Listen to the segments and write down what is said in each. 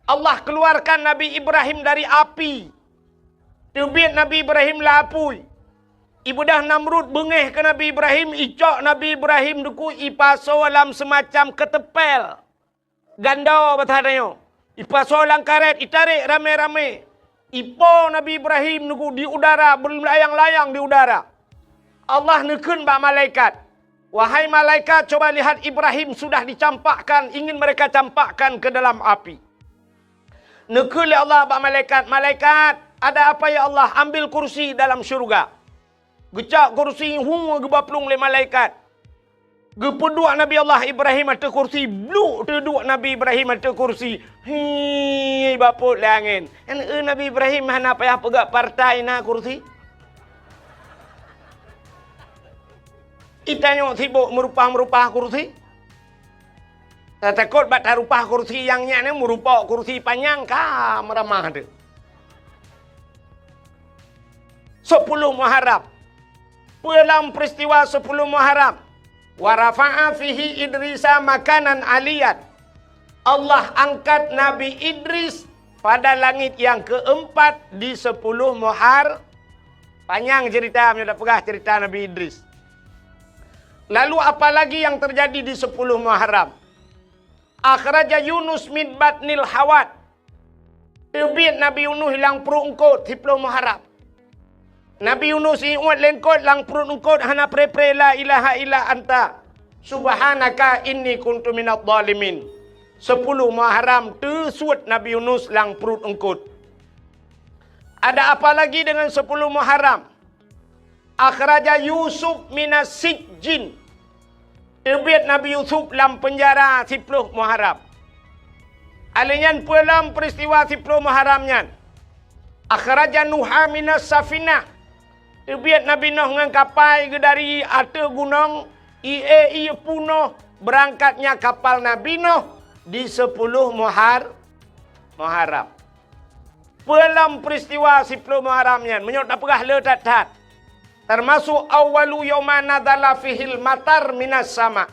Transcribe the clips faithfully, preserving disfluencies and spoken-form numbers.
Allah keluarkan Nabi Ibrahim dari api. Teubiet Nabi Ibrahim lam apui. Ibeudôh Namrud beungéh keu Nabi Ibrahim, icok Nabi Ibrahim dikeue ipasoe lam seumacam keuteumpél. Gandô basa tanyoe. Ipasoe lam karét, itarek ramé-ramé. Ipo Nabi Ibrahim dikeue di udara, beulayang-layang di udara. Allah neukheun bak malaikat, "Wahai malaikat, coba lihat Ibrahim sudah dicampakkan, ingin mereka campakkan ke dalam api." Neukheun lé Allah bak malaikat, "Malaikat, ada apa ya Allah? Ambil kursi dalam syurga." Geucok kursi, hu, geuba plueng lé malaikat. Geupeuduek Nabi Allah Ibrahim ateueh kursi, bluk teuduek Nabi Ibrahim ateueh kursi. Hi, bapot lé angén. Kan, eh, Nabi Ibrahim hana payah peugah partai na kursi. Itanyoe sibok meurupah-meurupah kursi. Tatakot bak tarupah kursi nyang nyan, meurupok kursi panyang ka meuramah teuh. Sepuluh Muharram. Peue lam peristiwa sepuluh Muharram? Wa rafa'a fihi Idrisa makanan aliyan. Allah angkat Nabi Idris pada langit yang keempat di sepuluh Muhar-, panyang cerita, meunyoe tapeugah cerita Nabi Idris. Lalu apa lagi yang terjadi di sepuluh Muharram? Akhraja Yunus min batnil hawat. Teubiet Nabi Yunus lam pruet eungkot, siploh Muharram. Nabi Yunus iuet lé eungkot lam pruet eungkot, hana pre-pre la ilaha illa anta subhanaka inni kuntu minadh dhalimin. Sepuluh Muharram teusuet Nabi Yunus lam pruet eungkot. Ada apa lagi dengan sepuluh Muharram? Akhraja Yusuf minas sijjin. Teubiet Nabi Yusuf lam peunjara siploh Muharram. Alèh nyan peue lam peristiwa siploh Muharram nyan? Akhraja Nuha minas safinah. Teubiet Nabi Nuh ngon kapai geudari ateueh gunong, ie-ie punoh, beurangkat nya kapal Nabi Nuh di siploh Muhar-, Muharram. Peue lam peristiwa siploh Muharram nyan, meunyoe tapeugah le that-that, teumasok awwalu yauma nazala fihil matar minas sama.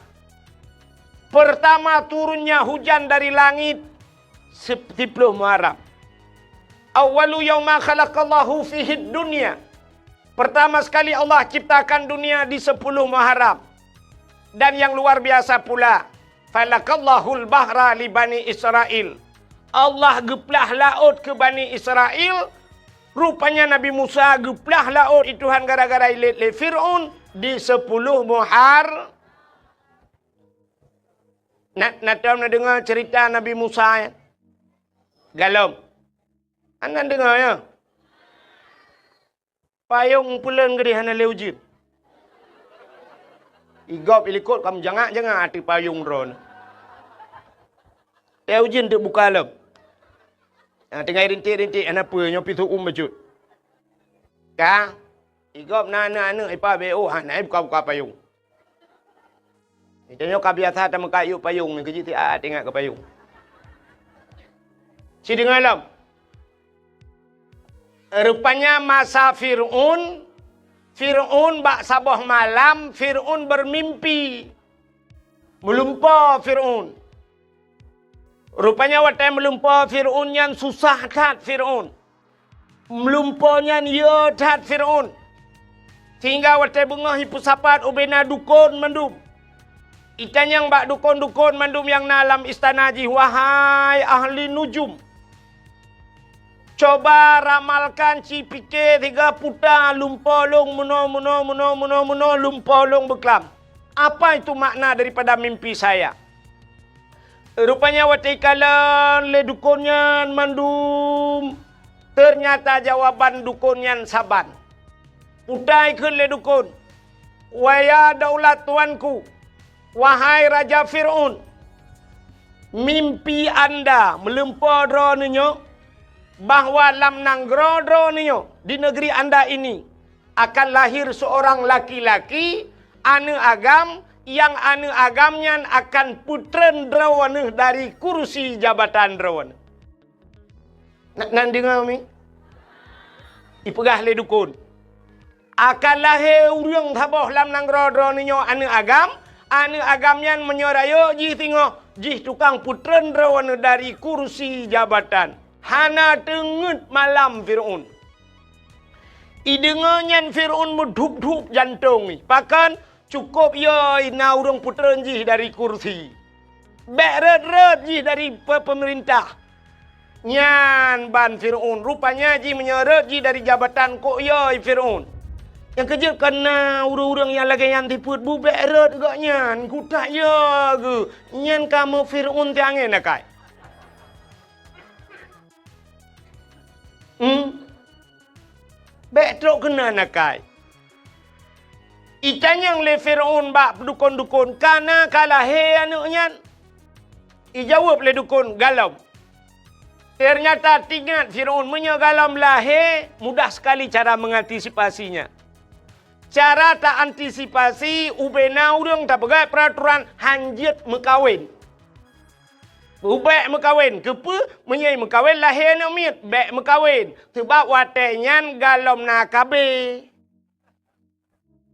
Pertama turunnya hujan dari langit sip-, siploh Muharram. Awwalu yauma khalaqallahu fihid dunya. Pertama sekali Allah ciptakan dunia di sepuluh Muharram. Dan yang luar biasa pula, falakallahul bahra li Bani Israil. Allah geuplah laôt keu Bani Israil. Rupanya Nabi Musa geuplah laôt di Tuhan gara-gara ilét lé Fir'aun di sepuluh Muhar-, na, na tom na deungoe cerita Nabi Musa, ya? Galom. Hana deungoe, ya? Payong peuleuen geudeh hana lé ujeuen. Igop ilikot kamu jangak-jangak ateueh payong droeneuh. Lé ujeuen teuk buka lom. Ah, tinggai rintik-rintik hana peue nyoe pih su'um bacut. Ka, igop na aneuk-aneuk ipa B O hana buka-buka payong. Tanyoe ka biasa tameukat yub payong nyoe keuji siat ingat keu payong. Sideungoe lom. Rupanya masa Fir'aun, Fir'aun bak saboh malam Fir'aun bermimpi. Meulumpo Fir'aun. Rupanya watée meulumpo Fir'aun nyan susah that Fir'aun. Meulumpo nyan yo that Fir'aun. Sehingga watée beungoh ipeusapat ubena dukon mandum. Itanyong bak dukon-dukon mandum nyang na lam istana jih, "Wahai ahli nujum, coba ramalkan ci pike siga puta lumpo lôn meunoe, meunoe, meunoe, meunoe, meunoe lumpo lôn beuklam. Apa itu makna daripada mimpi saya?" Rupanya watée ikalon lé dukon nyan mandum, ternyata jawaban dukon nyan saban. Puta ikheun lé dukon, "Waya daulat tuanku, wahai Raja Fir'aun, mimpi anda meulumpo droeneuh nyoe bahwa lam nanggroe droeneuh nyoe, di negeri anda ini, akan lahir seorang laki-laki, aneuk agam, nyang aneuk agam nyan akan peutreun droeneuh dari kursi jabatan droeneuh." Na, na deungoe mi? Ipeugah lé dukon, "Akan lahé ureuëng saboh lam nanggroe droeneuh nyoe aneuk agam, aneuk agam nyan meunyoe rayeuk jih singoh, Jih tukang peutreun droeneuh dari kursi jabatan. Hana teungeut malam Fir'aun. Ideungoe nyan Fir'aun meudhup-dhup jantong jih. Pakon? Cukôp yôi na ureuëng peutreun jih dari kursi. Bék rhot-rhot jih dari pe-, peumeurintah. Nyan ban Fir'aun. Rupanya jih meunyoe rhot jih dari jabatan kok yôi Fir'aun. Nyang keujeuet kon na ureuëng-ureuëng nyang lagée nyan sifeuet bu bék rhot gobnyan. Kutak yo geuh. Nyan kamoe Fir'aun tiangén akai. Hmm? Bék trok keunan akai. Itanyong lé Fir'aun bak dukon-dukon, "Ka na ka lahé aneuëk nyan?" Ijaweueb lé dukon, "Galom." Teunyata teuingat Fir'aun, meunyoe galom lahé, mudah sekali cara mengantisipasinya. Cara ta-antisipasi, ubena ureuëng tapeugah peuraturan hanjeuet meukawen. Bék meukawen, keupeue? Meunyoe meukawen lahé aneuëk miet, bék meukawen. Seubab watée nyan galom na K B.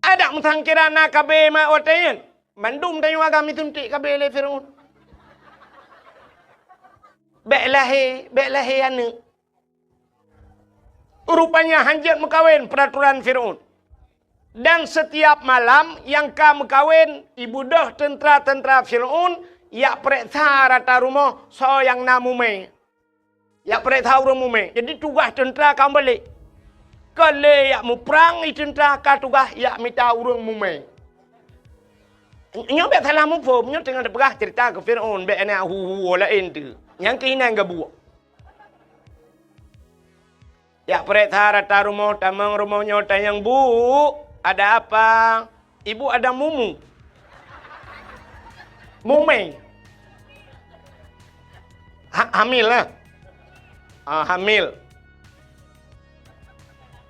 Adak meusangkira na K B mak watée nyan. Mandum tanyoe agam isuntik K B lé Fir'aun. Bék lahé, bék lahé aneuëk. Rupanya hanjeuet meukawen peuraturan Fir'aun. Dan setiap malam nyang ka meukawen, ibeudôh teuntra-teuntra Fir'aun jak peureksa rata rumoh soe nyang na mumé. Jak peureksa ureuëng mumé. Jadi tugaih teuntra ka meubalék. Ka lé jak muprang i teuntra, ka tugaih jak mita ureuëng mumé. Nyoe bék salah muphom, nyoe teungoh teupeugah ceurita keu Fir'aun, bék na hu-hu laén teuh. Nyang keuh inan geubuek. Jak peureksa rata rumoh, tamong rumoh nyoe tanyong, "Bu, ada apa?" "Ibu ada mumu." Mumé. Ha-, hamil lah. Ah, hamil.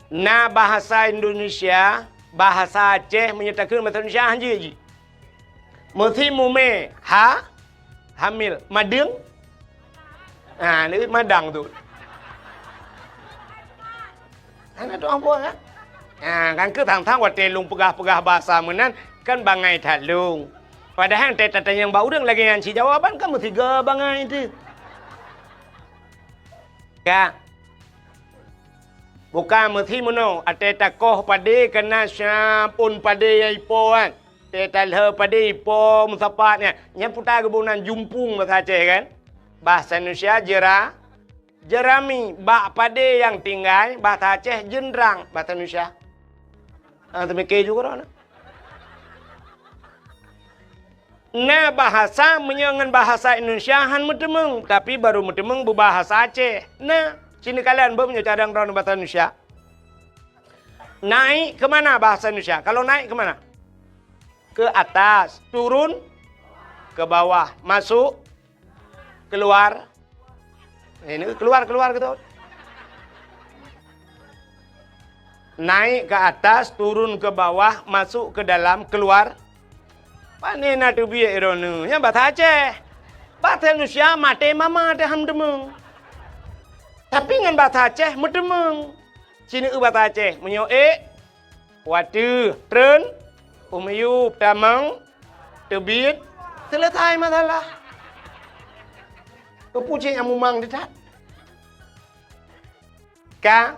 Na bahasa Indonesia, bahasa Aceh, meunyoe takheun bahasa Indonesia hanjeuet jih. Meusi mumé, ha? Hamil. Madeueng? Ha, ni madang tu. Hana tu ambo, ha? Ha, kan keu sang-sang watée lôn peugah-peugah bahasa meunan, kan bangai that lôn. Padahai teutatanyong bak ureuëng lagée nyan sijawaban kan meusigoe bangai teuh. Ka. Bukan meusi meunoe, até takoh padé kana siap ôn padé nyang ipo kan. Teutalheu padé ipo meusapat nyan. Nyan puta geuboh nan jumpung bahasa Aceh kan? Bahasa Indonesia jera-, jerami. Bak padé nyang tinggai, bahasa Aceh jeundrang, bahasa Indonesia. Ah, teumike juga na. Na bahasa meunyoe ngon bahasa Indonesia han meuteumeung, tapi baru meuteumeung beubahasa Aceh. Na, sini kalian beu meunyoe cadang droe bahasa Indonesia. Naik ke mana bahasa Indonesia? Kalau naik ke mana? Ke atas, turun ke bawah, masuk, keluar. Eh, ini keluar, keluar gitu. Naik ke atas, turun ke bawah, masuk ke dalam, keluar. Pane na teubiet droeneuh? Nyan bahasa Aceh. Bahasa Indonesia maté mama teuh han meuteumeung. Tapi ngon bahasa Aceh meuteumeung. Sineuk bahasa Aceh, meunyoe ék, watèe, treun, u miyueb, tamong, teubiet, seuleusai masalah. Keupeue cit nyang mumang teuh that? Ka,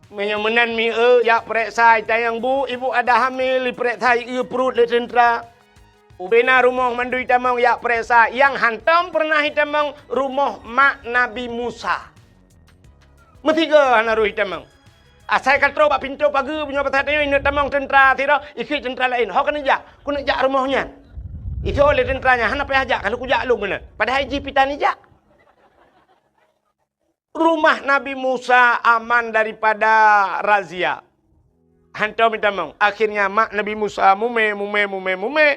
meunyoe meunan mieu jak peureksa, itanyong, "Bu, ibu ada hamil," ipeureksa, ieu pruet lé teuntra. Ubena rumoh mandum itamong jak peureksa, nyang hantom peureunah itamong rumoh mak Nabi Musa. Meusigoe hana roh itamong. Asai ka troh bak pintoe pageue, meunyoe basa tanyoe ineuk tamong teuntra sidroe, ikheun teuntra laén, "Ho keuneuk jak, keuneuk jak rumoh nyan." Ijok lé teuntra nyan, "Hana payah jak, ka lheueh kujak lôn keunan." Padahai jih pih tan ijak. Rumah Nabi Musa aman daripada razia. Hantom itamong. Akhirnya mak Nabi Musa mumè, mumè, mumè, mumè.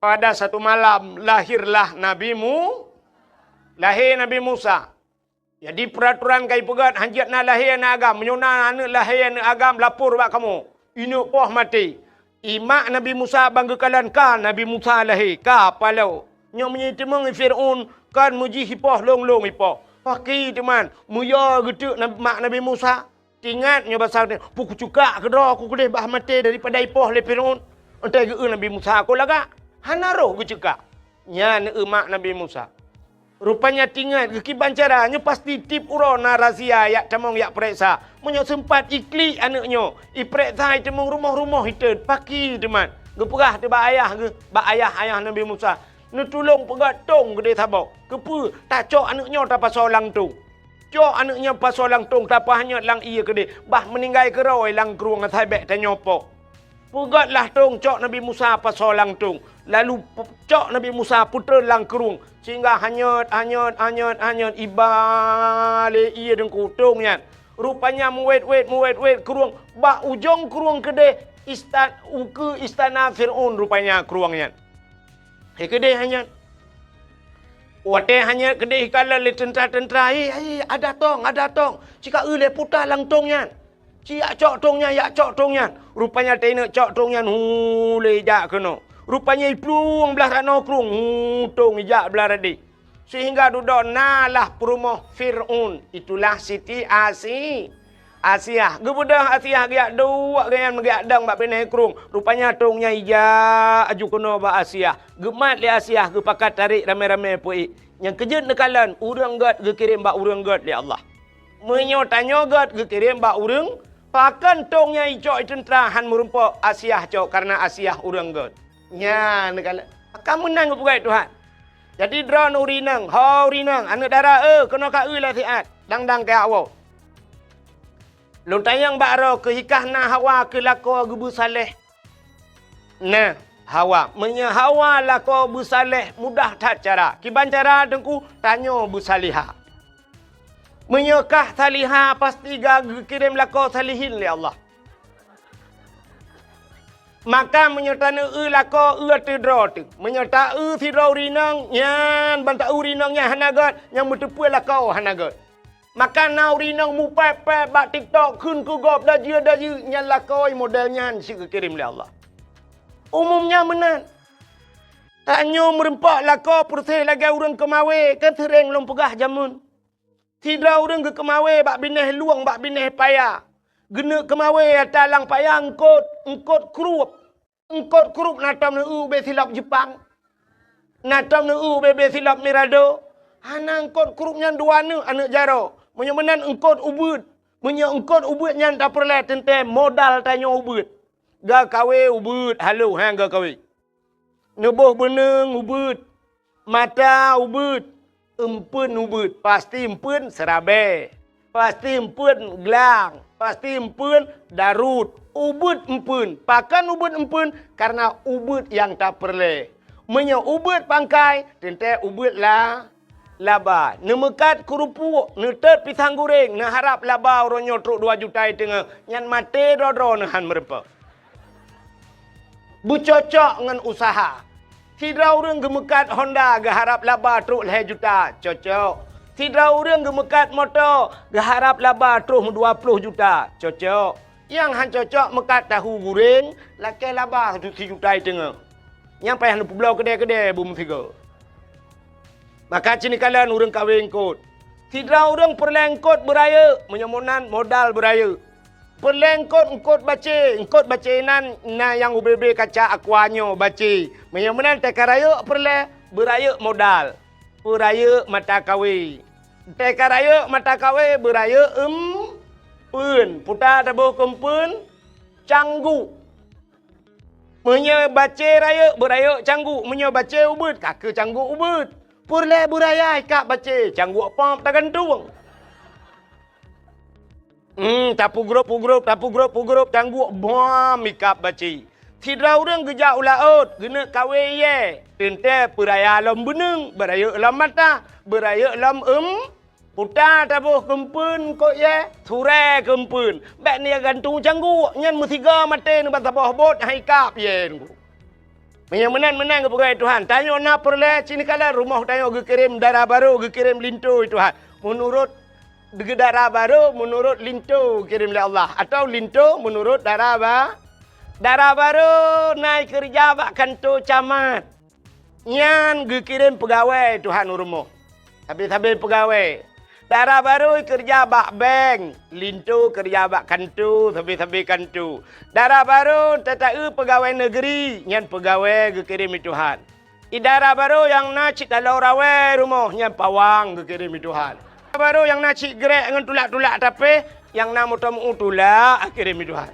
Pada satu malam lahirlah Nabi Mu-, lahé Nabi Musa. Jadi peuratoran ka ipeugöt, hanjeuet na lahé aneuk agam. Meunyoe na aneuk lahé aneuk agam, lapor bak kamoe. Ineuk poh maté. Ié mak Nabi Musa ban geukalon ka Nabi Musa lahé, ka paloe. Nyoe meunyoe iteumeung Fir'aun, kon meujih ipoh lôn-lôn ipoh. Paki teuman, meuyö geuteuk na-, mak Nabi Musa. Teuingat nyoe basa, "Peue kuceukak keudroe ku keudeh bah maté daripada ipoh lé Fir'aun." Enteuk geu-eu Nabi Musa, "Kon lagak." Hana roh geuceukak. Nyan neueu mak Nabi Musa. Rupanya tingat geukiban cara nyoe pasti tiep uroe na razia yak tamong yak pereksa. Meunyoe seumpat iklik aneuk nyoe, ipereksa itamong rumoh-rumoh itet paki teumat. Geupeugah teuh bak ayah geuh, bak ayah-ayah Nabi Musa, "Neutulông peugöt tông keudeh saboh. Keupeue? Tacok aneuk nyoe tapasoe lam tông." Cok aneuk nyan pasoe lam tông, tapeuhanyot lam ié keudeh, bah meuninggai keudroe lam krueng asai bék tanyoe po. Peugötlah tông, cok Nabi Musa pasoe lam tông, lalu pe-, cok Nabi Musa peutrön lam krueng, sehingga hanyot, hanyot, hanyot, hanyot, iba lé ié deungku tông nyan. Rupanya meuwét-wét, meuwét-wét krueng, bak ujong krueng keudeh ista-, ukeue istana Fir'aun rupanya krueng nyan. Hai keudeh hanyot. Watée hanyot keudeh ikalon lé teuntra-teuntra, "Hei, hei, ada tông, ada tông! Ci ka eu lé puta lam tông nyan! Ci yak cok tông nyan, yak cok tông nyan!" Rupanya teuinok cok tông nyan, hu, lé jak keunoe. Rupanya iplueng blaih ranoe krueng, hu, tông ijak blaih radeh. Sehingga dudoe na lah peurumoh Fir'aun, itulah Siti Asi-, Asiah. Geubeudôh Asiah geujak duek gobnyan meugeuyak dong bak binéh krueng. Rupanya tông nyan ijak aju keunoe bak Asiah. Geumat lé Asiah, geupakat tarek ramé-ramé peuék. Nyang keujeuet neukalon, ureuëng gét geukirém bak ureuëng gét lé Allah. Meunyoe tanyoe gét geukirém bak ureuëng, pakon tông nyan icok i teuntra hán meurumpok Asiah cok kareuna Asiah ureuëng gét. Nyan neukalon. Akan meunan geupeugah Tuhan. Jadi droeneuh ureuëng inong, ho ureuëng inong, aneuëk dara, eh, keunoe ka eu lé siat, dang-dang keu awak. Lôn tanyong bak droe keuh, hikah na Hawa keu lakoe geubeusaléh? Nah, Hawa. Meunyoe Hawa lakoe beusaléh, mudah that cara. Kiban cara teungku, tanyoe beusalihah. Meunyoe kah salihah, pasti ka geukirém lakoe salihin lé Allah. Maka meunyoe taneueu lakoe eu ateueh droe teuh, meunyoe taeu sidroe ureuëng inong, nyan ban taeu ureuëng inong nyan hana gét, nyang meuteupeue lakoe hana gét. Maka na ureuëng inong mupéb-péb bak TikTok kheun keu gob dajeu-dajeu, nyan lakoe model nyan cit geukirém lé Allah. Umum nyan meunan. Tanyoe meurumpok lakoe peureséh lagée ureuëng keumawé, kan seuréng lôn peugah jameun. Sidroe ureuëng geukeumawé bak binéh lueng, bak binéh paya. Geuneuk keumawé ata lam paya eungkot, eungkot krueb. Eungkot krueb na tom neueu ubé silop Jeupang. Na tom neueu ubé-bé silop Mirado. Hana eungkot krueb nyan dua neuk aneuëk jaroe. Meunyoe meunan eungkot ubeuet. Meunyoe eungkot ubeuet nyan tapeureulée teuntée modal tanyoe ubeuet. Gakawé ubeuet, halo, ha, gakawé. Neuboh beuneueng ubeuet, mata ubeuet, eumpeuen ubeuet, pasti eumpeuen seurabée, pasti eumpeuen glang, pasti eumpeuen darut, ubeuet eumpeuen. Pakon ubeuet eumpeuen? Kareuna ubeuet nyang tapeureulée. Meunyoe ubeuet pangkai, teuntée ubeuet la-, laba. Neumeukat keurupuek, neutot pisang guréng, neuharab laba uroe nyoe trok dua juta i teungoh, nyan maté droe-droe neuhan meurumpok. Beucocok ngon useuha. Sidroe ureuëng geumeukat Honda geuharab laba trok lhée juta, cocok. Sidroe ureuëng geumeukat moto geuharab laba trok dua ploh juta, cocok. Nyang han cocok meukat tahu guréng lakée laba sijuta i teungoh. Nyang payah neupeubloe keudée-keudée beumeusigoe. Maka cit neukalon ureuëng kawé eungkot. Sidroe ureuëng peureulée eungkot beurayeuk, meunyoe meunan modal beurayeuk. Peureulée eungkot, eungkot bacé, eungkot bacé nan na nyang ubé-bé kaca aqua nyoe bacé. Meunyoe meunan teuka rayeuk peureulée, beurayeuk modal. Beurayeuk mata kawé. Teuka rayeuk mata kawé, beurayeuk eumpeuen. Puta taboh keu eumpeuen, cangguk. Meunyoe bacé rayeuk, beurayeuk cangguk. Meunyoe bacé ubeuet, ka keu cangguk ubeuet. Peureulée beuraya ikab bacé, cangguk pop tagantung. Hmm, tapeugrôp-peugrôp, tapeugrôp-peugrôp cangguk, bom ikab bacé. Sidroe ureuëng geujak u laôt, geuneuk kawé iyée. Teuntée peuraya lom beuneueng, beurayeuk lom mata, beurayeuk lom eum-, Puta taboh keu eumpeuen eungkot iyée, surée keu eumpeuen. Bék neugantung cangguk, nyan meusigoe maté neuban saboh bot hai kab iyée. Meunyoe meunan-meunan geupeugah Tuhan, tanyoe na peureulée cit neukalon rumoh tanyoe geukirém dara barô, geukirém linto Tuhan. Meunurot dara barô, meunurot linto geukirém lé Allah, atawa linto meunurot dara ba-, dara barô na ikeureuja bak kanto camat. Nyan geukirém peugawée Tuhan u rumoh, sabe-sabe peugawée. Dara barô keureuja bak bank, linto keureuja bak kanto, sabe-sabe kanto. Dara barô tataeu peugawée neugeri, nyan peugawée geukirém lé Tuhan. Di dara barô nyang na cit taloe rawée rumoh, nyan pawang geukirém lé Tuhan. Dara barô nyang na cit grek ngon tulak-tulak tapéh, nyang na moto meu-u tulak geukirém lé Tuhan.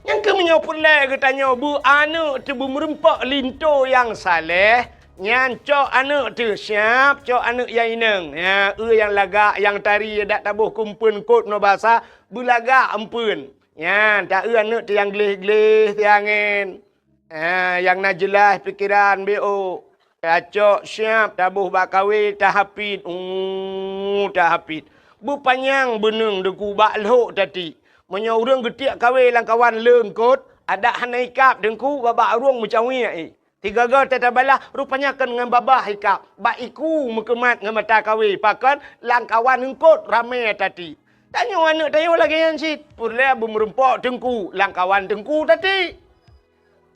Nyang keuh meunyoe peureulée geutanyoe beu aneuëk teuh beumeureumpok linto nyang saleh, nyan cok aneuëk teuh siab, cok aneuëk nyang inong. Nyan, eu nyang lagak, nyang tari, dak taboh keu eumpeuen kot ngon basa, beulagak eumpeuen. Nyan, ta-eu aneuëk teuh nyang gleh-gleh siangén. Ah, nyang na jeulaih pikeran B O. Tacok siab taboh bak kawé tahapit, uh, tahapit. Beupanyang beuneueng Teungku bak lhok tati. Meunyoe ureuëng geutiek kawé lam kawan leungkot, adak hana ikab Teungku babah ureuëng meucawiek i. Tiga-ga tatabalah rupanya kon ngon babah ikab, bak iku meukeumat ngon mata kawé pakon lam kawan leungkot ramé tati. Tanyoe aneuëk tanyoe lagée nyan cit, peureulée beumeureumpok Teungku lam kawan Teungku tati.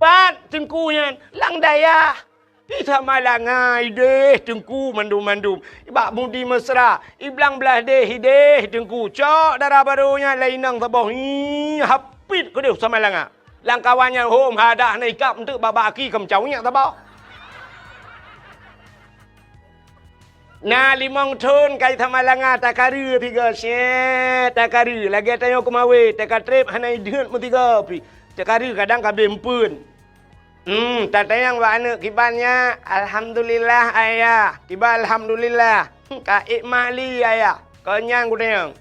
Pat Teungku nyan lam dayah. Di Samalanga ideh Teungku mandum-mandum. Bak Mudi Mesra, i Blang Blahdeh ideh Teungku. Cok dara barô nyan lé inong saboh. Hi, hapit keudeh Samalanga. Lam kawan nyan hom hadah na ikab enteuk babah aki keu meucawiek saboh. Na limong thon ka i Samalanga takareue tiga, syeh, takareue lagée tanyoe keumawé, takatreb hana ideuet meusigoe pih. Takareue kadang ka abéh eumpeuen. Hmm, tatanyong bak aneuëk kiban nyan, "Alhamdulillah, Ayah." Kiban alhamdulillah. "Ka ék mak li, Ayah?" Kon nyan kutanyong.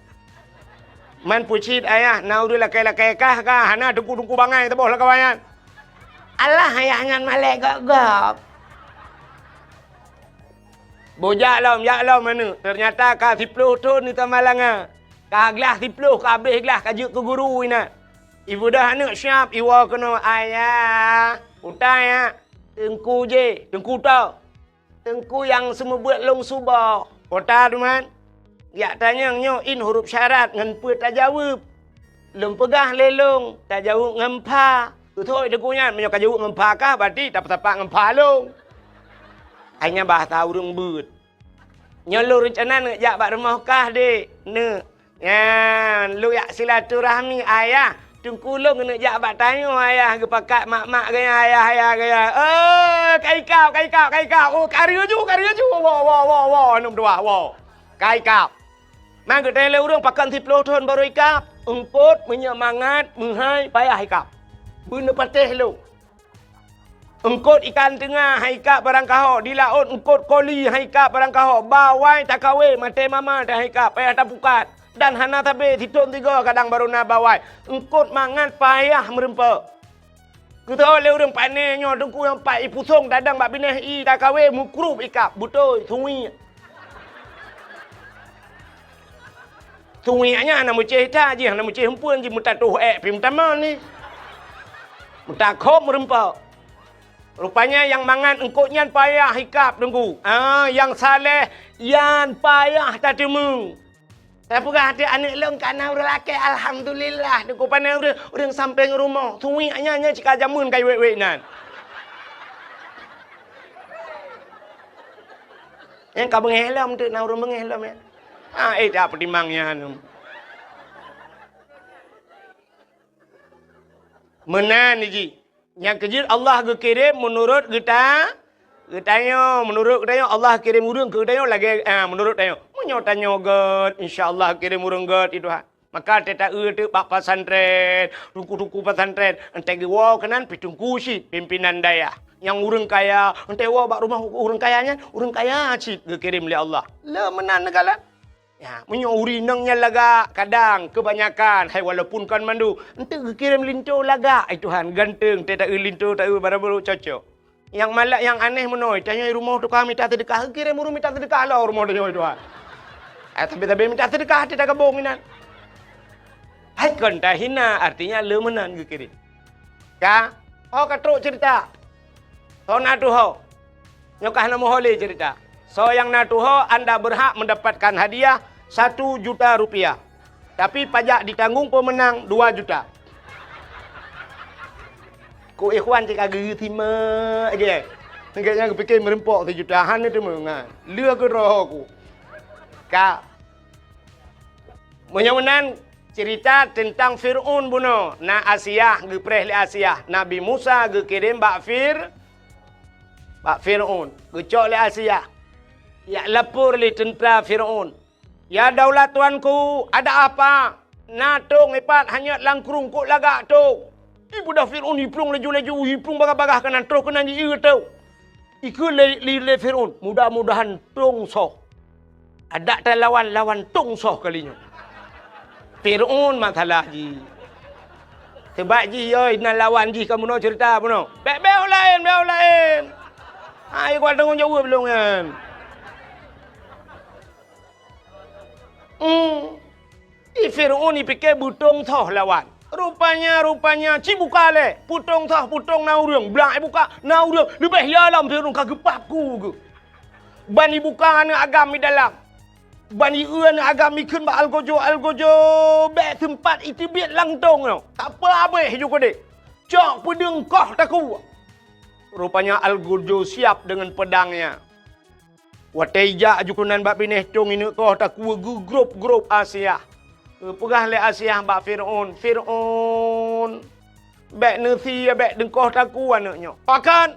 Man peucit Ayah, na ureuëng lakée-lakée kah ka, hana teungku-teungku bangai saboh lam kawan nyan. Alah, Ayah nyan malée gob-gob. Boh jak lom, jak lom aneuëk. Teunyata ka siploh thon i Samalanga. Ka glah siploh, ka abéh glah ka jeuet keu guru inan. Ibeudôh aneuëk siab, iwoe keunoe, "Ayah, utai, ya, Teungku jih, Teungku toh." Teungku nyang seumeubeuet lôn suboh. Kota duman, jak tanyong nyoe in huruf syarat ngon peue tajaweueb. Lôn peugah lé lôn, tajaweueb ngon pha. Teuthôi Teungku nyan, meunyoe ka jaweueb ngon pha kah, berarti tapeutapak ngon pha lôn. Hai nyan bahasa ureuëng beuet. Nyoe lôn reuncana neuk jak bak rumoh kah, Dek, neuk. Nyan, lôn jak silaturahmi, Ayah. Teungku lôn keuneuk jak bak tanyoe, Ayah, geupakat mak-mak gaya, Ayah, Ayah gaya. Eh, ka ikab, ka ikab, ka ikab. Oh, ka reuju, ka reuju. Woe, woe, woe, woe, aneuk meutuah, woe. Ka ikab. Man geutanyong lé ureuëng pakon siploh thon barô ikab. Eungkot, meunyoe mangat, meuhai, payah ikab. Beuneupatéh lôn. Eungkot ikan teunga hai kab barang kahok, di laôt eungkot koli hai kab barang kahok, bawai takawé maté mama hai kab payah tapukat, dan hana sabe sithon sigoe kadang barô na bawai. Eungkot mangat payah meureumpok. Geuteuôt lé ureuëng pané nyoe teungku nyang pat ipusong tadong bak binéh i takawé mukrup ikab, beutôi, sungiek. Sungiek nyan hana meucéh that jih, hana meucéh eumpeuen jih, meutatoh ék pih meutamong ni. Meutakhob meureumpok. Rupanya nyang mangat eungkot nyan payah ikab teungku. Ah, nyang saleh nyan payah tateumeung. Tapeugah até aneuk lôn ka na ureuëng lakée, alhamdulillah, teungku pané ureuëng, ureuëng sampéng rumoh. Sungiek nyan, nyan cit ka jameun ka iwék-wék nan. Nyang ka beungéh lom teuk na ureuëng beungéh lom nyan. Ah, eh, tak peutimang nyan. Meunan jih. Nyang keujeuet Allah geukirém meunurot geuta-, geutanyoe. Meunurot geutanyoe Allah kirém ureuëng keu geutanyoe lagée, ah, meunurot tanyoe. Meunyoe tanyoe gét, insya Allah kirém ureuëng gét, ya Tuhan. Maka teuta-eu teuk bak pesantren, teungku-teungku pesantren, entée geuwoe keunan pih teungku cit pimpinan dayah. Nyang ureuëng kaya, entée woe bak rumoh ureuëng kaya nyan, ureuëng kaya cit geukirém lé Allah. Le meunan neukalon. Ya, meunyoe ureuëng inong nyan lagak, kadang keubanyakan, hai walaupun kon mandum, enteuk geukirém linto lagak, ai Tuhan, ganteng, teuta-eu linto, ta-eu barang barô cocok. Nyang malak nyang aneh meunoe, tanyoe rumoh teuka mita seudeukah, geukirém ureuëng mita seudeukah lom rumoh tanyoe, Tuhan. Eh, sabe-sabe mita seudeukah, teuta gabong inan. Hai kon tahina, artinya le meunan geukirém. Ka, ho ka trok cerita. Ho na tuho. Nyoe ka hana muho lé cerita. Soe nyang na tuho, anda berhak mendapatkan hadiah satu juta rupiah. Tapi pajak ditanggung pemenang dua juta. Ku ikhwan cit ka geusimak je. Nggak nyang geupiké meureumpok sijuta, hana teumeung, ha. Lheueh keu roh ku. Ka. Meunyoe meunan, Cerita teuntang Fir'aun bunoe. Na Asiah, geupreh lé Asiah. Nabi Musa geukirém bak Fir-, bak Fir'aun. Geucok lé Asiah. Jak lapor lé teuntra Fir'aun. "Ya daulat tuanku, ada apa? Na tông ipat hanyot lam krueng, kok lagak tông?" Ibeudôh Fir'aun iplueng laju-laju, iplueng bagah-bagah keunan, troh keunan jieu tông. Ikheun lé, lé, lé Fir'aun, "Mudah-mudahan tông soh. Adak talawan, lawan tông soh kali nyoe." Fir'aun masalah jih. Sebab jih, yoi, na lawan jih ka bunoe cerita bunoe. Bèk, bèk u laén, bèk u laén. Hai, kuat tanggong jaweueb lôn nyan. Hmm. Di Fir'aun ipike beutông soh lawan. Rupanya, rupanya, ci buka lé. Peutông soh, peutông na ureueng. Blak ibuka, na ureueng. Leubeh ya lom Fir'aun ka geupap ku geuh. Ban ibuka aneuk agam di dalam. Ban ieu aneuk agam ikheun bak algojo, algojo, bèk seumpat iteubiet lam tông nyoe. Tapeuhabéh ju keudéh. Cok peudeueng koh takue. Rupanya algojo siap deungon peudangnya. Watèe ijak aju keunan bak binéh tông ineuk koh takue geugrôp-grôp Asiah. Geupeugah lé Asiah bak Fir'aun, "Fir'aun, bèk neusie, bèk deukoh takue aneuk nyoe. Pakon?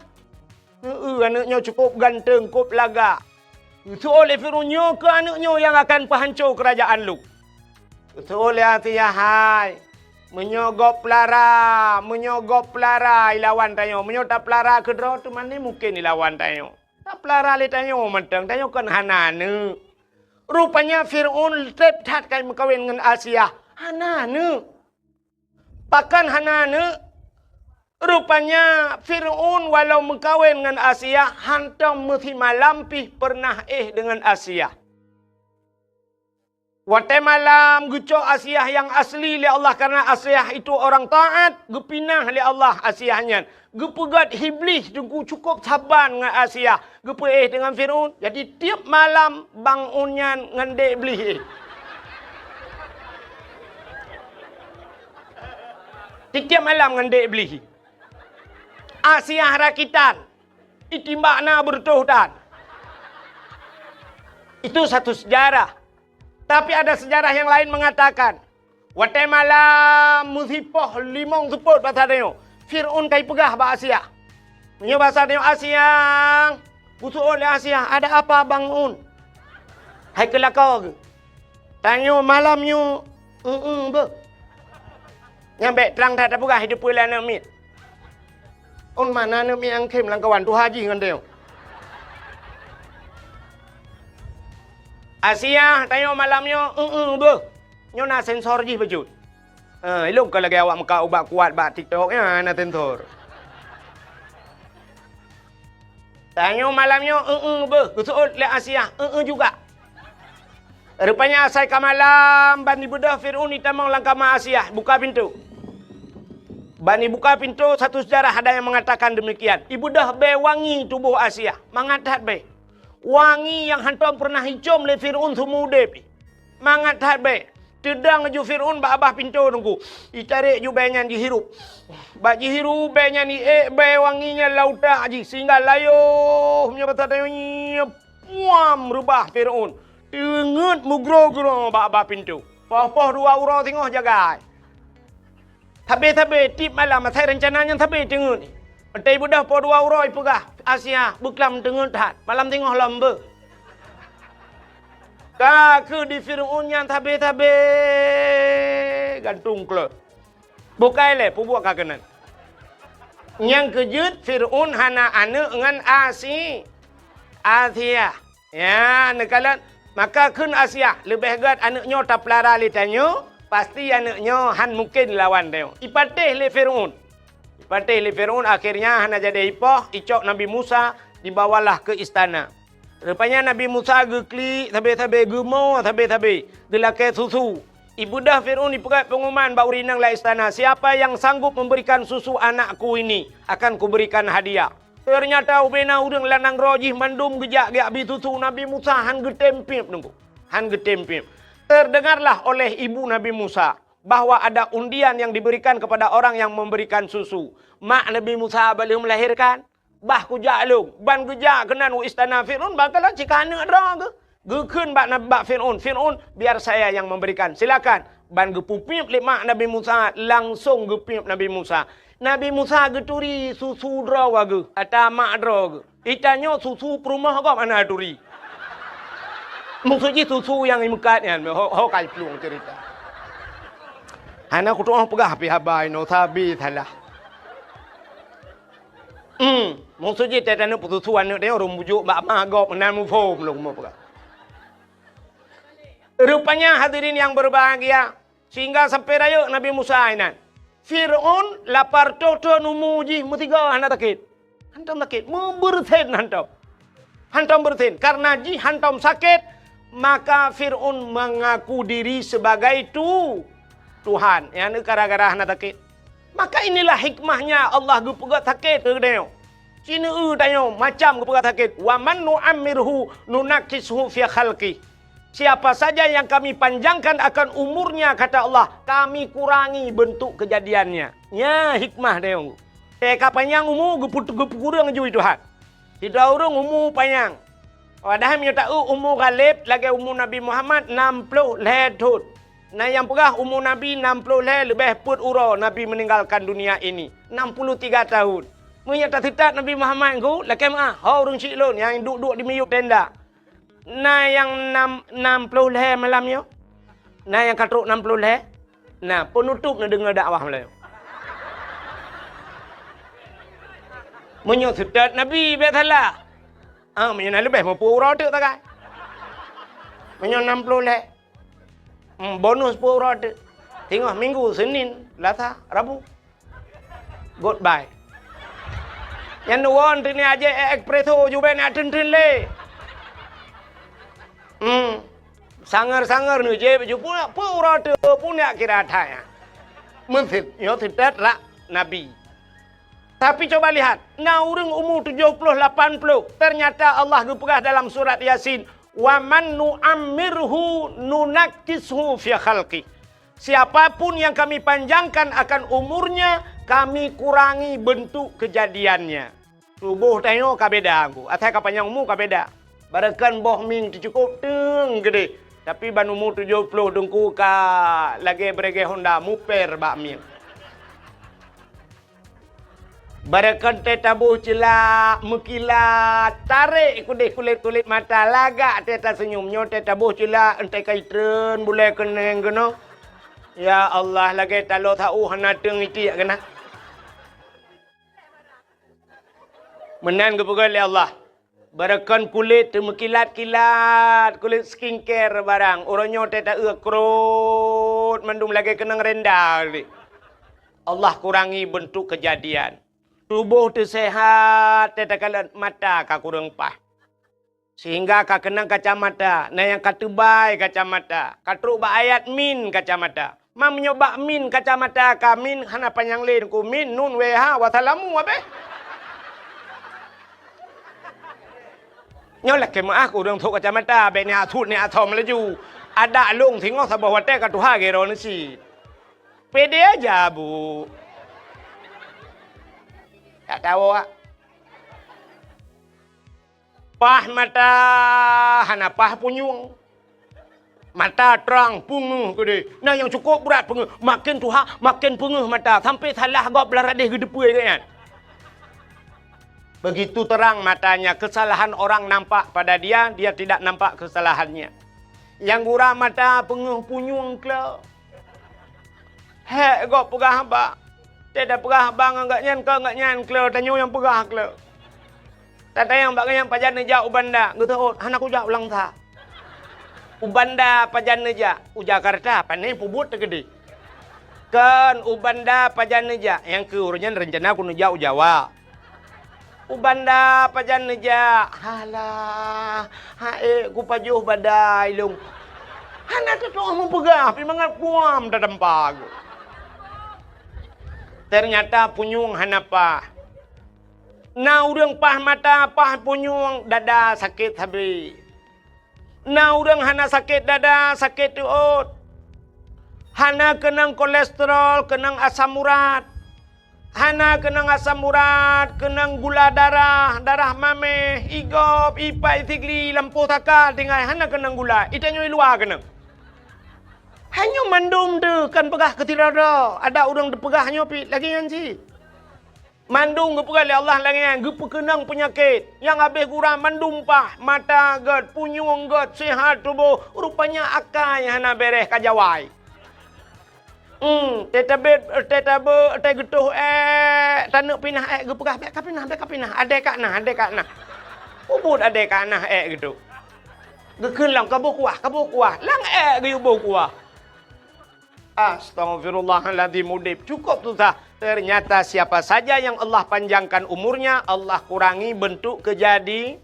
Heu, aneuk nyoe cukôp ganteng, kôp lagak." Geuseuôt lé Fir'aun, "Nyoe keuh aneuk nyoe nyang akan peuhanco keurajeuen lôn." Geuseuôt lé Asiah, "Hai, meunyoe gob peulara, meunyoe gob peulara ilawan tanyoe, meunyoe tapeulara keudroe teuma ni mungken ilawan tanyoe." Tapeulara lé tanyoe mantong, tanyoe kon hana aneuk. Rupanya Fir'aun trép that ka meukawen ngon Asiah. Hana aneuk. Pakon hana aneuk? Rupanya Fir'aun walau meukawen ngon Asiah, hantom meusimalam pih peureunah éh deungon Asiah. Watèe malam geucok Asiah nyang asli lé Allah, karena Asiah itu orang taat, geupinah lé Allah Asiah nyan. Geupeugét Iblih teungku cukôp saban ngon Asiah, geupeuéh deungon Fir'aun. Jadi tiep malam bangun nyan ngon dek Iblih. Tiep malam ngon dek Iblih. Asiah rakitan. Itimbak na beureutoh tan. Itu satu sejarah. Tapi ada sejarah yang lain mengatakan, watèe malam meusipoh limong seupôt basa tanyoe, Fir'aun ka ipeugah bak Asiah. Meunyoe basa tanyoe Asiah, geuseuôt lé Asiah, "Ada apa, Bang Un?" Hai keu lakoe geuh. Tanyoe malam nyoe, eu-eu beuh. Nyan bèk trang that tapeugah, hideue peue lé aneuk miet. Un mana aneuk miet nyang khem lam kawan tuha jih ngon tanyoe. Asiah, tanyoe malam nyoe, eu-eu beuh. Nyoe na sensor jih bacut. Ha, ilôn ka lagèe awak meukat ubat kuat bak TikTok nyan na sensor. Tanyoe malam nyoe, eu-eu beuh, geuseuôt lé Asiah, eu-eu juga. Rupanya asai ka malam, ban ibeudôh Fir'aun itamong lam kama Asiah, buka pintoe. Ban ibuka pintoe, satu sejarah ada yang mengatakan demikian. Ibeudôh bèe wangi tuboh Asiah, mangat that bèe. Wangi nyang hantom peureunah icôm lé Fir'aun seumeu udép. Mangat that bèe. Teudong ju Fir'aun bak babah pintoe teungku. Itarek ju bèe nyan jihirup. Bak jihirup bèe nyan iék bèe wangi nyan lam utak jih sehingga layoh meunyoe basa tanyoe nyoe puam reubah Fir'aun. Teungeut meugroe-groe bak babah pintoe. Poh-poh dua uroe singoh jagai. Sabe-sabe tiep malam asai reuncana nyan sabe teungeut. Watèe ibeudôh poh dua uroe ipeugah, "Asiah, beuklam teungeut that, malam singoh lom beuh." Ka kheueh di Fir'aun nyan sabe-sabe gantung kleuh. Bukai lé peubuet ka keunan. Nyang keujeuet Fir'aun hana aneuk ngon Asi-, Asiah. Ya, neukalon, maka kheun Asiah, "Leubeh gèt aneuk nyoe tapeulara lé tanyoe, pasti aneuk nyoe han mungken lawan tanyoe." Ipatéh lé Fir'aun. Ipatéh lé Fir'aun, akhirnya hana jadi ipoh, icok Nabi Musa, dibawalah ke istana. Rupanya Nabi Musa geuklik sabe-sabe, geumo sabe-sabe, geulakèe susu. Ibeudôh Fir'aun ipeugèt pengumuman bak ureueng inong lam istana, "Siapa yang sanggup memberikan susu anakku ini, akan kuberikan hadiah." Teunyata ubena ureueng lam nanggroe jih mandum geujak geujak bi susu Nabi Musa han geutem piep teungku. Han geutem piep. Terdengarlah oleh ibu Nabi Musa bahwa ada undian yang diberikan kepada orang yang memberikan susu. Mak Nabi Musa ban lheueh melahirkan, bah kujak lôn, ban geujak keunan u istana Fir'aun, bah kalon cit ka aneuk droe geuh. Geukheun bak, bak Fir'aun, "Fir'aun, biar saya yang memberikan. Silakan, Ban geupeupiep lé mak Nabi Musa, langsong geupiep Nabi Musa. Nabi Musa geuturi susu droe geuh, ata mak droe geuh. Itanyoe susu peurumoh gob hana turi. Maksud jih susu nyang imeukat nyan, ho, ho ka iplueng cerita. Hana kutu'oh peugah pih haba inoe sabe salah. Hmm, maksud jih teutanyoe peususu aneuk teuh ureueng bujuk bak ma gob meunan muphom lôn peugah. Rupanya hadirin yang berbahagia, sehingga sampai rayeuk Nabi Musa inan. Fir'aun lapar toh-toh umu jih meusigoe hana sakét. Hantom sakét, meubeureusen hantom. Hantom beureusen. Karena jih hantom sakét, maka Fir'aun mengaku diri sebagai tu-, Tuhan. Nyang gara-gara hana sakét. Maka inilah hikmahnya Allah geupeugah sakét keu geutanyoe. Sineue tanyoe macam geupeugah sakét, "Wa man nu'ammirhu nunakkishu fi khalqih." Siapa saja yang Kami panjangkan akan umurnya, kata Allah, Kami kurangi bentuk kejadiannya. Nya hikmah tanyoe. Teuka panyang umu geupeu-, geupeukureueng jui Tuhan. Sidroe ureuëng umu panyang. Padahai meunyoe taeu umu Ghalib lagée umu Nabi Muhammad nam ploh lhée thon. Na nyang peugah umu Nabi nam ploh lhée leubeh peuet uroe Nabi meninggalkan dunia ini, enam puluh tiga tahun. Meunyoe tateutat Nabi Muhammad ngon lakée meuah, ho ureuëng syiek lôn nyang duek-duek di miyueb tenda. Na nyang nam, nam ploh lhée malam nyoe? Na nyang ka trok nam ploh lhée? Na, peunutôb neudeungoe dakwah malam nyoe. Meunyoe seutôt Nabi bék salah. Ah, meunyoe na leubeh meupeu uroe teuk tagai. Meunyoe nam ploh lhée. Hmm, bonus peuet uroe teuk. Singoh Minggu, Senin, Selasa, Rabu. Goodbye. Nyan nuwon teunia jih espresso jubée na teunteunt lé. Hmm. Sanger-sanger neujép ju pue, pue uroe teuk pun jak kira that nyan. Meusit, nyoe seutôt rak Nabi. Tapi coba lihat, na ureuëng umu tujoh ploh lapan ploh, ternyata Allah geupeugah dalam surat Yasin, "Wa man nu'ammirhu nunakkishu fi khalqih." Siapapun yang Kami panjangkan akan umurnya, Kami kurangi bentuk kejadiannya. Tuboh tanyoe ka beda, Teungku. Asai ka panyang umu ka beda. Barangkan boh mieng teucukôb teueng geudeh, tapi ban umu tujoh ploh Teungku ka lagée beureuguih honda muper bak mieng. Barangkan teuh taboh ceulak meukilat, tarek keudeh kulét-kulét mata, lagak teuh taseunyum. Nyoe teuh taboh ceulak, enteuk ka itreun bulée keuneng keunoe. Ya Allah, lagée taloe sa-ueh hana teueng itiek keunan. Meunan geupeugah lé Allah. Barangkan kulét teumeukilat-kilat, kulét skincare barang, uroe nyoe teuh taeu krot mandum lagée keunong renda lé. Allah kurangi bentuk kejadian. Tuboh teuh seuhat, teuh takalon mata ka kureueng paih. Sehingga ka keunong kacamata, na nyang ka teubai kacamata, ka trok bak ayat min kacamata. Ma meunyoe bak min kacamata ka min hana panyang lé Teungku, min, nun, wéh, ha, wasalamu abéh. Nyoe lakée meuáh keu ureuëng trok kacamata, bék ni asut ni asom laju. Adak lông singoh saboh watée ka tuha gero neusi. Pede aja, Bu. Tak tahu, ah. Paih mata hana paih punyueng. Mata trang, peungeuh keudeh. Na nyang cukôp brat peungeuh. Makin tuha, makin peungeuh mata. Sampai salah gob lam radeh geuteupeue gobnyan. Begitu terang matanya, kesalahan orang nampak pada dia, dia tidak nampak kesalahannya. Nyang gura mata peungeuh punyueng klo. Hék gob peugah haba. Teuh tapeugah haba ngon gobnyan, kon gobnyan klo, tanyoe nyang peugah klo. Tatanyong bak gobnyan pajan neujak u Banda, geuteuôt, hana kujak u Langsa. U Banda pajan neujak, u Jakarta, pane peubuet teukeudi. Kon u Banda pajan neujak, nyang keu uroe nyan reuncana kuneujak u Jawa. U Banda pajan neujak, halah, haék kupajoh badai lông. Hana teutoh meupeugah, pih mangat puam tatampa geuh. Ternyata punyueng hana paih. Na ureuëng paih mata, paih punyueng, dada sakét sabe. Na ureuëng hana sakét dada, sakét teuôt. Hana keunong kolesterol, keunong asam urat. Hana keunong asam urat, keunong gula darah, darah maméh, igob, ipai, sigli, lampôh saka, tinggai hana keunong gula. Itanyoe i luwa keunong. Hai nyoe mandum teuh kan peugah keu sidroe-droe. Ada ureuëng teupeugah nyoe pih lagée nyan cit. Mandum geupeugah lé Allah lagée nyan, geupeukeunong peunyakét. Nyang habéh gura mandum paih, mata gét, punyueng gét, sihat tuboh. Rupanya akai hana béréh ka jawai. Hmm, teutabét, teutabé, teugeutôh ék, taneuk pinah ék, geupeugah, "Bék kapinah, bék kapinah, adée ka na, adée ka na." Ubit adée ka na ék geutu. Geukheun lom, "Kaboh kuah, kaboh kuah." Lam ék geuyue boh kuah. Astaghfirullahaladzim, udeb cukup susah. Ternyata siapa saja yang Allah panjangkan umurnya, Allah kurangi bentuk kejadi-,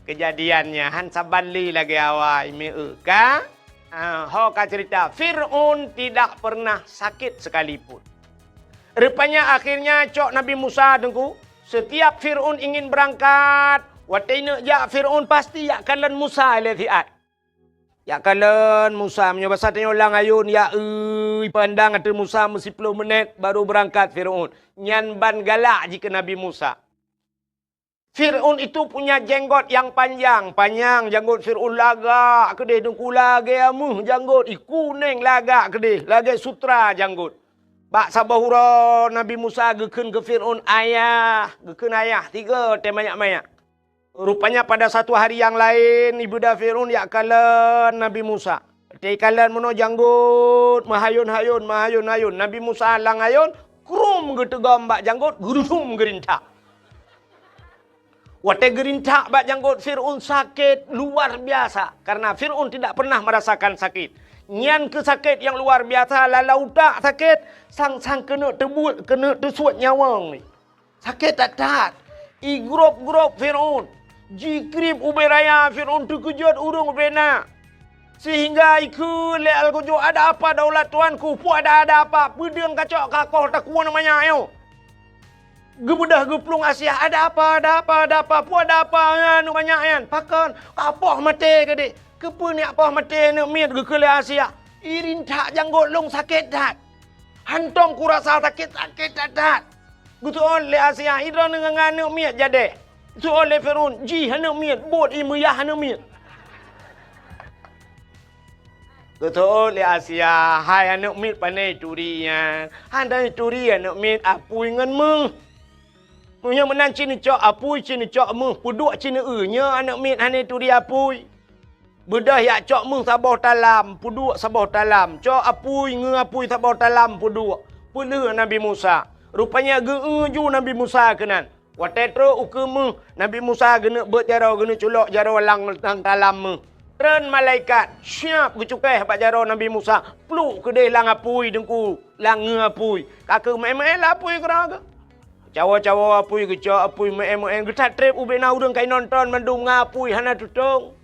kejadiannya. Han saban lé lagée awai, meu ka? Ah, ho ka cerita, Fir'aun tidak pernah sakit sekalipun. Rupanya akhirnya cok Nabi Musa teungku, setiap Fir'aun ingin berangkat, watée neuk jak Fir'aun pasti jak kalon Musa lé siat. Jak kalon Musa, meunyoe basa tanyoe lam ayôn, jak eu, ipandang ateueh Musa meusiploh minét baru beurangkat Fir'aun. Nyan ban galak jih keu Nabi Musa. Fir'aun itu punya jenggot yang panjang, panyang janggot Fir'aun lagak keudeh, teungku lagée ameuh janggot, i kunéng lagak keudeh, lagée sutra janggot. Bak saboh uroe Nabi Musa geukheun keu Fir'aun, "Ayah," geukheun ayah, tiga watée manyak-manyak. Rupanya pada satu hari yang laén, ibeuda Fir'aun jak kalon Nabi Musa. Watée ikalon meunoe janggot, meuhayôn-hayôn, meuhayôn-hayôn. Nabi Musa lam ayôn, krum geuteugom bak janggot, geurudum geurintak. Watée geurintak bak janggot Fir'aun sakét luar biasa, karena Fir'aun tidak pernah merasakan sakit. Nyan keuh sakét nyang luar biasa, lalau utak sakét, sang-sang keuneuk teubuet, keuneuk teusuet nyawöng. Sakét that-that. Igrôb-grôb Fir'aun. Jikrieb ubé raya Fir'aun teukeujot ureuëng ubé na. Sehingga ikheun lé algojo, "Ada apa daulat tuanku? Peue ada, ada apa? Peudeueng kacok kakoh takue manyak nyoe?" Geubeudôh geuplueng Asia, "Ada apa, ada apa, ada apa? Peue ada apa, aneuëk manyak nyan? Pakon? Kapoh maté keudeh." "Keupeue neujak poh maté aneuëk miet?" geukheun lé Asia. "Irintak janggot lôn sakét that. Hantom kurasa sakét, sakét that-that." Geuseuôt lé Asia, "Idroe ngon aneuëk miet jadeh?" Geuseuôt lé Fir'aun, "Jih aneuëk miet, buet ié meuyah aneuëk miet." Geuseuôt lé Asia, "Hai aneuëk miet, pane turi nyan? Hana turi aneuëk miet, apui ngon méuh. Meunyoe meunan cit neucok apui, cit neucok méuh, peuduek cit neueu, nyoe aneuëk miet hana turi apui." Beudôh jak cok méuh saboh talam, peuduek saboh talam. Cok apui, ngeu apui saboh talam, peuduek. Peulheueh Nabi Musa. Rupanya geu-eu ju Nabi Musa keunan. Watée trok ukeue méuh, Nabi Musa geuneuk beuet jaroe, geuneuk culok jaroe lam, lam talam méuh. Treun malaikat, siab geucukéh bak jaroe Nabi Musa. Pluek keudeh lam apui teungku, lam ngeu apui. Ka keuh meu'én-meu'én lam apui keudroe geuh. Cawoe-cawoe apui geucok, apui meu'én-meu'én. Geuthat treb ubé na ureuëng ka inonton mandum ngon apui hana tutong.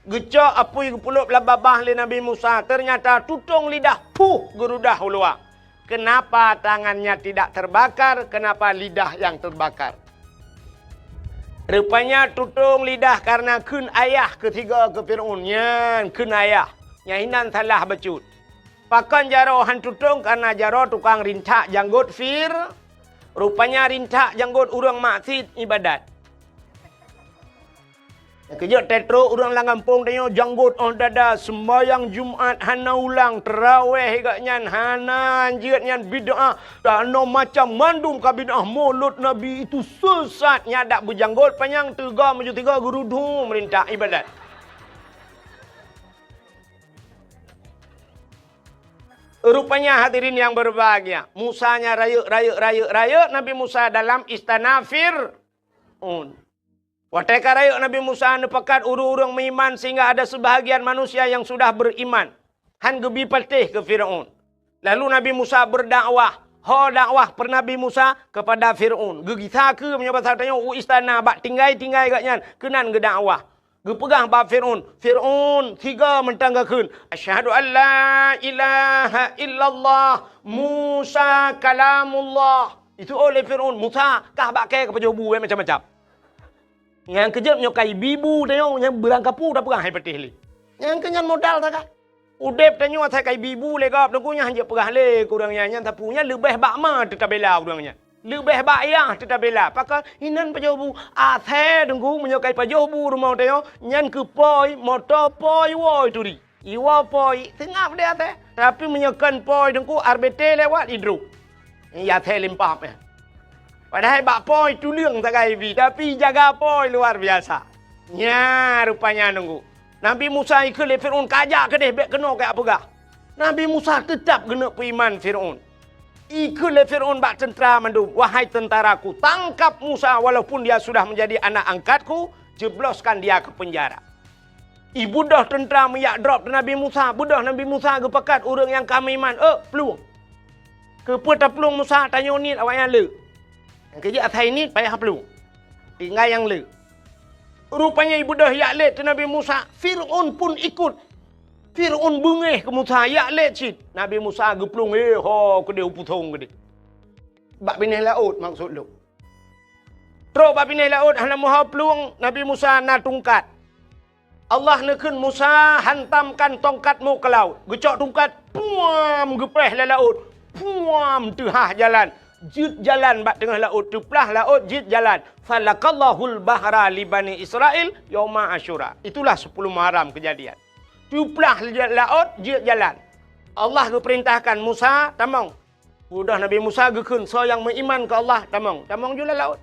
Geucok apui geupeulop lam babah lé Nabi Musa, ternyata tutong lidah, puh, geurudah u luwa. Kenapa tangannya tidak terbakar? Kenapa lidah yang terbakar? Rupanya tutong lidah karena kheun ayah keu tiga keu Fir'aun. Nyan kheun ayah. Nyan inan salah bacut. Pakon jaroe han tutong? Karena jaroe tukang rintak janggot Fir-, rupanya rintak janggot ureuëng maksiet ibadat. Keujeuet teutro ureuëng lam gampông tanyoe janggot óh dada, seumbahyang Jumat hana ulang, teurawéh gobnyan hana, jeuet nyan bid'ah, tanoh macam mandum ka bid'ah, mulod Nabi itu sesat, nyan dak beujanggot panyang teuga meujeuet tiga geurudu meurintah ibadat. Rupanya hadirin yang berbahagia, Musa nya rayeuk, rayeuk, rayeuk, rayeuk Nabi Musa dalam istana Fir'aun. Watée ka rayeuk Nabi Musa neupakat ureuëng-ureuëng meuiman sehingga ada sebahagian manusia yang sudah beriman, han geubi patéh keu Fir'aun. Lalu Nabi Musa berdakwah. Ho dakwah per Nabi Musa kepada Fir'aun. Geugisa keu meunyoe basa tanyoe u istana bak tinggai-tinggai gobnyan keunan geudakwah. Geupeugah bak Fir'aun, "Fir'aun, tiga mantong gakheun, 'Asyhadu an la ilaha illallah, Musa kalamullah.'" Itu oleh Fir'aun, "Musa, kah bak kée keupajoh bu macam-macam." Nyang keujeuet nyoe kai bibu tanyoe nyang beurangkapu tapeugah hai patéh lé. Nyang keu nyan modal taga. Udeb tanyoe asai kai bibu lé gob teungku nyan hanjeuet peugah lé keu ureuëng nyan, nyan sapeue nyan leubeh bak ma teutabela ureuëng nyan. Leubeh bak yah teutabela. Pakon inan pajoh bu asai teungku meunyoe kai pajoh bu rumoh tanyoe nyan keu poi, moto poi woi turi. Iwoe po, seungab di até. Tapi meunyoe kon po teungku, R B T lewat idrop. Di até limpah nyan. Padahai bak po tuleueng sagai bi, tapi jaga po luar biasa. Nya rupanya teungku. Nabi Musa ikheun lé Firaun, "Kajak keudeh, bék keunoe kajak peugah." Nabi Musa teutab keuneuk peuiman Firaun. Ikheun lé Firaun bak teuntra mandum, "Wahai tentaraku, tangkap Musa walaupun dia sudah menjadi anak angkatku, jebloskan dia ke penjara." Ibeudôh teuntra meujak drop teuh Nabi Musa, beudôh Nabi Musa geupakat ureuëng nyang ka meuiman, "Eh, plueng!" Keupeue taplueng Musa, tanyoe niet awaknyan le. Nyang keujeuet asai niet payah plueng. Tinggai nyang le. Rupanya ibeudôh jak lét teuh Nabi Musa, Firaun pun ikut. Firaun beungéh keu Musa, jak lét cit. Nabi Musa geuplueng, eh, ho keudeh u pusong keudeh. Bak binéh laôt maksud lôn. Trok bak binéh laôt hana meuho plueng, Nabi Musa na tungkat. Allah neukheun Musa, "Hantamkan tongkatmu ke laut." Geucok tungkat, puam, geupéh lam laôt. Puam, teuhah jalan. Jeuet jalan bak teungoh laôt, teuplah laôt, jeuet jalan. "Falakallahul bahra li Bani Israil yauma Asyura." Itulah sepuluh Muharram kejadian. Teuplah laôt, jeuet jalan. Allah geupeurintahkan Musa, "Tamong." Udah Nabi Musa geukheun, "Soe nyang meuiman keu Allah, tamong." Tamong ju lam laôt.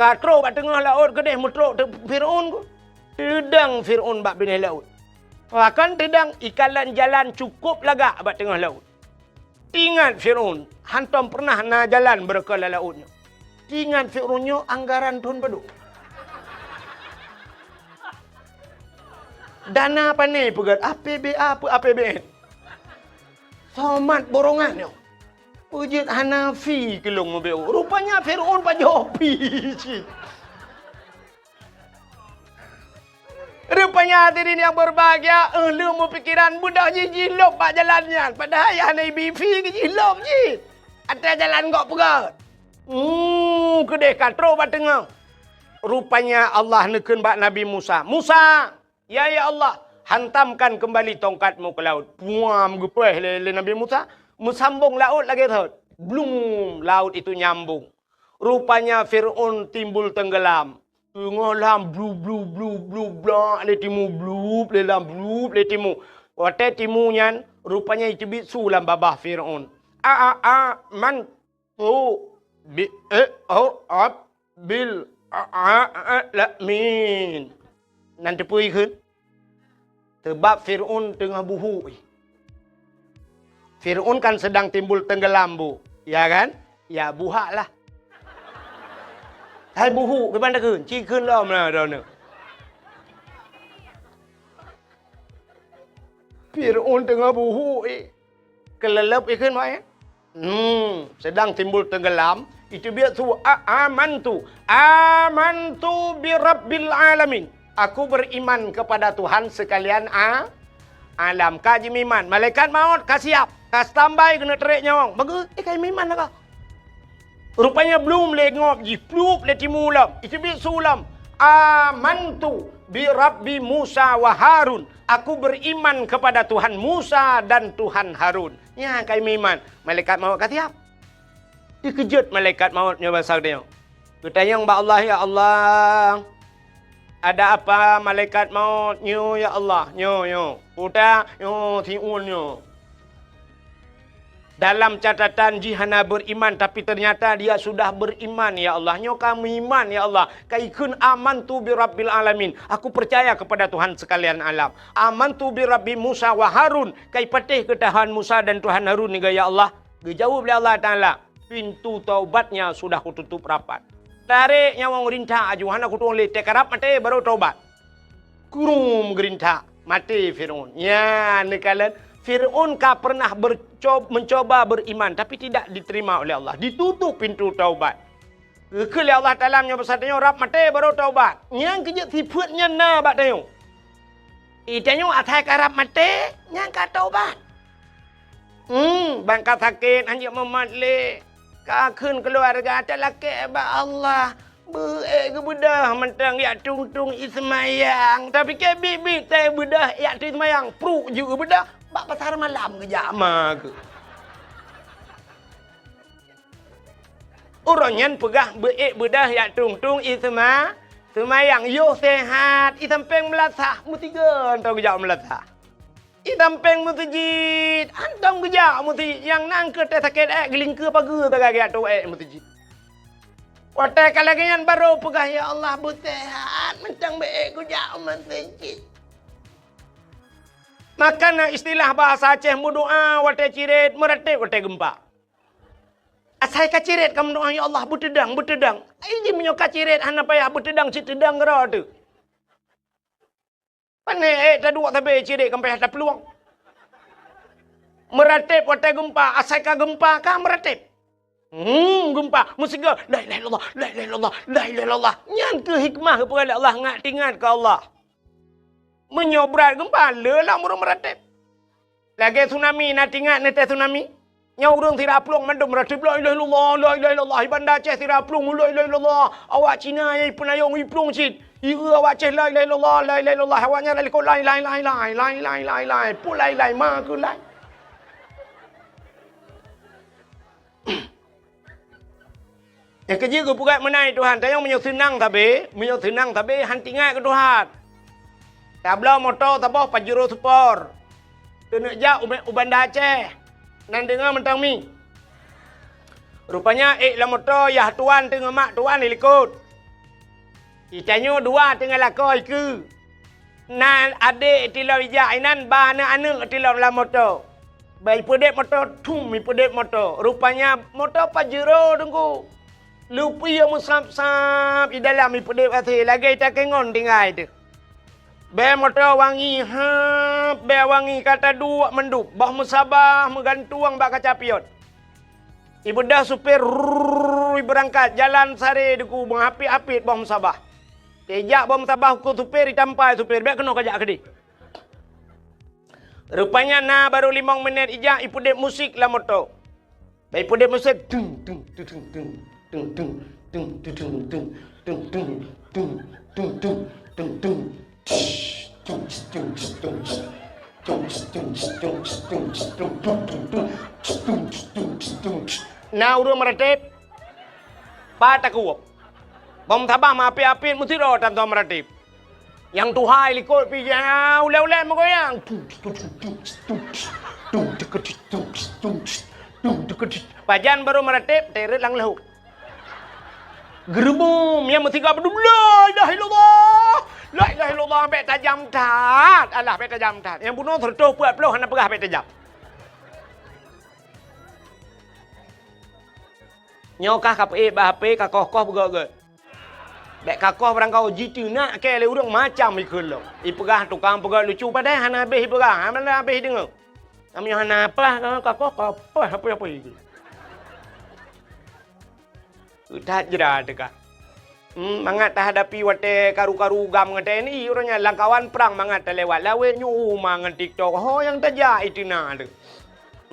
Ka trok bak teungoh laôt keudeh meutrok teuk Firaun ku. Teudang Firaun bak binéh laôt. Bahkan teudang ikalon jalan cukôp lagak bak teungoh laôt. Teuingat Firaun, hantom peureunah na jalan beureukoh lam laôt nyoe. Teuingat Firaun nyoe anggaran thon padum. Dana pane peugét, A P B A peu A P B N. Somat borongan nyoe. Peujeuet hana fi keu lôn meubeuet. Rupanya Firaun pajoh fi cit. Rupanya hadirin yang berbahagia, eh, lôn meupikiran beudôh jih jilôb bak jalan nyan. Padahai hana ibi fi keu jilôb jih. Até jalan gok peugét. Hmm, keudeh ka trok bak teungoh. Rupanya Allah neukheun bak Nabi Musa, "Musa, ya, ya Allah, hantamkan kembali tongkatmu ke laut." Puam, geupéh lé, lé Nabi Musa, meusambong laôt lagée thot. Blum, laut itu nyambung. Rupanya Firaun timbul tenggelam. Teungoh lam blu, blu, blu, blu, blak lé timu, blup lé lam, blup lé timu. Watée timu nyan, rupanya iteubiet su lam babah Firaun. A, a, a, man, tu, bi, e, o, ap, bil, a, a, a, la, min. Nan teupeue ikheun? Teubab Firaun teungoh buhuk. Firaun kan sedang timbul tenggelam, Bu. Ya kan? Ya, buhak lah. Hai buhuk, kiban takheun? Ci kheun lom lah droeneuh. Firaun teungoh buhuk, eh. Keuleuleub ikheun, Pak, ya? Hmm, sedang timbul tenggelam, iteubiet su, a, amantu. Amantu bi rabbil alamin. Aku beriman kepada Tuhan sekalian a, alam. Ka jimeuiman, malaikat maut ka siap, ka standby keuneuk trek nyawöng. Bagus, eh, ka jimeuiman lah ka. Rupanya blum lé ngob jih, plup lé timu lom, iteubiet su lom. Amantu bi rabbi Musa wa Harun. Aku beriman kepada Tuhan Musa dan Tuhan Harun. Nyan ka jimeuiman, malaikat maut ka siap. Dikeujot malaikat maut nyoe basa geutanyoe. Geutanyong bak Allah, "Ya Allah, ada apa malaikat maut nyoe, ya Allah?" Nyoe, nyoe. Uta, nyoe, siun nyoe. Dalam catatan jih hana beriman, tapi ternyata dia sudah beriman, ya Allah. Nyoe ka meuiman, ya Allah. Ka ikheun, "Amantu bi rabbil alamin." Aku percaya kepada Tuhan sekalian alam. "Amantu bi rabbi Musa wa Harun." Ka ipatéh keu Tuhan Musa dan Tuhan Harun niga, ya Allah. Geujaweueb lé Allah Taala, "Pintu taubatnya sudah kututup rapat." Tarek nyawöng geurintak aju, hana kutueng lé, teukarab maté baru taubat. Kurum geurintak, maté Firaun. Nyan neukalon, Firaun ka pernah berco-, mencoba beriman, tapi tidak diterima oleh Allah. Ditutup pintu taubat. Geukheun lé Allah Taala meunyoe basa tanyoe rab maté baru taubat. Nyang keujeuet sifeuet nyan na bak tanyoe. Di tanyoe asai ka rab maté, nyan ka taubat. Hmm, ban ka sakét, hanjeuet mumat lé. Ka kheun keuluwarga, talakée bak Allah. Beu-ék geubeudôh mantong jak tueng-tueng i seumayang. Tapi keu biet-biet teubeudôh jak tueng seumayang, pruek jeuet geubeudôh, bak pasar malam geujak ma keuh. Uroe nyan peugah beu-ék beudôh jak tueng-tueng i seuma-, seumayang, yoh seuhat, i sampéng meulasah, meusigoe teuh geujak meulasah. Di sampéng meuseujid, hantom geujak meuseujid nyang na keu teuh sakét ék geulingkeue pageue sagai geujak tôh ék meuseujid. Watée ka lagée nyan barô peugah, "Ya Allah, beuteuhat mantong bék ék geujak u meuseujid." Maka na istilah bahasa Aceh meudoá watée cirét, meuratéb watée geumpa. Asai ka cirét ka meudoá, "Ya Allah, beuteudang, beuteudang." Ai jih meunyoe ka cirét hana payah beuteudang, cit teudang keudroe teuh. Pané ék taduek sabe cirét ka payah taplueng. Meuratéb watée geumpa, asai ka geumpa ka meuratéb. Hmm, geumpa, meusigoe, "La ilaha illallah, la ilaha illallah, la ilaha illallah." Nyan keuh hikmah geupeugah lé Allah, ngat teuingat keu Allah. Meunyoe brat geumpa, le lam ureuëng meuratéb. Lagée tsunami, na teuingat neutée tsunami? Nyoe ureuëng sira plueng mandum meuratéb, "La ilaha illallah, la ilaha illallah." Di Banda Aceh sira plueng, "La ilaha illallah." Awak Cina nyang ipeunayong iplueng cit. Ieu awak Aceh, "La ilaha illallah, la ilaha illallah." Awak nyan likot, "Lai, lai, lai, lai, lai, lai, lai, lai." Pulai, lai, ma keu lai. Nyang keujeuet geupeugah meunan Tuhan, tanyoe meunyoe seunang sabe, meunyoe seunang sabe, han teuingat keu Tuhan. Tabloe moto saboh Pajero Sport. Keuneuk jak u, u Banda Aceh. Nan deungoe mantong mi. Rupanya ék lam moto yah tuan teungoh mak tuan di likot. Di tanyoe dua teungoh lakoe ikeue. Na adék tilom ijak inan, ba aneuëk-aneuëk tilom lam moto. Ba ipeudeb moto, thum ipeudeb moto. Rupanya moto Pajero teungku. Lupi nyang meusab-sab di dalam ipeudeb até lagée takengon tinggai teuh. Bée moto wangi hab, bée wangi ka taduek mandum, boh meusabah meugantueng bak kaca pion. Ibeudôh supir, rrrr, ibeurangkat, jalan sare deuku meuhapit-hapit boh meusabah. Teujak boh meusabah keu supir, itampa supir, bék keunoe kajak keudeh. Rupanya na barô limong minét ijak ipeudeb musik lam moto. Bék ipeudeb musik, tung, tung, tung, tung, tung. Na ureuëng meuratéb, pat takuwöb. Boh meusabah meuhapit-hapit meusidroe tan soe meuratéb. Nyang tuha di likot pih ulée-ulée meugoyang. Pajan barô meuratéb, teuret lam leuhok. Geureuboh, nyang meusigoe beudôh, "La ilaha illallah! La ilaha illallah!" Bék tajam that. Alah, bék tajam that. Nyang bunoe seureutôh peuet ploh hana peugah bék tajam. Nyoe kah ka peuék bak H P, ka koh-koh beugöt-göt. Bék ka koh barangkaho jiteunak kée lé ureuëng macam ikheun lom. Ipeugah tukang peugöt lucu padahai hana habéh ipeugah, hana habéh ideungoe. Meunyoe hana paih ka koh, ka paih apui-apui. That jra teuka. Hmm, mangat tahadapi watée karu-karu GAM ngon T N I, uroe nyan lam kawan prang mangat talewat lawét nyoe uma ngon TikTok. Ho nyang tajak iteunak teuh.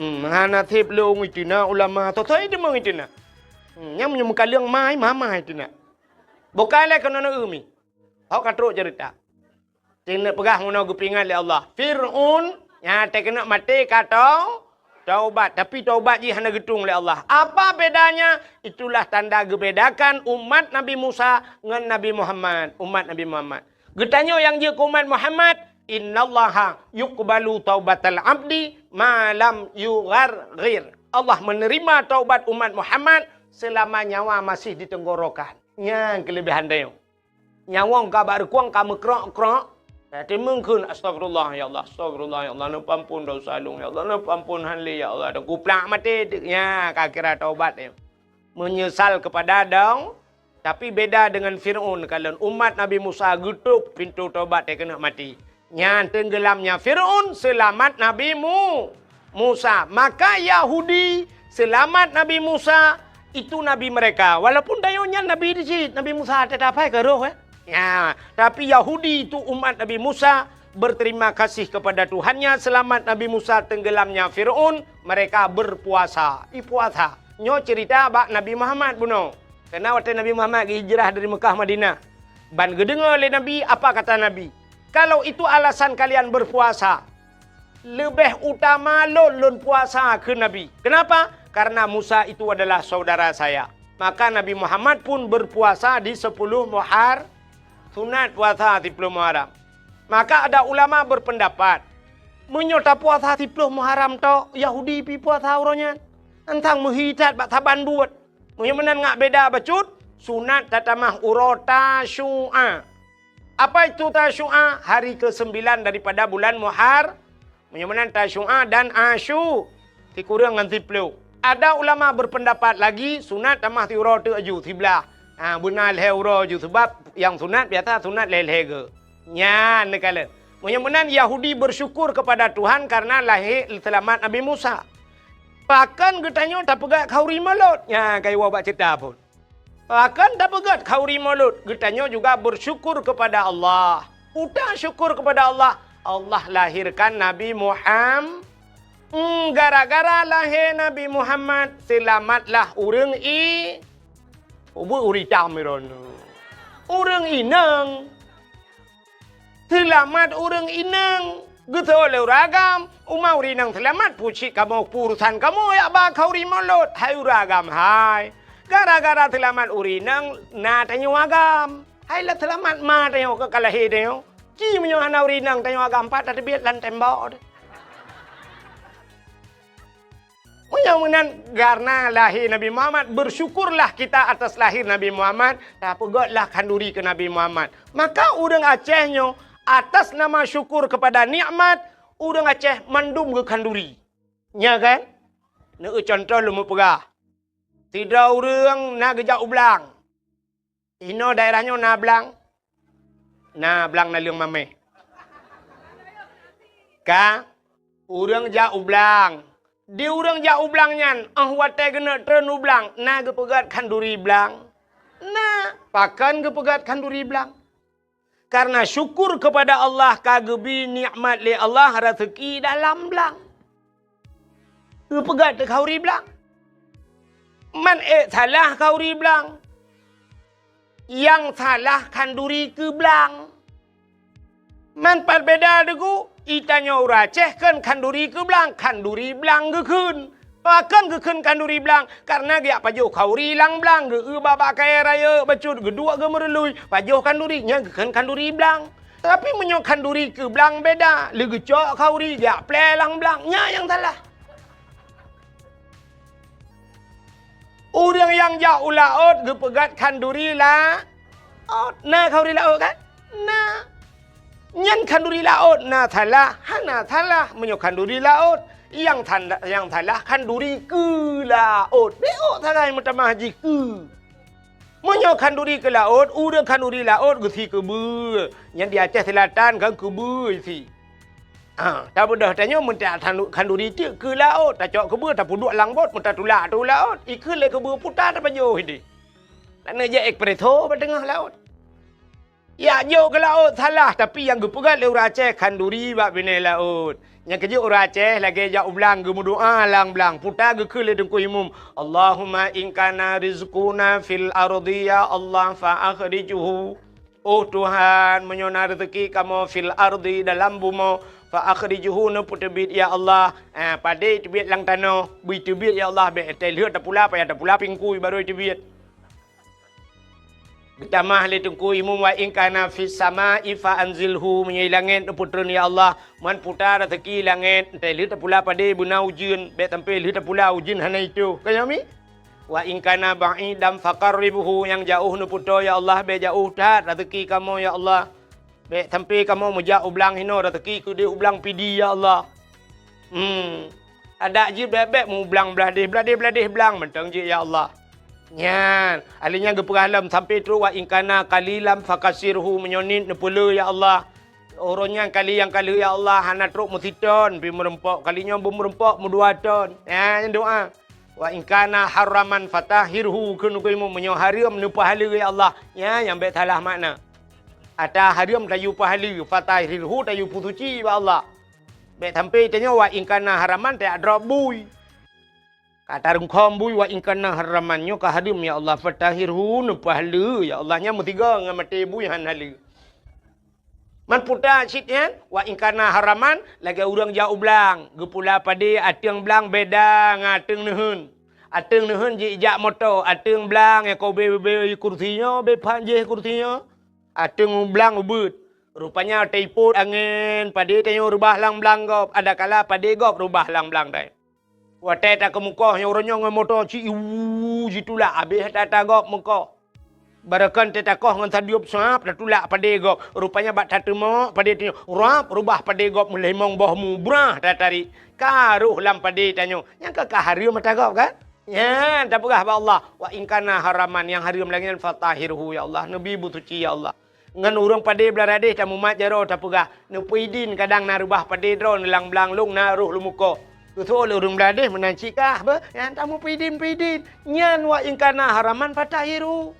Hmm, hana sép lôn iteunak ulama, soe-soe deungoe iteunak. Hmm, nyang meunyoe meukaleueng mai, mama iteunak. Bukai lé keunoe umi. Ho ka trok ceurita. Teuneuk peugah meunoe geupeuingat lé Allah. Fir'aun nyang teukeunok maté ka tau-, taubat, tapi taubat jih hana geutueng lé Allah. Apa bedanya? Itulah tanda geubedakan umat Nabi Musa ngon Nabi Muhammad. Umat Nabi Muhammad. Geutanyoe nyang jeuet keu umat Muhammad, "Innallaha yuqbalu taubatal abdi ma lam yugharghir." Allah menerima taubat umat Muhammad selama nyawa masih di tenggorokan. Nyan keuleubaihan tanyoe. Nyawöng ka bak reukueng ka meukrok-krok. Tatimeung kheun, "Astagfirullah, ya Allah, astagfirullah, ya Allah, neupeuampon desya lôn, ya Allah, neupeuampon han lé, ya Allah." Dan kuplak maté, nya ka kira taubat nyoe. Meunyeusal keupada dong, tapi beda deungon Fir'aun kalon. Umat Nabi Musa geutôp pintoe taubat teukeunok maté. Nyan teunggeulamnya Fir'aun seulamat Nabi Mu-, Musa. Maka Yahudi seulamat Nabi Musa, itu nabi mereka. Walaupun tanyoe nyan nabi di cit, Nabi Musa teutab hai ka roh, eh. Ya, tapi Yahudi itu umat Nabi Musa berterima kasih kepada Tuhannya, seulamat Nabi Musa teunggeulamnya Fir'aun, mereka berpuasa. Ipuasa. Nyoe ceurita bak Nabi Muhammad bunoe. Karena watée Nabi Muhammad geuhijrah dari Mekah Madinah, ban geudeungoe lé Nabi, apa kata Nabi? "Kalau itu alasan kalian berpuasa, leubeh utama lôn, lôn puasa," kheun Nabi. Kenapa? Karena Musa itu adalah saudara saya. Maka Nabi Muhammad pun berpuasa di sepuluh Muhar-, sunat puasa di sepuluh Muharram. Maka ada ulama berpendapat, Meunyoe tapuasa siplôh Muharram tok, Yahudi pi puasa uroe nyan. Tantang meuhi that bak saban buet. Meunyoe meunan ngak beda bacut, sunat tatamah uroe Tasyu'a. Apa itu Tasyu'a? Hari kesembilan daripada bulan Muhar-, Meunyoe meunan Tasyu'a dan Asyu, sikureueng ngon siplôh. Ada ulama berpendapat lagi, sunat tamah siuroe teuk aju, siblaih. Ha, beuna lhèe uroe aju, sebab nyang sunat biasa sunat lhèe-lhèe geu. Nyan neukalon. Meunyoe meunan Yahudi bersyukur kepada Tuhan karena lahé seulamat Nabi Musa. Pakon geutanyoe tapeugöt khanduri Maulud? Nyan ka iwoe bak ceurita phon. Pakon tapeugöt khanduri Maulud, geutanyoe juga bersyukur kepada Allah. Peue syukur kepada Allah, Allah lahirkan Nabi Muham-, Hmm, gara-gara lahé Nabi Muhammad, seulamatlah ureuëng i-, ubeuet ureuëng itam droeneuh. Ureuëng inong. Seulamat ureuëng inong. Geusoe lé ureuëng agam, uma ureuëng inong seulamat, peue cit kamoe, peue urusan kamoe jak ba khanduri Maulud, hai ureuëng agam hai. Gara-gara seulamat ureuëng inong na tanyoe agam. Hai lé seulamat ma tanyoe keu ka lahé tanyoe. Ci meunyoe hana ureuëng inong tanyoe agam, pat tateubiet lam tembok teuh. Meunyoe meunan, karena lahé Nabi Muhammad, bersyukurlah kita atas lahir Nabi Muhammad, tapeugötlah khanduri keu Nabi Muhammad. Maka ureuëng Aceh nyoe, atas nama syukur kepada nikmat, ureuëng Aceh mandum geukhanduri. Nya kan? Neueu contoh lôn meupeugah. Sidroe ureuëng na geujak u blang. Inoe daerah nyoe na blang? Na blang naleueng maméh. Ka, ureuëng jak u blang. Di ureuëng jak u blang nyan, óh watée geuneuk treun u blang, na geupeugöt khanduri blang? Na, pakon geupeugöt khanduri blang? Karena syukur kepada Allah ka geubri nikmat lé Allah raseuki dalam blang. Geupeugöt khanduri blang. Man ék salah khanduri blang. Nyang salah khanduri keu blang. Man pat beda deungon geutanyoe ureuëng Aceh kheun khanduri keu blang, khanduri blang geukheun. Pakon geukheun khanduri blang? Karena geujak pajoh khanduri lam blang, geu-eu bak-bak kayée rayeuk bacut, geuduek geumeurului, pajoh khanduri, nyan geukheun khanduri blang. Tapi meunyoe khanduri keu blang beda, lé geucok khanduri geujak plé lam blang, nyan nyang salah. Ureuëng nyang jak u laôt geupeugöt khanduri laôt. Na khanduri laôt kan? Na. Nyan khanduri laôt na salah, hana salah meunyoe khanduri laôt. Nyang than-, nyang salah khanduri keu laôt. Bék ôk sagai meutamah jih keu. Meunyoe khanduri keu laôt, ureuëng khanduri laôt geusi keubeue. Nyan di Aceh Selatan kan keubeue isi. Ha, tabeudôh tanyoe meuntak khanduri teuk keu laôt, tacok keubeue tapeuduek lam bot, meutatulak ateueh laôt, ikheun lé keubeue puta tapajoh ideh. Laneuk jak espresso bak teungoh laôt. Jak jok keu laôt salah, tapi nyang geupeugöt lé ureuëng Aceh khanduri bak binéh laôt. Nyang keujeuet ureuëng Aceh lagée jak u blang geumeudoá lam blang, puta geukheun lé Teungku Imum, "Allahumma in kana rizquna fil ardi ya Allah fa akhrijhu." Oh Tuhan, meunyoe na reuzeuki kamoe fil ardi dalam bumoe, fa akhrijhu neupeuteubiet ya Allah. Ah, padé teubiet lam tanoh, bri teubiet ya Allah, bék teuh lheueh tapula, payah tapula pingkui barô teubiet. Geutamah lé Teungku Imum, "Wa in kana fis sama'i fa anzilhu," meunyoe langét neupeutreun ya Allah, man puta reuzeuki langét, teuh lheueh tapula padé beuna ujeuen, bék sampoe lheueh tapula ujeuen hana itôh. Ka nyoe mi? "Wa in kana ba'idan faqarribhu," nyang jaoh neupeutoe ya Allah, bék jaoh that reuzeuki kamoe ya Allah. Bék sampoe kamoe meujak u blang hinoe reuzeuki keudeh u blang Pidie ya Allah. Hmm. Adak jih bék-bék mu blang bladeh, bladeh, bladeh blang mantong jih ya Allah. Nyan, alèh nyan geupeugah lom sampoe trok, "Wa in kana qalilan fakasirhu," meunyoe niet neupeuleueh ya Allah. Uroe nyan kali nyang ka lheueh ya Allah hana trok meusiton, pi meurumpok, kali nyoe beumeureumpok meudua ton. Nyan doa. "Wa in kana haraman fatahhirhu," kheun Teungku Imum, meunyoe hareuem neupeuhaleue ya Allah. Nyan nyang bék salah makna. Ata hareuem tayue peuhaleue, fatahhirhu tayue peusuci bak Allah. Bék sampoe tanyoe "wa in kana haraman" tajak drob bui. Ka tarungkhom bui "wa in kana haraman", nyoe ka hareuem ya Allah, "fatahhirhu" neupeuhaleue ya Allah, nyan meusigoe ngon maté bui hana haleue. Man puta cit nyan, "wa in kana haraman", lagée ureuëng jak u blang, geupula padé ateueng blang beda ngon ateueng neuheun. Ateueng neuheun jih jak moto, ateueng blang nyang ka ubé-ubé kursi nyoe, ubé phan jih kursi nyoe. Ateueng blang ubeuet. Rupanya teupot angén, padé tanyoe reubah lam blang gob, adakala padé gob reubah lam blang tanyoe. Watée takeumukoh nyoe uroe nyoe ngon moto ci iwu jitulak habéh that-that gob meukoh. Barokon teuh takoh ngon sadub sab tatulak padé gob. Rupanya bak tateumok padé tanyoe rab reubah padé gob meulimong boh mubrah tatarik. Ka roh lam padé tanyoe. Nyang ka, ka hareuem mata gob kan? Nyan tapeugah bak Allah, "Wa in kana haraman," nyang hareuem lagée nyan, "fatahhirhu, ya Allah, neubi beusuci, ya Allah." Ngon ureuëng padé Beuladeh tamumat jaroe tapeugah, "Neupeuidin kadang na reubah padé droe neulang blang lông na roh lumuko." Geuseuôt lé ureuëng Beuladeh meunan cit kah beuh, nyan tamupeidin-peidin. Nyan wa in kana haraman fatahhirhu.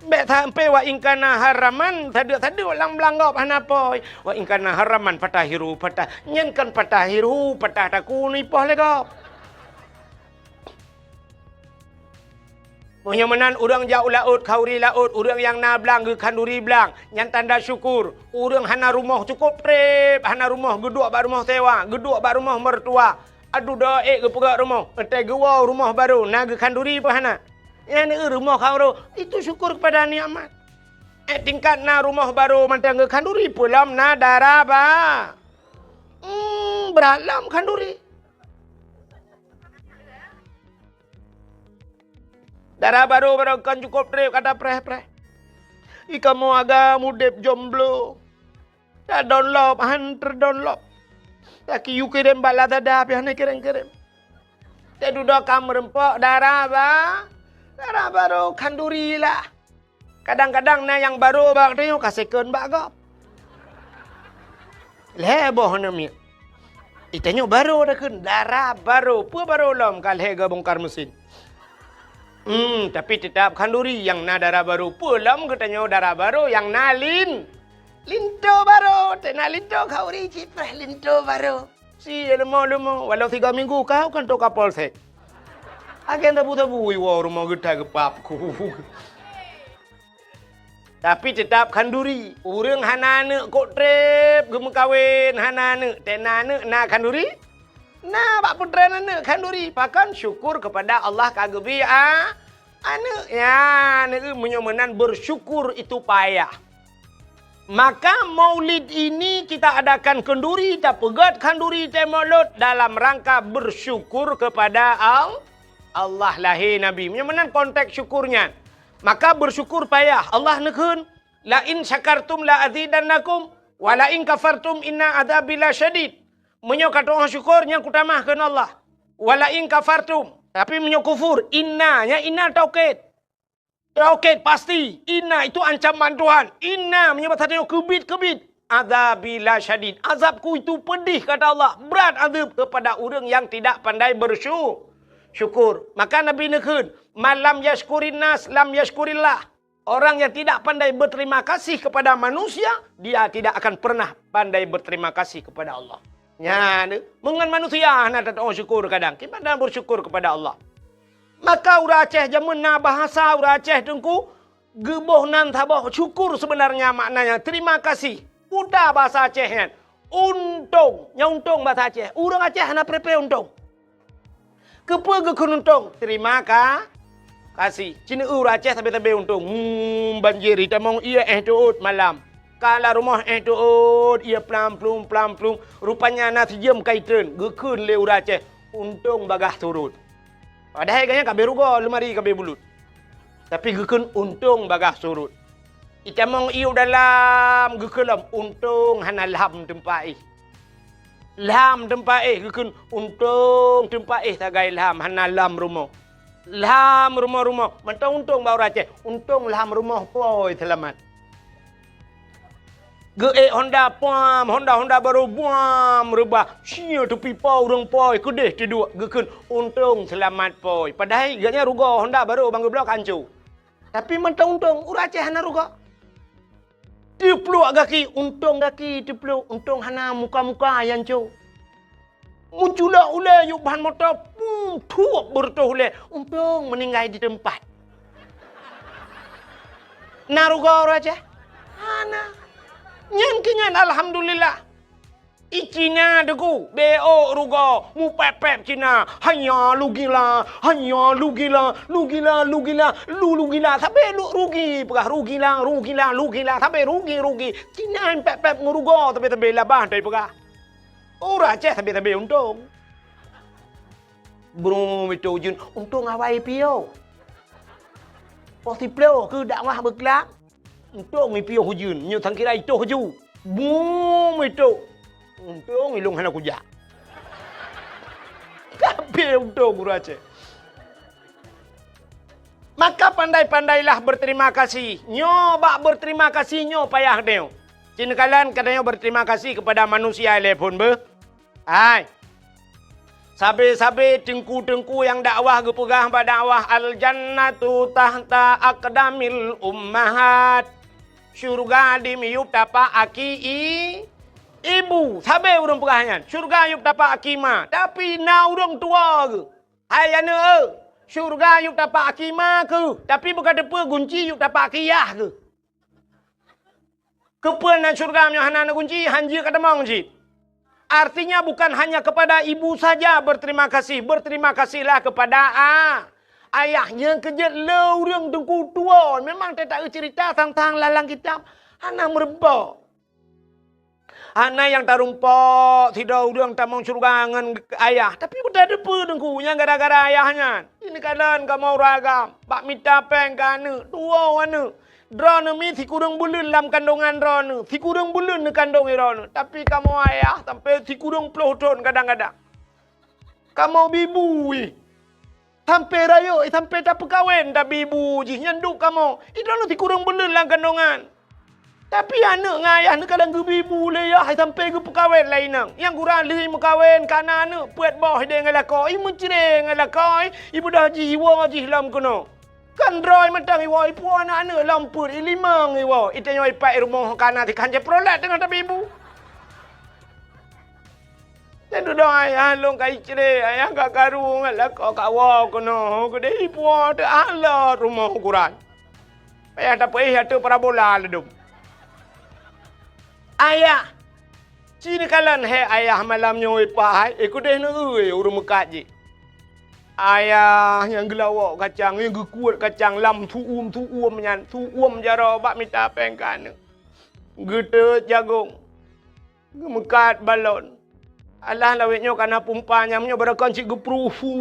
Bék sampoe wa in kana haraman, sadeuk-sadeuk lam blang gob hana poi. Wa in kana haraman fatahhirhu, fatah-, nyan kon fatahhirhu, patah takue ipoh lé gob. Meunyoe meunan ureuëng jak u laôt, khanduri laôt, ureuëng nyang na blang geukhanduri blang, nyan tanda syukur. Ureuëng hana rumoh cukôp treb, hana rumoh geuduek bak rumoh sewa, geuduek bak rumoh mertua. Aduh, do ék geupeugöt rumoh, watée geuwoe rumoh barô na geukhanduri peu hana? Nyan eu rumoh khanduri, itu syukur kepada nikmat. Eh, tingkat na rumoh barô mantong geukhanduri, peulom na dara ba-, hmm, brat lom khanduri. Dara barô, barô kon cukôp treb ka tapreh-preh. Ikamoe agam udeb jomblo. Tadonlop han teudonlop. Taki yue kirém bak Lazada pih hana kirém-kirém. Teududoe ka meureumpok dara ba-, dara barô khanduri lah. Kadang-kadang na nyang barô bak tanyoe ka second bak gob. Lhée boh hana miet. Itanyoe barô takheun dara barô, peue barô lom ka lhée geubongkar mesin. Hmm, tapi teutab khanduri nyang na dara barô, peue lom geutanyoe dara barô nyang na lin-, linto barô, teuh na linto khanduri cit preh linto barô. Si leumo-leumo, walau tiga minggu kau kan toka polsek. Agen tabu-tabu iwoe rumoh geuta geupap ku. Tapi teutab khanduri. Ureuëng hana aneuëk kok treb geumeukawen, hana aneuëk, teuh na aneuëk na khanduri? Na bak peutren aneuëk khanduri. Pakon? Syukur kepada Allah ka geubri a-, aneuëk. Ya, aneuëk meunyoe meunan bersyukur itu payah. Maka maulid ini kita adakan khanduri, tapeugöt khanduri teuh mulod dalam rangka bersyukur kepada Al-, Allah lahé Nabi. Meunyoe meunan konteks syukur nyan. Maka bersyukur payah. Allah neukheun, "La in syakartum la azidannakum, wa la in kafartum inna adzabi lasyadid." Meunyoe ka tu'oh syukur, nyan kutamah kheun Allah. "Wa la in kafartum." Tapi meunyoe kufur, inna, nyan inna taukid. Taukid pasti. Inna itu ancaman Tuhan. Inna, meunyoe bahasa tanyoe keubit-keubit. "Adzabi lasyadid." Azabku itu pedih, kata Allah. Berat azab kepada ureuëng yang tidak pandai bersyu-, syukur. Maka Nabi neukheun, "Man lam yashkurin nas, lam yashkurillah." Orang yang tidak pandai berterima kasih kepada manusia, dia tidak akan pernah pandai berterima kasih kepada Allah. Nyan, meungon manusia hana tatu'oh syukur kadang, kiban na bersyukur kepada Allah. Maka ureuëng Aceh jameun na bahasa ureuëng Aceh teungku, geuboh nan saboh syukur sebenarnya maknanya terima kasih. Peue bahasa Aceh nyan, untông. Nyan untông bahasa Aceh. Ureuëng Aceh hana preh-preh untông. Keupeue geukheun untông? Terima ka-, kasih. Ci neu ureuëng Aceh sabe-sabe untông. Hmm, banjir itamong ié éh teuôt malam. Ka lam rumoh éh teuôt ié plam-plum, plam-plum. Rupanya na sijeuem ka itreun. Geukheun lé ureuëng Aceh, untông bagaih surut. Padahai gobnyan ka abéh rugoe, leumari ka abéh bulut. Tapi geukheun untông bagaih surut. Itamong ié u dalam, geukheun lom, untông hana lham teumpat éh. Lham teumpat éh, geukheun untông teumpat éh sagai lham, hana lham rumoh. Lham rumoh-rumoh, mantong untông bak ureuëng Aceh, untông lham rumoh poi seulamat. Geuék honda puam, honda-honda barô buam reubah. Sia teupipa ureuëng poi keudeh teuduek geukheun untông seulamat poi. Padahai gobnyan rugoe honda barô ban geubloe ka ancô. Tapi mantong untông, ureuëng Aceh hana rugoe. Teupluek gaki, untông gaki teupluek, untông hana muka-muka nyang ancô. Meuculok ulée yub ban moto, pum, thuep beureutoh ulée, untông meuninggai di teumpat. Na rugoe ureuëng Aceh? Hana. Nyan keuh nyan alhamdulillah. Cina deku, beok rugoe, mupép-pép Cina. Hanya lugila, hanya lugila, lugila, lugila, lu lugila. Sabe lu rugi peugah, rugila, rugila, lugila. Sabe rugi, rugi. Cina pép-pép ngon rugoe, sabe-sabe labah tai peugah. Ureuëng Aceh sabe-sabe untông. Brum itu jun, untông awai pio. Poh siploh keu dakwah beuklam. Untông ipiôh ujeuen, nyoe sangkira itoh ju. Bum itoh. Untông ilông hana kujak. Kabeh untông ureuëng Aceh. Maka pandai-pandailah berterima kasih. Nyoe bak berterima kasih nyoe payah deuh. Cina kalan katanya berterima kasih kepada manusia lé phon beuh. Hai. Sabe-sabe teungku-teungku nyang dakwah geupeugah bak dakwah, "Al-jannatu tahta aqdamil ummahat." Syurga di miyueb tapak aki i-, ibu. Sabe ureuëng peugah nyan, "Syurga yueb tapak aki ma." Tapi na ureuëng tuwoe geuh, "Hai aneuëk, syurga yueb tapak aki ma keuh, tapi beuka teupeue gunci yueb tapak aki yah keuh." Keupeue na syurga meunyoe hana na gunci, hanjeuet ka tamong cit. Artinya bukan hanya kepada ibu saja berterima kasih, berterima kasihlah kepada a-, ayah. Nyang keujeuet le ureuëng teungku tuwoe, memang teutak cerita tentang lalang kitab hana meurumpok. Hana nyang tarumpok sidroe ureuëng tamong syurga ngon ayah, tapi beutateupeue teungku nyang gara-gara ayah nyan. Ini kalan kamoe ureuëng agam bak mita péng keu aneuëk, tuwoe aneuëk. Droeneuh mi sikureueng buleuen lam kandongan droeneuh, sikureueng buleuen neukandong droeneuh. Tapi kamoe ayah sampai sikureueng ploh thon kadang-kadang. Kamoe bibu ih. Sampai rayeuk, ih, sampai tapeukawen tabibu jih nyan duek kamoe. Ih, droeneuh sikureueng buleuen lam kandongan. Tapi aneuëk ngon ayah neukadang geubibu lé yah, ih, sampai geupeukawen lé inong. Nyang gura lheueh meukawen, kana aneuëk peuet boh idéh ngon lakoe, ih, meucre ngon lakoe, ih, beudôh jih iwoe jih lom keunoe. Kan droe mantong iwoe ipuwoe aneuk-aneuk lom peuet, i limong iwoe, i tanyoe ipat i rumoh ka na tikhan jeuet peurolat teungoh tabibu. Nyan dudoe ayah lôn ka icre, ayah ka karu ngon lakoe ka woe keunoe, keudeh ipuwoe teuh lom rumoh ukuran. Payah tapeuéh ateueh parabola ladôm. Ayah, ci neukalon hai ayah malam nyoe pai, eh, keudeh neueu ureuëng meukat jih. Ayah nyang geulawok kacang, nyang geukuet kacang lam su'uem-su'uem nyan, su'uem jaroe bak mita péng keu aneuk. Geuteut jagong, geumeukat balon. Alah lawét nyoe ka na pumpa nyang nyoe barokon cit geupruh, pu,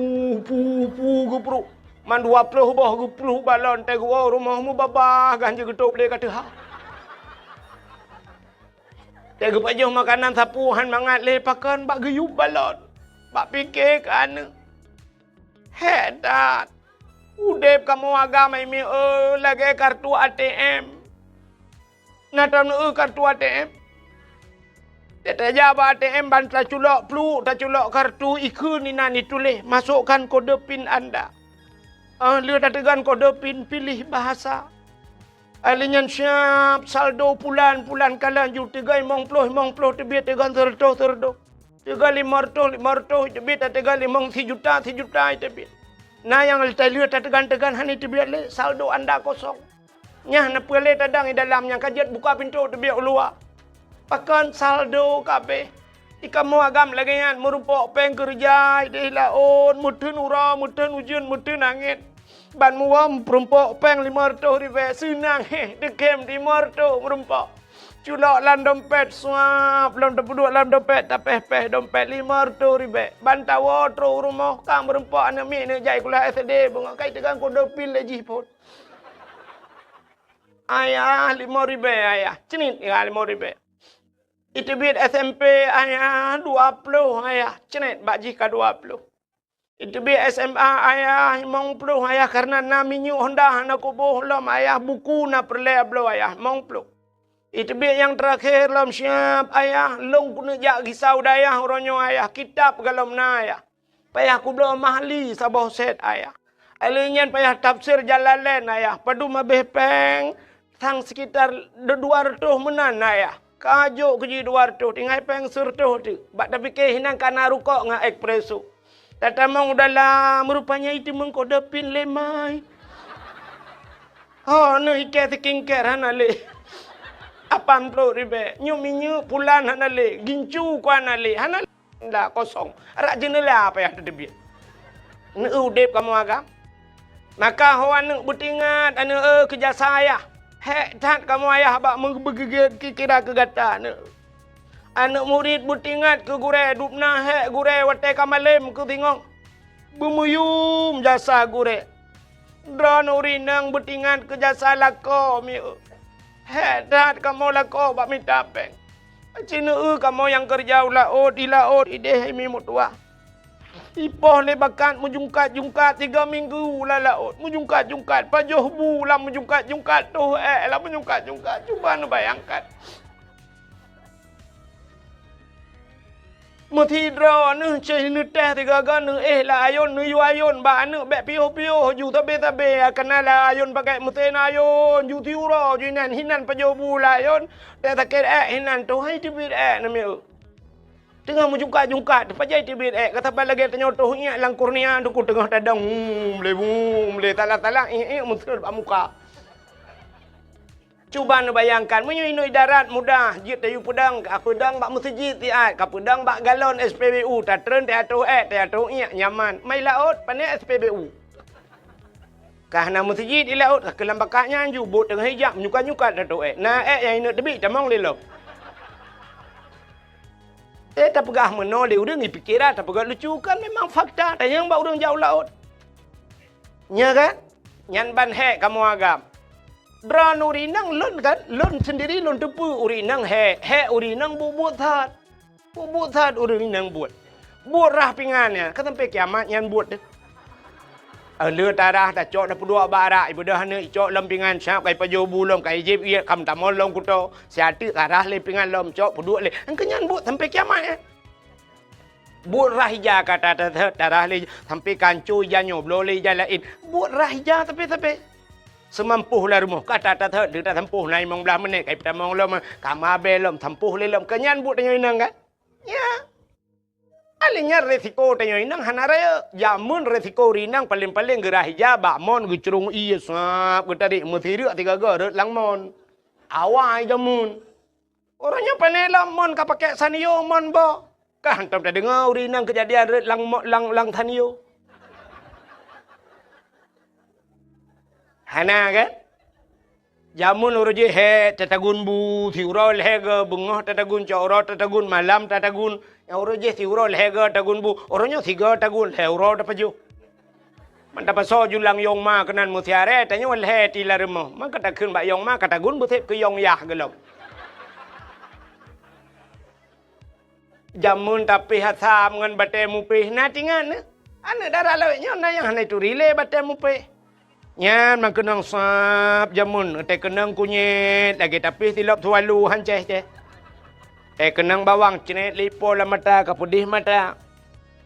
pu, pu, geupruh. Man dua ploh boh geupruh balon, teuh geuwoe rumoh mubabah gan jeuet geutôb lé ka teuhah. Teuh geupajoh makanan sapeue han mangat lé pakon bak geuyub balon. Bak pike keu aneuk. Hék that! Udeb kamoe agam hai mieu lagée kartu A T M. Na tam neueu kartu A T M? Teutajak bak A T M ban taculok pluek, taculok kartu, ikheun inan ituléh, "Masukkan kode pin Anda." Ah, lheueh tateugon kode pin, pilih bahasa. Ai lheueh nyan siab saldo pulan, pulan kalon ju teugon limong ploh, limong ploh teubiet teugon seureutôh, seureutôh. Teugon limong reutôh, limong reutôh teubiet, teugon limong sijuta, sijuta teubiet. Na nyang lheueh tateugon-teugon hana teubiet lé, saldo anda kosong. Nyan na peue lé tadong i dalam nyang ka jeuet buka pintoe teubiet u luwa. Pakon saldo kabeh. Di kamoe agam lagée nyan meurumpok péng keureuja ideh laôt, meuteun uroe, meuteun ujeuen, meuteun angén. Ban muwöm peurumpok péng limong reutôh ribée, seunang héh, teukem limong reutôh meurumpok. Culok lam dompet, suap, lom teupeuduek lam dompet, tapéh-péh dompet limong reutôh ribée. Ban tawoe trok u rumoh, ka meurumpok aneuk miet neuk jai kuliah S D, beungoh kai teugang kode pin lé jih phon. Ayah, limong ribée, ayah. Cenit, ya, limong ribée. Iteubiet S M P, ayah, dua ploh, ayah. Cenit, bak jih ka dua ploh. Iteubiet S M A, ayah, limong ploh, ayah, karena na minyeuk Honda hana kuboh lom, ayah, buku na peureulée bloe, ayah, limong ploh. Iteubiet nyang teurakhé lom siab, ayah, lôn keuneuk jak gisa u dayah uroe nyoe, ayah, kitab golom na, ayah. Payah kubloe Mahli saboh set, ayah. Ai lheueh nyan payah tafsir Jalalain, ayah. Padum habéh péng, sang sekitar dua reutôh meunan, ayah. Ka jok keu jih dua reutôh, tinggai péng seureutôh teuk. Bak tapike hinan ka na rukok ngon espresso. Tatamong u dalam, rupanya iteumeung kode pin lé mai. Ho, neuh ikée skincare hana lé. Lapan ploh ribèe. Nyoe minyeuk pulan hana lé, gincu kon hana lé, hana lé, la kosong. Arak jeuneula payah teuteubiet. Neu udép kamoe agam. Maka ho aneuk beutingat, aneuk, eh, keu jasa ayah. Hék that kamoe ayah bak meubeugeugét kira keu gata, aneuk. Aneuk murit beutingat keu gurèe, dubna hék gurèe watèe ka malém keu singoh. Beumuyum jasa gurèe. Droeneuh ureueng inong beutingat keu jasa lakoe, mieu. Hék that kamoe lakoe bak mita péng. Aci neu kamoe nyang keureuja u laôt, di laôt idéh imi meutuwah. Ipoh lé bakat meujungkat-jungkat tiga minggu u lam laôt, meujungkat-jungkat, pajoh bu lam meujungkat-jungkat, toh ék lam meujungkat-jungkat. Cuba neubayangkan. Meusidroe neuh cit neuteh sigaga neuéh lam ayôn, neuyue ayôn bak aneuk bèk piôh-piôh ju sabe-sabe, kana lam ayôn pakai meusén ayôn, ju siuroe ju inan, hinan pajoh bu lam ayôn, teuh sakét ék hinan, toh hai teubiet ék namiet. Teungoh meujungkat-jungkat, teuh pajoh teubiet ék, ka saban lagèe tanyoe toh iék lam kurnia, teungku teungoh tadong, hum, lé, hum, lé, salah-salah, iék-iék meuseuet bak muka. Cuba neubayangkan, meunyoe inoe idarat mudah, jeuet tayue peudong, ka peudong bak meuseujid siat, ka peudong bak galon S P B U, tatreun teuatoh ék, teuatoh iék, nyaman. Mai laôt, pané S P B U. Ka hana meuseujid di laôt, ka keulam bakat nyan ju, bot teungoh ijak, menyukat-nyukat teuatoh ék. Na ék nyang ineuk teubiet, tamong lé lom. Eh, tapeugah meunoe lé ureueng, ipike that, tapeugah lucu, kan memang fakta, tanyong bak ureueng jak u laôt. Nya kan? Nyan ban hék kamoe agam. Droeneuh ureueng inong lôn kan, lôn seundiri lôn teupeue ureueng inong hék, hék ureueng inong buet-buet that. Buet-buet that ureueng inong buet. Buet rhah pingan nyan, ka sampai kiamat nyan buet deh. Eh, lheueh tarhah tacok tapeuduek bak arak, ibeudôh aneuk icok lom pingan, siap ka ipajoh bu lom, ka ijieb iék, ka meutamong lom kuto, siat teuk ka rhah lé pingan lom, cok peuduek lé. Engkeu nyan buet sampai kiamat nyan. Buet rhah ija ka ta-, ta-, ta-, tarhah lé, sampai ka ancô ija nyoe, bloe lé ija laén. Buet rhah ija sabe-sabe. Seumampôh lam rumoh, ka ta-, ta-, ta-, tasampôh na limong blaih menit, ka ipeutamong lom, ka mabée lom, sampôh lé lom. Keu nyan buet tanyoe inong kan? Nya. Paléng nyan resiko tanyoe inong hana rayeuk. Jameun resiko ureueng inong paléng-paléng geurhah ija bak mon geucrông ié sab, geutarek meusireuk sigaga rhot lam mon. Awai jameun. Uroe nyoe pane lom mon ka pakék sanyo mon boh. Ka hantom tadeungoe ureueng inong keujadian rhot lam mo-, lam, lam sanyo. Hana kan? Jameun uroe jih hék tatagun bu, siuroe lhèe goe, beungoh tatagun, cot uroe tatagun, malam tatagun. Nyang uroe jih siuroe lhèe goe tagun bu, uroe nyoe sigoe tagun, lhèe uroe tapajoh. Man tapasoe ju lam yong ma keunan meusiaré, tanyoe lhèe ti lam rumoh. Man ka takheun bak yong ma, ka tagun beusép keu yong yah gohlom. Jameun tapéh asam ngon batée mupéh na tingat nyoe. Aneuk dara lawét nyoe na nyang hana ituri lé batée mupéh. Nyan meukeunong sab jameun, teukeunong kunyét lagée tapéh silop suwalu hancéh céh. Teukeunong bawang cret lipo lam mata ka peudeh mata.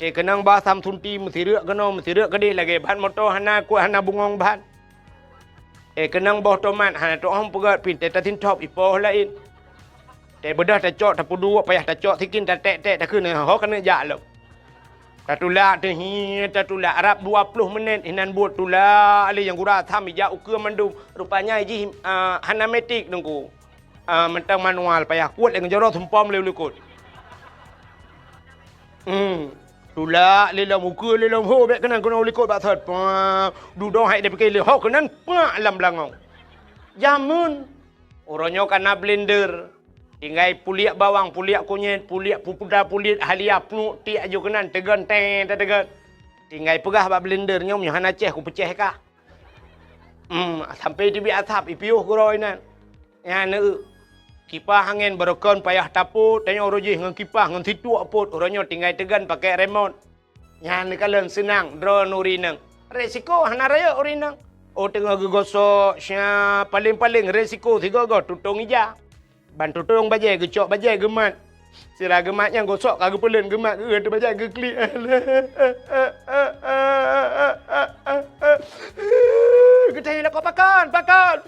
Teukeunong bak asam sunti meusireuk keunoe meusireuk keudeh lagée ban moto hana kuat hana bungong ban. Teukeunong boh tomat hana teuoh peugét pih teuh tasintop ipoh laén. Teubeudôh tacok tapeuduek payah tacok sikin taték-ték takheun ho keuneuk jak lom. Tatulak teuh hi tatulak rab dua ploh menit inan buet tulak lé nyang gura asam ijak ukeue mandum. Rupanya jih, ah, hana metik teungku. Ah, mantong manual payah kuet lé ngon jaroe sumpom lé u likot. Hmm. Tulak lé lom ukeue lé lom ho bék keunan keunoe u likot bak sot. Pah, dudoe hai dipike lé ho keunan pah lam beulangong. Jameun. Uroe nyoe ka na blender. Tinggai puliek bawang, puliek kunyét, puliek pupuda, puliek halia, pluek tiek aju keunan teugon tée tateugon. Tinggai peugah bak blender nyoe meunyoe hana céh kupeucéh kah. Hmm, sampai teubiet asap ipiôh keudroe inan. Nyan neueu. Kipah angén barokon payah tapot, tanyoe uroe jih ngon kipah ngon situek pot, uroe nyoe tinggai teugon pakai remot. Nyan neukalon seunang droeneuh ureueng inong. Resiko hana rayeuk ureueng inong. Oh teungoh geugosok, sya, paléng-paléng resiko sigoe-goe tutong ija. Ban tutong bajée geucok bajée geumat. Sira geumat nyang gosok ka geupeulén geumat geueu teuh bajée geuklik. Geutanyong lakoe pakon, pakon.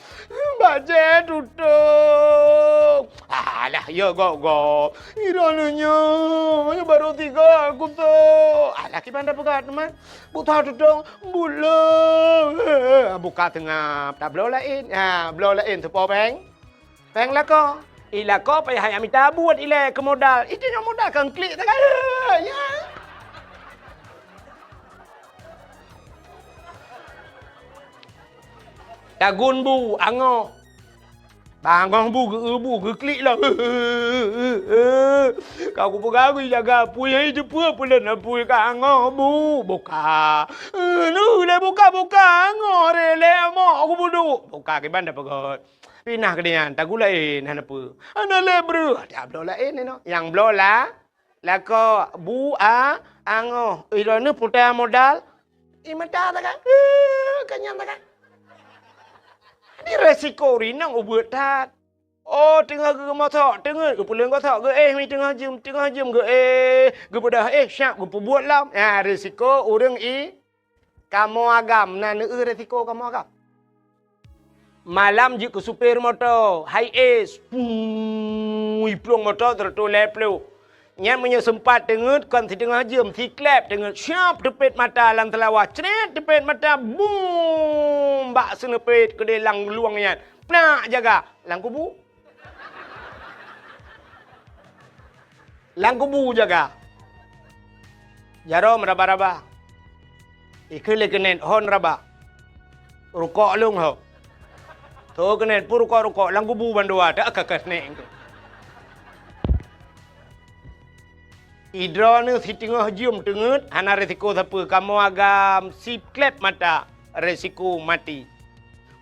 Bajée tutong. Alah, ya gok-gok. Droeneuh nyoe, nyoe barô tiga kusok. Alah, kiban tapeugah teuma. Buta tutong, bulo. Buka teungab, tabloe laén. Ha, bloe laén teupo péng. Péng lakoe. I lakoe payah jak mita buet ilée keu modal. Itu nyoe modal keu klik sagai. Ya. Tagun bu, angoh. Bangoh bu, geu-, bu, geuklik lah. Ka kupeugah jaga apui, hai teupeue peulon apui ka angoh bu, buka. Nu lé buka-buka, angoh ré lé amok kubudu. Buka kiban dah peugah. Pinah keu nyan, tagun laén hana peue. Hana lé breuh, ata bloe laén inoe. Nyang bloe la, lakoe bu a angoh. Ih, droeneuh puta modal. Ih, mata sagai. Heuh, ka nyan sagai. Di resiko rinong ubeuet that. Oh, teungoh geumothok, teungeut geupeuleueng gosok, geuéh mi teungoh jeuem, teungoh jeuem geuéh, geubeudôh éh, siap geupeubuet lom. Nyan resiko ureuëng i kamoe agam, na neueu resiko kamoe agam. Malam jeuet keu supir moto, high ace, puu, iplueng moto seratus lhèe ploh. Nyan meunyoe seumpat teungeut kon siteungoh jeuem, siklep teungeut, siap teupet mata lam seulawah, cret teupet mata, bum, bak seuneupet keudeh lam luwang nyan. Plak jaga lam kubu. Lam kubu jaga. Jaroe meuraba-raba. Ikheun lé keuneuk hon raba. Rukok lôn ho. Tho keuneuk pun rukok-rukok lam kubu bandua, tak ka keuneuk. Idroeneuh siteungoh jeuem teungeut hana resiko sapeue, kamoe agam siklep mata resiko maté.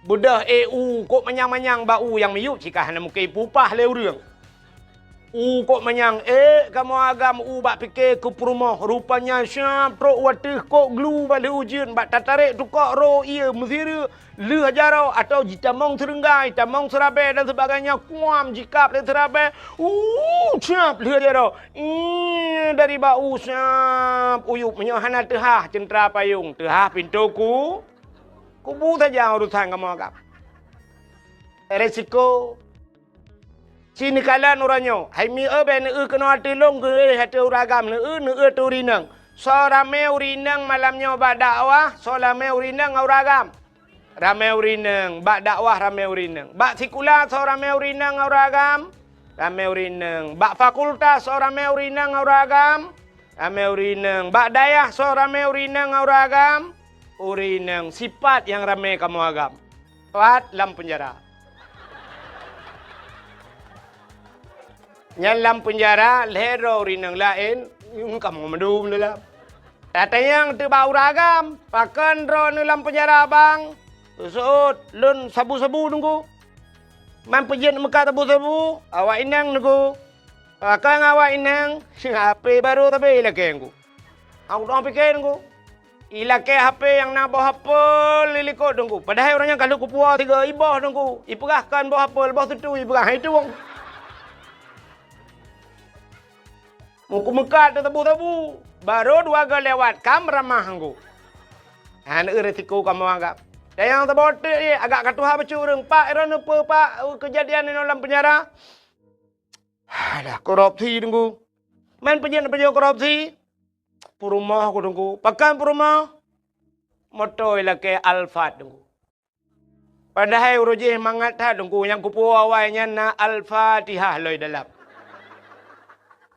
Beudôh éh u kok manyang-manyang bak u nyang miyueb cit ka hana mungken ipupah lé ureuëng. U kok manyang ék kamoe agam u bak pike keu peurumoh, rupanya siap trok wateueh kok glu bak lheueh ujeuen bak tatarek tukok ro ié meusireuk lheueh jaroe atau jitamong seureunggai, tamong seurabée dan sebagainya kuam jikab lé seurabée. U siap lheueh jaroe. Ih, dari bak u siap uyueb meunyoe hana teuhah ceuntra payong, teuhah pintoe ku, kubu saja urusan kamoe agam. Resiko. Ci neukalon uroe nyoe, hai mi eu bék neueu keunoe ateueh lôn geuéh ateueh ureuëng agam, neueu, neueu ateueh ureuëng inong. Soe ramé ureuëng inong malam nyoe bak dakwah, soe ramé ureuëng inong ngon ureuëng agam. Ramé ureuëng inong, bak dakwah ramé ureuëng inong. Bak sikula soe ramé ureuëng inong ngon ureuëng agam. Ramé ureuëng inong. Bak fakultas soe ramé ureuëng inong ngon ureuëng agam. Ramé ureuëng inong. Bak dayah soe ramé ureuëng inong ngon ureuëng agam. Ureuëng inong sipat nyang ramé kamoe agam. Pat lam peunjara. Nyan lam peunjara lhèe droe ureuëng inong laén, kamoe mandum dalam. Tatanyong teuk bak ureuëng agam, pakon droeneuh lam peunjara bang? Seuôt, lôn sabu-sabu teungku. Man peujeuet meukat sabu-sabu, awak inong teungku. Pakon awak inong, H P barô sabe ilakée teungku. Aku dong pike teungku. Ilakée H P nyang na boh apel di likot teungku. Padahai ureuëng nyan ka lheueh kupuwoe sigoe iboh teungku. Ipeugah kon boh apel, boh sutui ipeugah hai tueng. Muku meukat teutabu-tabu. Barô dua goe lewat, kam ramah teungku. Hana eu resiko kamoe agam. Dan nyang saboh teuk jih agak ka tuha bacut ureuëng, "Pak, droeneuh peue, Pak, keujadian inoe lam peunjara?" Alah, korupsi teungku. Man peujeuet-peujeuet korupsi. Peurumoh ku teungku. Pakon peurumoh? Moto ilakée Alphard teungku. Padahai uroe jih mangat that teungku, nyang kupuwoe awai nyan na Al-Fatihah lom dalam.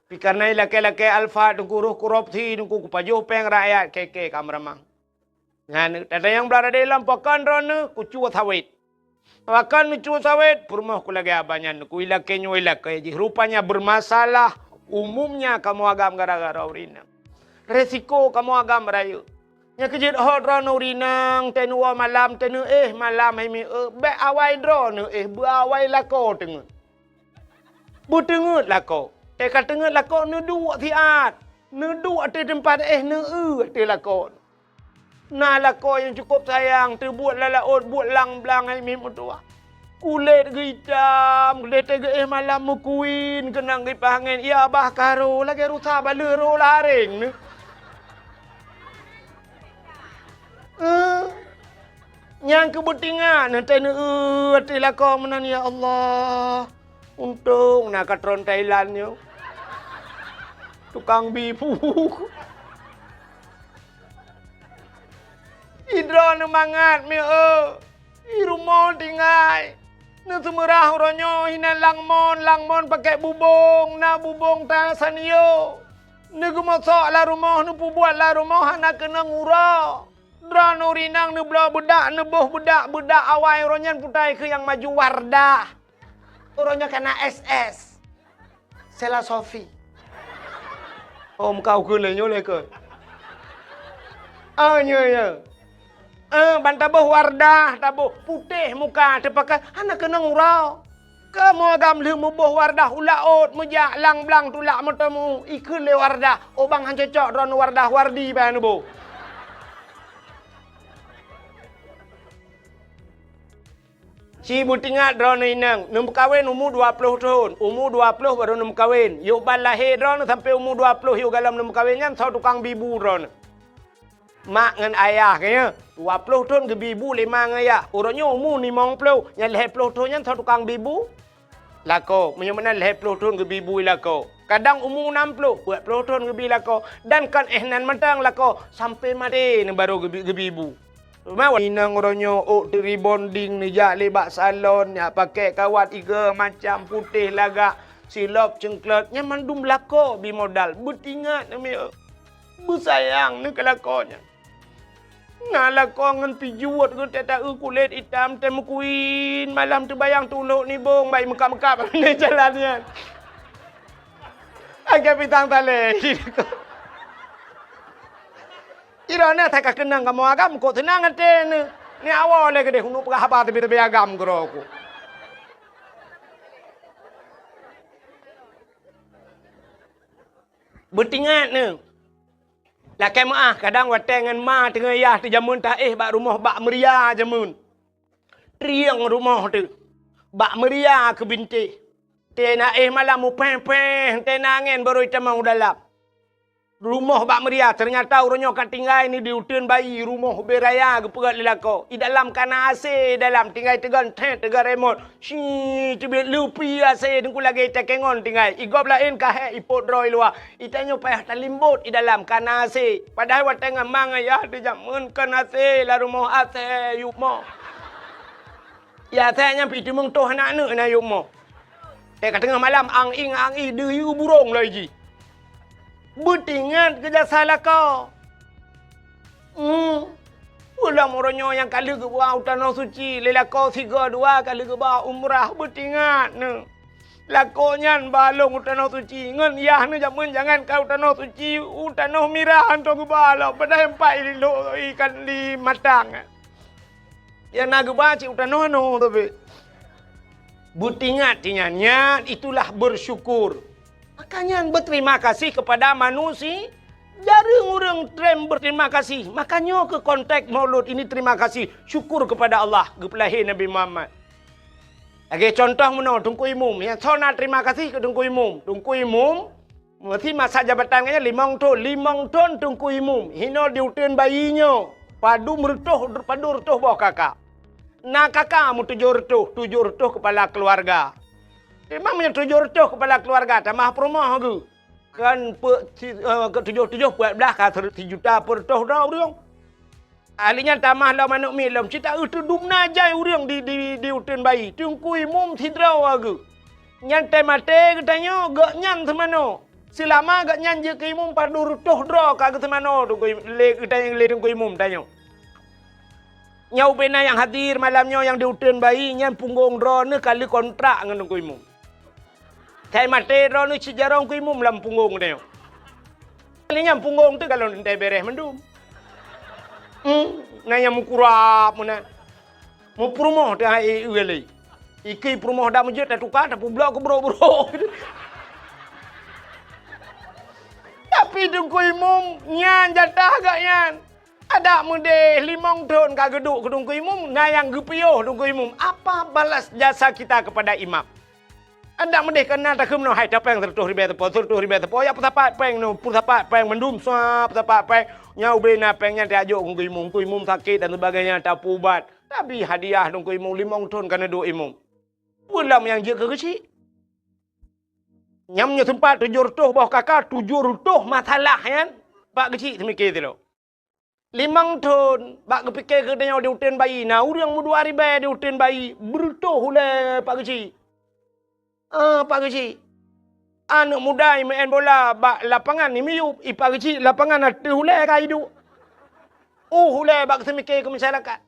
Pi kareuna ilakée-lakée Alphard teungku, roh korupsi teungku, kupajoh péng rakyat, kée-kée ka meuramah. Nyan, tatanyong blah radé lom, pakon droeneuh? Kucue sawét. Pakon neucue sawét? Peurumoh ku lagée abah nyan, ku ilakée nyoe ilakée jih. Rupanya bermasalah umumnya kamoe agam gara-gara ureuëng inong. Resiko kamoe agam rayeuk. Nyang keujeuet hot droeneuh ureuëng inong, teuh neuwoe malam, teuh neuéh malam hai mi eu, bék awai droeneuh éh, beuawai lakoe teungeut. Beuteungeut lakoe. Teuh ka teungeut lakoe neuduek siat. Neuduek ateueh teumpat éh, neueu ateueh lakoe. Na lakoe nyang cukôp sayang, teubuet lam laôt, buet lam blang hai miet meutuwah. Kulét geuitam, lheueh teuh geuéh malam meukuin, keunong geuipaih angén, ya bah ka rô, lagée rusa baleue rô lam aréng neuh. Eh, nyang keu beutingat, neutéh neueu ateueh lakoe meunan, ya Allah. Untông na katron Thailand nyoe. Tukang bi phu. Idroeneuh mangat mieu. I rumoh tinggai. Neuseumeurah uroe nyoe hinan lam mon, lam mon pakèk bubông, na bubông ta sanyo. Neugeumosok lam rumoh, neupeubuet lam rumoh hana keunong uroe. Droeneuh ureueng inong neubloe beudak, neuboh beudak, beudak awai uroe nyan putai keu nyang maju Wardah. Uroe nyoe ka na S S. Sela Sofi. Oh, muka ukeue lé nyoe lé keu. Ah, nyoe, nyoe. Eh, ban taboh Wardah, taboh putéh muka, teupakai hana keunong uroe. Kamoe agam lheueh muboh Wardah u laôt, meujak lam blang tulak meuteumu, ikheun lé Wardah, "Oh bang, han cocok droeneuh Wardah, Wardi bak neuboh." Ci beutingat droeneuh inong, neumeukawen umu dua ploh thon, umu dua ploh barô neumeukawen. Yôh ban lahé droeneuh sampoe umu dua ploh yôh galom neumeukawen nyan soe tukang bi bu droeneuh. Mak ngon ayah geuh nyan, dua ploh thon geubi bu lé ma ngon ayah. Uroe nyoe umu limong ploh, nyang lhèe ploh thon nyan soe tukang bi bu? Lakoe, meunyoe meunan lhèe ploh thon geubi bu lakoe. Kadang umu nam ploh, peuet ploh thon geubi lakoe. Dan kon éh nan mantong lakoe, sampoe maté neuh barô geubi, geubi bu. Teuma inong uroe nyoe ôk teurebonding neujak lé bak salon, jak pakèk kawat igo macam putéh lagak, silop ceungklot, nyan mandum lakoe bi modal. Beutingat neuh, beusayang neuh keu lakoe nyan. Na lakoe ngon pijuet geuh teuta-eu kulét itam, teuh meukuin malam teubayang tulok nibong bai meukab-meukab jalan nyan. Agak pitang talé. Droeneuh that ka keunong kamoe agam, kok seunang até neuh. Ni awai lé keudéh, uneuk peugah haba teubi-teubi agam keudroe ku. Beutingat neuh. Lakèe meu'ah, kadang watèe ngon ma teungoh yah teuh jameun taéh bak rumoh bak meuria jameun. Trieng rumoh teuh. Bak meuria keu bintéh. Teuh na éh malam mupéh-péh, teuh na angén barô itamong u dalam. Rumoh bak meuria, teunyata uroe nyoe ka tinggai neuh di uteuen bayi, rumoh ubé raya geupeugöt lé lakoe. I dalam ka na AC, i dalam tinggai teugon teh, teugon remot. Shi, teubiet leupi AC, teungku lagèe itakèe ngon tinggai. I gob laén ka hék ipot droe i luwa. I tanyoe payah talimbot i dalam ka na AC. Padahai watèe ngon ma ngon yah teuh jameun kon AC, lam rumoh AC yup mo. Ya AC nyan pih teumeung toh aneuk-aneuk na yup mo. Teuh ka teungoh malam, ang-ing, ang-ing, deuh yue burông loi jih. Beutingat keu jasa lakoe. Hmm. Ulôn uroe nyoe nyang ka lheueh geuba u Tanoh Suci, lé lakoe sigoe dua ka lheueh geuba umrah, beutingat neuh. Lakoe nyan ba lôn u Tanoh Suci, ngon yah neuh jameun jangankan u Tanoh Suci, u Tanoh Mirah hantom geuba lom, padahai empat i lôn ikan di Matang. Nyang na geuba cit u tanoh nyoe tapi. Beutingat nyan, nyan itulah bersyukur. Maka nyan berterima kasih kepada manusia. Jareueng ureueng treb berterima kasih. Maka nyoe keuh konteks Maulud ini terima kasih, syukur kepada Allah, geupeulahé Nabi Muhammad. Lagèe contoh meunoe, Teungku Imum. Nyang soe na terima kasih keu Teungku Imum. Teungku Imum Meusi masa jabatan geuh nyan limong thon, limong thon Teungku Imum. Hinoe di uteuen bayi nyoe, padum reutôh, padum reutôh boh kaka. Na kaka meutujoh reutôh, tujoh reutôh keupala keuluwarga. Teuma meunyoe tujoh reutôh keupala keuluwarga, tamah peurumoh geuh. Kan pe-, si-, eh, keu tujoh-tujoh peuet blah ka seureutôh sijuta peureutôh droe ureueng. Ahli nyan tamah lom aneuk miet lom, cit taeu teudum na jai ureueng di, di, di uteuen bayi. Teungku Imum sidroe geuh. Nyan teuh maté geutanyoe, gobnyan seumanoe. Seulama gobnyan jeuet keu imum padum reutôh droe ka geuseumanoe Teungku Im-, lé geutanyoe, lé Teungku Imum tanyoe. Nyoe ubé na nyang hadir malam nyoe nyang di uteuen bayi, nyan punggong droeneuh ka lheueh kontrak ngon Teungku Imum. Sai maté droeneuh cit jaroe Teungku Imum lam punggong tanyoe. Nyan punggong teuh galon teuntèe bèrèh mandum. Hmm, na nyang meukurab meunan. Meupeurumoh teuh hai, eh, eh, lé. Ikei peurumoh dak meujeuet tatuka, tapeublok keu brok-brok. Tapi Teungku Imum nyan jatah gobnyan. Adak meudeh limong thon ka geuduek keu Teungku Imum, na nyang geupiôh Teungku Imum. Apa balas jasa kita kepada imam? Adak meudeh ka na takheun meunoe, hai tapéng seureutôh ribèe sapo, seureutôh ribèe sapo, ya peusapat péng nyoe, peusapat péng mandum, sa peusapat péng. Nyan ubé na péng nyan tajok Teungku Imum, Teungku Imum sakét dan sebagainya, tapeuubat. Tapi hadiah Teungku Imum limong thon ka neuduek Imum. Peue lom nyang jeuet keu geuchik? Nyan meunyoe seumpat tujoh reutôh boh kaka, tujoh reutôh masalah nyan, bak geuchik seumiké sidroe. Limong thon bak geupike keu tanyoe di uteuen bayi, na ureuëng meudua ribée di uteuen bayi, beureutoh ulée Pak Geuchik. Ah, Pak Geuchik. Aneuëk muda imeu'en bola bak lapangan imiyup, i Pak Geuchik lapangan ateueh ulée ka iduek. Uh, ulée bak seumike keu masyarakat.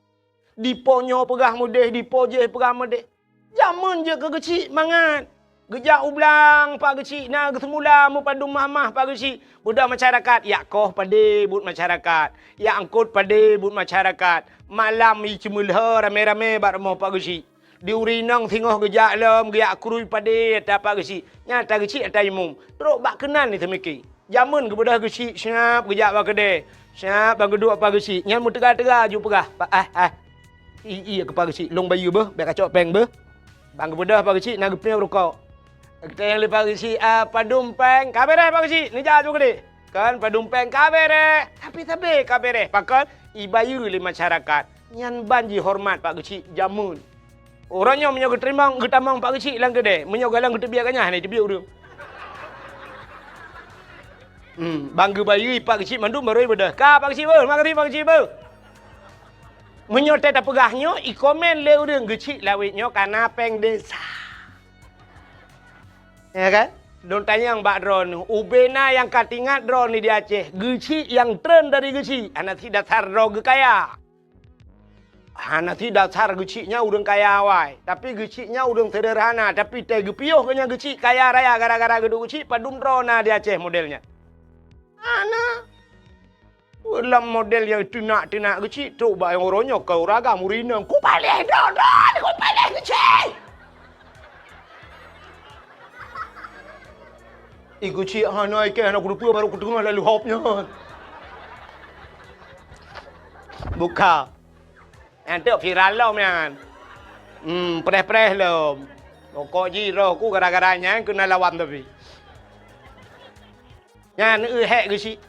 Dipo nyoe peugah meudeh, dipo jéh peugah meudeh. Jameun jeuet keu Geuchik mangat. Geujak u blang Pak Geuchik na geuseumula meupadum mamah Pak Geuchik. Beudoh masyarakat, yak koh padé buet masyarakat. Yak angkot padé buet masyarakat. Malam i ceumeulhö ramé-ramé bak rumoh Pak Geuchik. Di uri inong singoh geujak lom, geujak krui padé ata Pak Geuchik. Nyan ata Geuchik ata imum. Trok bak keunan di seumike. Jameun geubeudôh Geuchik siab geujak bak keudè. Siab ban geuduek Pak Geuchik. Nyan meuteuga-teuga ju peugah, "Pak, ah, ah. I, i keu Pak Geuchik, lôn bayeue beuh, bèk kacok péng beuh." Ban geubeudôh Pak Geuchik na geupiôh rukok. Geutanyong lé Pak Geuchik, "Ah, padum péng?" "Ka bèrèh Pak Geuchik, neujak ju keudeh." "Kon padum péng?" "Ka bèrèh. Tapi sabé ka bèrèh." Pakon? Ibayeue lé masyarakat. Nyan ban jihoreumat Pak Geuchik jameun. Uroe nyoe meunyoe geuteurimong, geutamong Pak Geuchik lam keudè, meunyoe galeng geuteubiet ganyah hana jiteubiet ureuëng. Hmm, ban geubayeue Pak Geuchik mandum barô ibeudôh. Ka Pak Geuchik beuh, makasih Pak Geuchik beuh. Meunyoe teuh tapeugah nyoe, ikomen lé ureuëng Geuchik lawét nyoe kana péng desa. Ya kan? Lôn tanyong bak droeneuh, ubé na nyang ka teuingat droeneuh di Aceh, Geuchik nyang treun dari Geuchik, hana sidasar droe geukaya. Hana sidasar Geuchik nyan ureuëng kaya awai, tapi Geuchik nyan ureuëng seuderhana, tapi teuh geupiôh geuh nyan Geuchik kaya raya gara-gara geuduek Geuchik padum droe na di Aceh model nyan. Hana. Lam model nyang teunak-teunak Geuchik trok bak nyang uroe nyoe keu uragam ureuëng inong. Kupaléh droe-droe, kupaléh Geuchik. I Geuchik hana ikeh hana kuteupeu barô kuteungoh lalu hop nyan. Buka. Nyan teuk viral lom nyan. Hmm, preh-preh lom. Pokok jih roh ku gara-gara nyan keuneuk lawan tapi. Nyan eu hék Geuchik.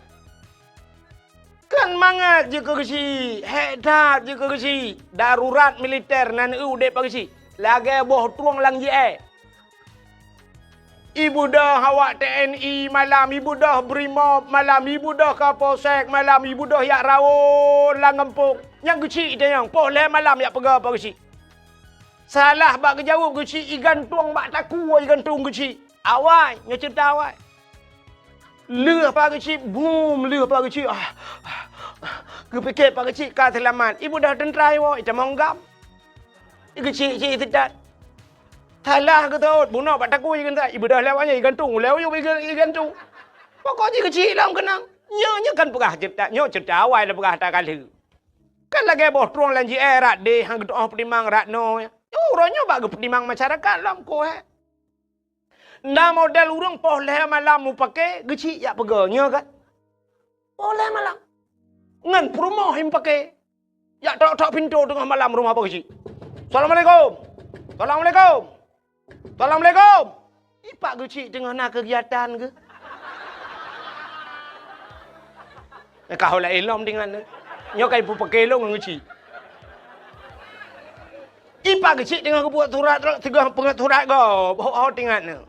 Kan mangat jeuet keu Geuchik, hék that jeuet keu Geuchik. Darurat militer nan eu udeb Pak Geuchik. Lagée boh trueng lam jiée. Ibeudôh awak T N I malam, ibeudôh Brimob malam, ibeudôh Kapolsek malam, ibeudôh jak rawon lam gampông. Nyang Geuchik itanyong, poh lhée malam jak peugah Pak Geuchik. Salah bak geujaweueb Geuchik, igantung bak takue igantung Geuchik. Awai, nyoe ceurita awai. Lheueh Pak Geuchik, bum, lheueh Pak Geuchik. Ah, ah, ah. Geupike Pak Geuchik ka seulamat. Ibeudôh teuntra iwoe, itamong gam. Geuchik-chik seutat. Salah geutot, bunoe bak takue geutot, ibeudôh lewat nyan igantung, ulée uyueb iga-, igantung. Pokok jih Geuchik lom keunong. Nyoe, nyoe kan peugah ceurita, nyoe ceurita awai lôn peugah that ka lheueh. Kan lagée boh trueng lam jiée rat deh, han geutu'oh peutimang rat noe. Nyoe uroe nyoe bak geupeutimang masyarakat lom koh, eh. Na model ureuëng poh lhée malam mupake, Geuchik jak peugah, nyoe kan? Poh lhée malam. Ngon peurumoh mupake. Jak tok-tok pintoe teungoh malam rumoh Pak Geuchik. "Assalamualaikum. Assalamualaikum. Assalamualaikum." I Pak Geuchik teungoh na keugiatan geuh. Ka ho laén lom tingat nyoe. Nyoe ka ipupake lôn ngon Geuchik. I Pak Geuchik teungoh geubuet surat, teungoh peungeut surat gob, ho, ho tingat nyoe.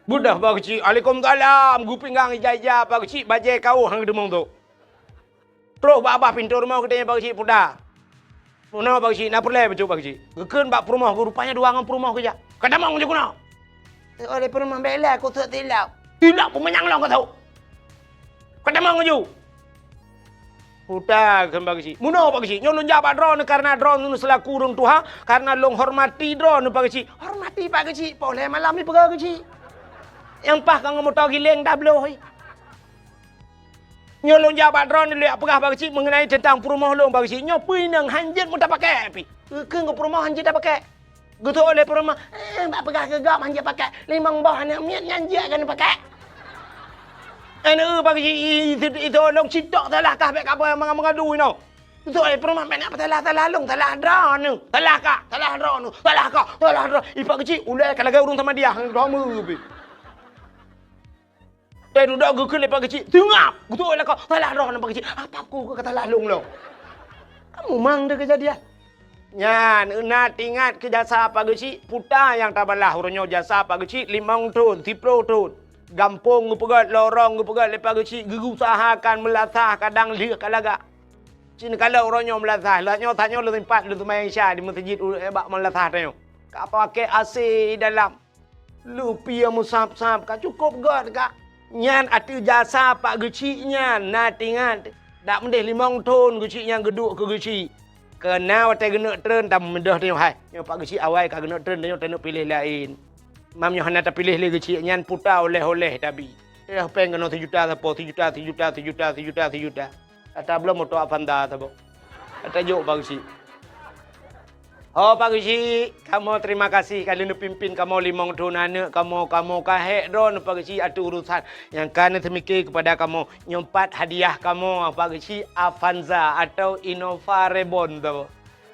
Beudôh Pak Geuchik, "Waalaikumsalam," geupinggang ija-ija Pak Geuchik, bajée kawöh han geuteumong tu. Troh bak babah pintoe rumoh geutanyong Pak Geuchik, "Puta, meunoe Pak Geuchik, na peureulée bacut Pak Geuchik?" Geukheun bak peurumoh geuh, rupanya dua ngon peurumoh geujak. "Ka tamong ju keunoe." "Oleh peurumoh bela kusok tilok." "Tilok peumanyang lom ka sôk. Ka tamong ju." "Puta," kheun Pak Geuchik. "Meunoe Pak Geuchik, nyoe lôn jak bak droeneuh kareuna droeneuh seulaku ureuëng tuha, kareuna lôn hormati droeneuh Pak Geuchik." "Hormati Pak Geuchik, poh lhée malam ipeugah Geuchik. Nyang paih ka ngon moto giléng tabloe." "Nyoe lôn jak bak droeneuh lôn jak peugah Pak Geuchik meungenai teuntang peurumoh lôn Pak Geuchik. Nyoe peue inong han jeuet meutapakée pih." Geukheun keu peurumoh han jeuet tapakée. Geutôk lé peurumoh, "Eh, bak peugah keu gob han jeuet pakée. Limong boh aneuk miet nyan jeuet keuneuk pakée." "Aneuk Pak Geuchik, i, i, i, itu lôn sitok salah kah bèk kapeue manga-, mangadu inoe." Geutôk lé peurumoh, "Bèk na peusalah-salah lôn, salah droeneuh. Salah kah, salah droeneuh, salah kah, salah droe." I Pak Geuchik ulée ka lagée ureuëng Samadiyah, droe meu pih. Teududoe geukheun lé Pak Geuchik, "Seungab!" Geutôk lé lakoe, "Salah droeneuh Pak Geuchik." "Apa ku ka salah lôn lom?" Kamu mang deh keujadian. Nyan, na teuingat keu jasa Pak Geuchik, puta nyang tabalah uroe nyoe jasa Pak Geuchik limong thon, siplôh thon. gampông geupeugét, lorong geupeugét lé Pak Geuchik, geuusahakan meulasah kadang lheueh ka lagak. Cit neukalon uroe nyoe meulasah, lheueh nyoe tanyoe lôn sempat lôn seumayang Isya di meuseujid u-, eh, bak meulasah tanyoe. Ka pakai A C dalam. Lupie meusab-sab ka cukôp gét ka. Nyan ateueh jasa Pak Geuchik nyan, na teuingat. Dak meudeh limong thon Geuchik nyan geuduek keu Geuchik. Keu na watée geuneuk treun tameudeh tanyoe hai. Nyoe Pak Geuchik awai ka geuneuk treun tanyoe taneuk piléh laén. Mam nyoe hana tapiléh lé Geuchik nyan puta oleh-oleh tabi. Teuh péng keunoe sijuta sapo, sijuta, sijuta, sijuta, sijuta, sijuta. Ata bloe moto Avanza saboh. Ata jok Pak Geuchik. Ho Pak Geuchik, kamoe terima kasih ka lheueh neupimpin kamoe limong thon aneuk kamoe, kamoe ka hék droeneuh Pak Geuchik ateueh urusan nyang ka neuseumike keupada kamoe. Nyoe pat hadiah kamoe Pak Geuchik Avanza atau Innova Reborn tu.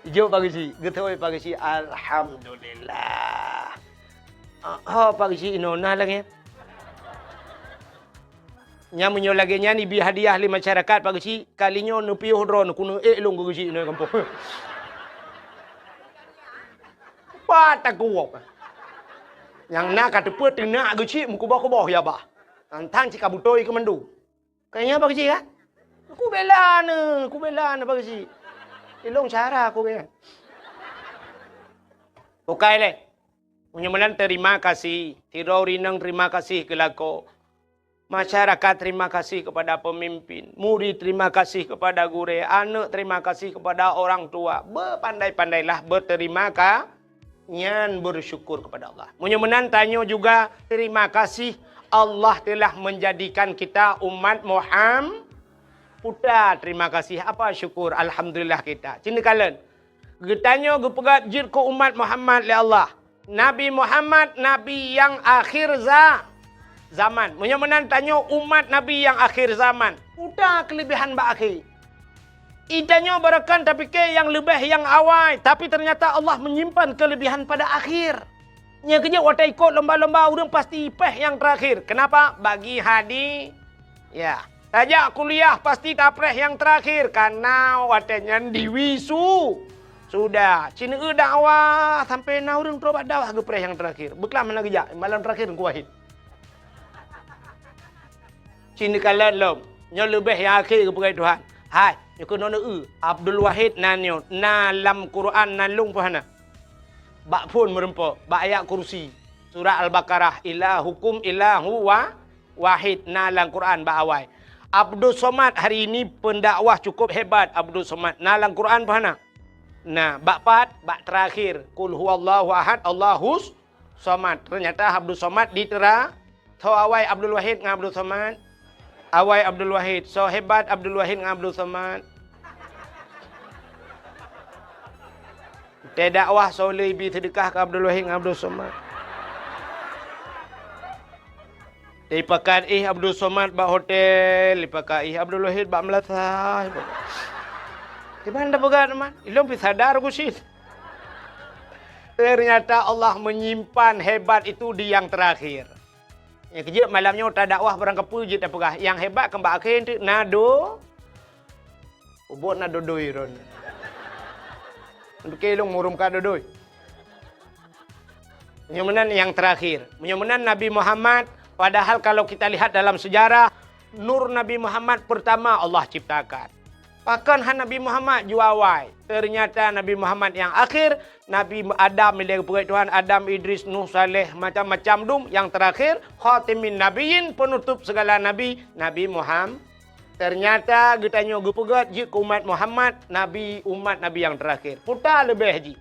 Jok Pak Geuchik, geutôi Pak Geuchik, alhamdulillah. Ah, ho Pak Geuchik inoe na lagée. Nyang meunyoe lagée nyan ibi hadiah lé masyarakat Pak Geuchik, kali nyoe neupiôh droeneuh keuneuk ék lôn keu Geuchik nyoe gampông. Pat takuwok. Nyang na ka teupeu teunak Geuchik meukuboh-kuboh ya bah. Tantang cit ka beutôi keu mandum. Ka nyan Pak Geuchik kan? Ku bela neuh, ku bela neuh Pak Geuchik. Ilong cara ku kan. Bukai lé. Meunyoe meunan terima kasih, sidroe ureueng inong terima kasih keu lakoe. Masyarakat terima kasih kepada pemimpin, murid terima kasih kepada gurée, aneuk terima kasih kepada orang tua. Beupandai-pandailah berterima ka-, nyan bersyukur kepada Allah. Meunyoe meunan tanyoe juga terima kasih Allah telah menjadikan kita umat Muham-, puta terima kasih, apa syukur, alhamdulillah kita. Cit neukalon. Geutanyoe geupeugah jeuet keu umat Muhammad lé Allah. Nabi Muhammad, nabi nyang akhir za-, zaman. Meunyoe meunan tanyoe umat nabi nyang akhir zaman. Peue keulebihan bak akhé? Geutanyoe barokon tapike nyang leubeh nyang awai, tapi ternyata Allah menyimpan kelebihan pada akhir. Nyang keujeuet watée ikot lomba-lomba ureuëng pasti péh nyang terakhir. Kenapa? Bagi hadi-, ya. Tajak kuliah pasti tapreh nyang terakhir, karena watée nyan diwisu-, sudah. Cit neueu dakwah sampai na ureuëng trok bak dakwah geupreh nyang terakhir. Beuklam hana geujak, malam terakhir Teungku Wahid. Cit neukalon lom, nyoe leubeh nyang akhé geupeugah Tuhan. Hai, nyoe keunoe neueu, Abdul Wahid nan nyoe, na lam Quran nan lôn peue hana? Bak phon meurumpok, bak ayat kursi, surat Al-Baqarah, ilahukum ilahu wa-, wahid na lam Quran bak awai. Abdus Somad hari ini pendakwah cukup hebat Abdus Somad na lam Quran peue hana? Nah, bak pat, bak terakhir, Qul huwallahu ahad, Allahus Somad. Ternyata Abdus Somad ditera-, tho awai Abdul Wahid ngon Abdus Somad. Awai Abdul Wahid, so hebat Abdul Wahid ngon Abdul Somad. Teudakwah soe le ibi seudeukah keu Abdul Wahid ngon Abdul Somad. Dipakat ih Abdul Somad bak hotel, dipakat ih Abdul Wahid bak meulasah. Di mana peugah teman? Ilong pi sadar ku sih. Ternyata Allah menyimpan hebat itu di yang terakhir. Nyang keujeuet malam nyoe tadakwah barang kapeue jeuet tapeugah, nyang hebat keu bak akhé teuk na do-, ubot na dodoi ron. Untuk ilong murum ka dodoi. Meunyoe meunan nyang terakhir. Meunyoe meunan Nabi Muhammad, padahal kalau kita lihat dalam sejarah, nur Nabi Muhammad pertama Allah ciptakan. Pakon han Nabi Muhammad jua awai? Ternyata Nabi Muhammad nyang akhir, Nabi Adam ilée geupeugét Tuhan, Adam, Idris, Nuh, Saleh, macam-macam dum, nyang terakhir, khatimin nabiyyin, penutup segala nabi, Nabi Muham-, ternyata geutanyoe geupeugét jeuet keu umat Muhammad, nabi, umat Nabi nyang terakhir. Puta leubeh jih.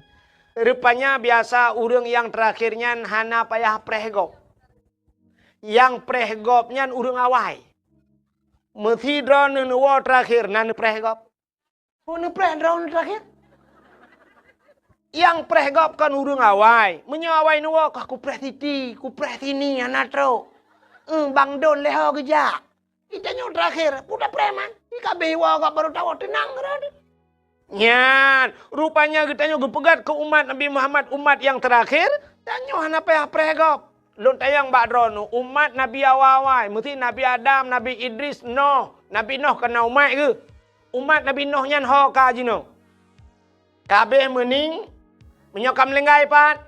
Rupanya biasa ureuëng nyang terakhir nyan hana payah preh gob. Nyang preh gob nyan ureuëng awai. Meusidroe neuwoe terakhir na neupreh gob. Peue neupreh droeneuh terakhir? Nyang preh gob kon ureuëng awai. Meunyoe awai neuwoe, kah kupreh siti, kupreh sini, hana trok. Eh, Bang Don lé ho geujak. Geutanyoe terakhir, peue tapreh man? Di ka abéh woe gob barô tawoe teunang droeneuh. Nyan, rupanya geutanyoe geupeugét keu umat Nabi Muhammad umat nyang terakhir, tanyoe hana payah preh gob. Lôn tanyong bak droeneuh, umat Nabi awai-awai, meusti Nabi Adam, Nabi Idris, Noh. Nabi Noh kon na umat geuh. Umat Nabi Noh nyan ho ka jinoe. Ka abéh meuning, meunyoe ka meulinggai pat,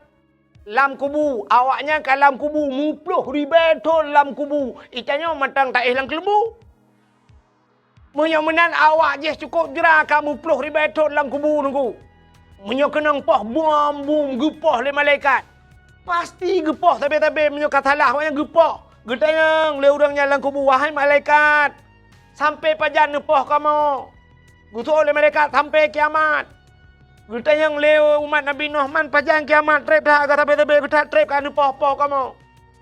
Lam kubu, awaknyan ka lam kubu, muploh ribée thon lam kubu. Geutanyoe mantong taéh lam keuleumbu. Meunyoe meunan awak jih cukôp jra ka muploh ribée thon lam kubu Teungku. Meunyoe keunong poh bom-bom geupoh lé malaikat, pasti geupoh sabe-sabe meunyoe ka salah awaknyan geupoh. Geutanyong lé ureuëng nyan lam kubu, "Wahai malaikat, sampoe pajan neupoh kamoe?" Geuseuôt lé malaikat, "Sampoe kiamat." Geutanyong lé umat Nabi Nuh, "Man pajan kiamat treb that, ka sabe-sabe geuh that treb ka neupoh-poh kamoe?"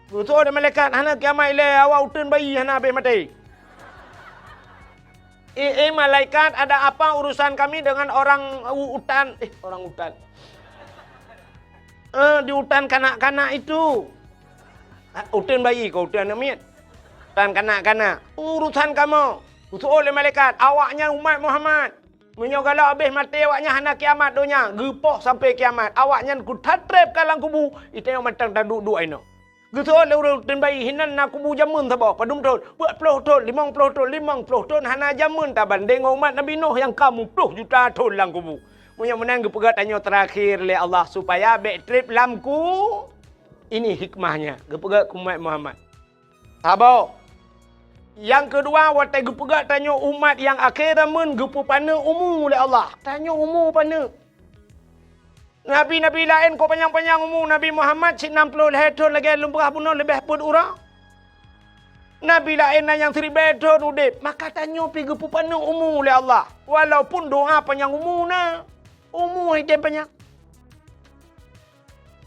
Geuseuôt lé malaikat, "Hana kiamat ilée, awak uteuen bayi hana habéh maté." "Eh, eh malaikat, ada apa urusan kami dengan orang u-, utan, eh orang utan, eh di utan kanak-kanak itu?" "Ah, uteuen bayi kah, uteuen aneuëk miet? Utan kanak-kanak. Urusan kamoe." Geuseuôt lé malaikat, "Awaknyan umat Muhammad. Meunyoe galak habéh maté awaknyan hana kiamat donya, geupoh sampoe kiamat. Awaknyan kuthat treb ka lam kubu, geutanyoe mantong taduek-duek inoe." Geuseuôt lé ureuëng uteuen bayi, "Hinan na kubu jameun saboh, padum thon?" "Peuet ploh thon, limong ploh thon." "Limong ploh thon hana jameun tabandéng ngon umat Nabi Nuh nyang ka muploh juta thon lam kubu." Meunyoe meunan geupeugah tanyoe teurakhé lé Allah supaya bék treb lam ku-, ini hikmahnya geupeugah keu umat Muhammad. Saboh. Nyang keudua, watée geupeugah tanyoe umat nyang akhé zaman geupeupaneuk umu lé Allah. Tanyoe umu paneuk. Nabi-nabi laén kok panyang-panyang umu, Nabi Muhammad sinan ploh lhée thon lagée lôn peugah bunoe leubeh peuet uroe. Nabi laén na nyang siribée thon udeb, maka tanyoe pih geupeupaneuk umu lé Allah. Walaupun doá panyang umu na, umu hana tem panyang.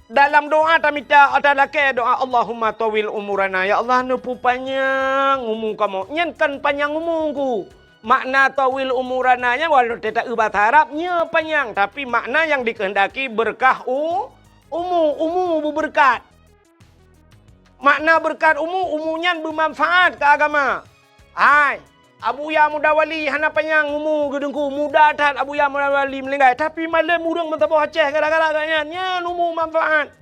Dalam doá tamita, ata lakée doá, "Allahumma tawwil umurana." Ya Allah, neupeupanyang umu kamoe. Nyan kon panyang umu ku. Makna tawwil umurana nyan walau teuta eu bahasa Arab, nyoe panyang, tapi makna nyang dikehendaki beureukat u-, umu, umu beubeureukat. Makna beureukat umu, umu nyan beumanfaat keu agama. Hai, Abuya Muda Wali hana panyang umu geuh Teungku, muda that Abuya Muda Wali meuninggai, tapi malem ureuëng meusaboh Aceh gara-gara gobnyan, nyan umu manfaat.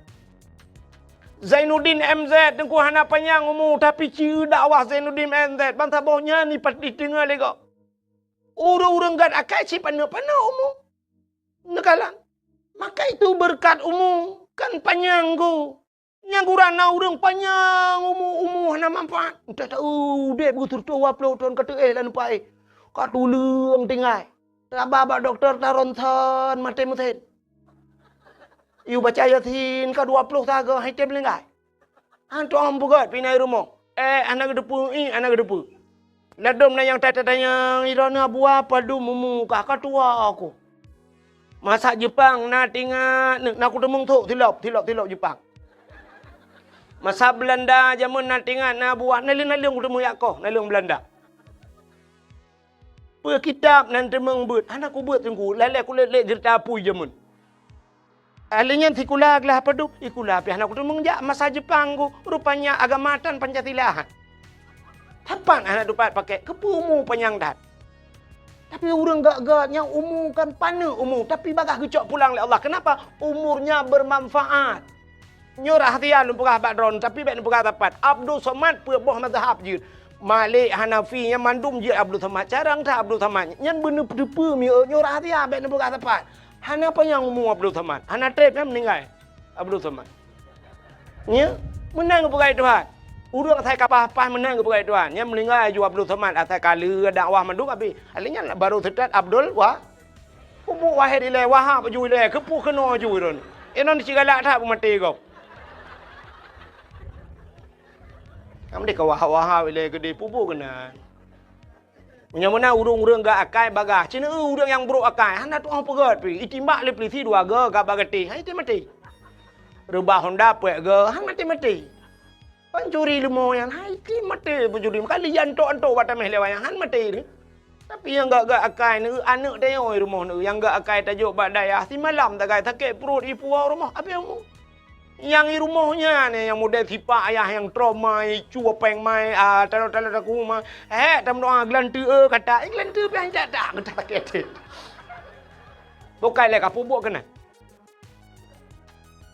Zainuddin M Z Teungku hana panyang umu, tapi ci dakwah Zainuddin M Z, ban saboh nyan ipat-, iteungoh lé gob. Ureuëng-ureuëng gét akai cit paneuk-paneuk umu. Neukalon. Maka itu beureukat umu, kon panyang ku. Nyang gura na ureuëng panyang umu, umu hana manfaat. Entah taeu udeb geuh sireutoh dua ploh thon ka teuéh lam nupa éh. Ka tuleueng tinggai. Taba bak dokto taronton maté meusen. Yue baca Yasin ka dua ploh sagoe han item meuninggai. Hantom peugét pih na i rumoh. Eh, hana geuteupeue, ih, hana geuteupeue. Ladom na nyang tatanyong, "Droeneuh Abuya padum umu kah, ka tuha ku?" Masa Jeupang na teuingat, na kuteumeung thok silop, silop, silop Jeupang. Masa Beulanda jameun na teuingat, na Abuya, naleueng-naleueng kuteumeung jak koh, naleueng Beulanda. Peue kitab nan teumeung beuet, hana kubeuet Teungku, lalée kulét-lét ceurita apui jameun. Ahli nyan sikula glah padub, sikula pih hana kuteumeung jak masa Jeupang ku, rupanya agama tan Pancasila. Sapat hana tupat pakai, keupeue umu panyang that. Tapi ureuëng gét-gét nyang umu kon paneuk umu, tapi bagaih geucok pulang lé Allah. Kenapa? Umurnya bermanfaat. Nyoe rahsia lôn peugah bak droeneuh, tapi bék neupeugah sapat. Abdul Somad peuet boh mazhab jeuet. Malik, Hanafi, nyan mandum jeuet Abdul Somad. Carông that Abdul Somad. Nyan beuneuteupeu mieu nyoe rahsia bék neupeugah sapat. Hana panyang umu Abdul Somad. Hana treb nyan meuninggai Abdul Somad. Nya, meunan geupeugah Tuhan. Ureuëng asai ka paih-paih meunan geupeugah Tuhan. Nyan meuninggai aju Abdul Somad asai ka lheueh dakwah mandum abéh. Ahli nyan baru seutôt Abdul Wa-, Pupuk Wahid ilée, Wahab aju ilée, keupeue keunoe aju droeneuh. Inong sigalak that beumaté gob. Nyang deh ka Wahab-Wahab ilée geudeh pupuk keunan. Meunyoe meunan ureuëng-ureuëng gét akai bagaih, cit na ureuëng nyang brok akai, hana tuoh peugét pih, itimbak lé peulisi dua goe gak bak gatéh, han item maté. Reubah honda peuet goe, han maté-maté. Pancuri leumo nyan, han item maté pancuri. Meuka liyan tok-tok bak taméh lé wayang, han maté deh. Tapi nyang gét-gét akai neu, aneuëk tanyoe i rumoh neu, nyang gét akai tajok bak dayah, simalam sagai sakét pruet ipuwoe rumoh, abéh umu. Nyang i rumoh nyan, nyang model sipak ayah nyang trauma, icu apéng mai, ah, talo-talo taku ma. Hék, tameudoa geulanteue, eh, kata, eh, geulanteue pih han jak-jak, kata sakét. Bukai lé ka pupuk keunan.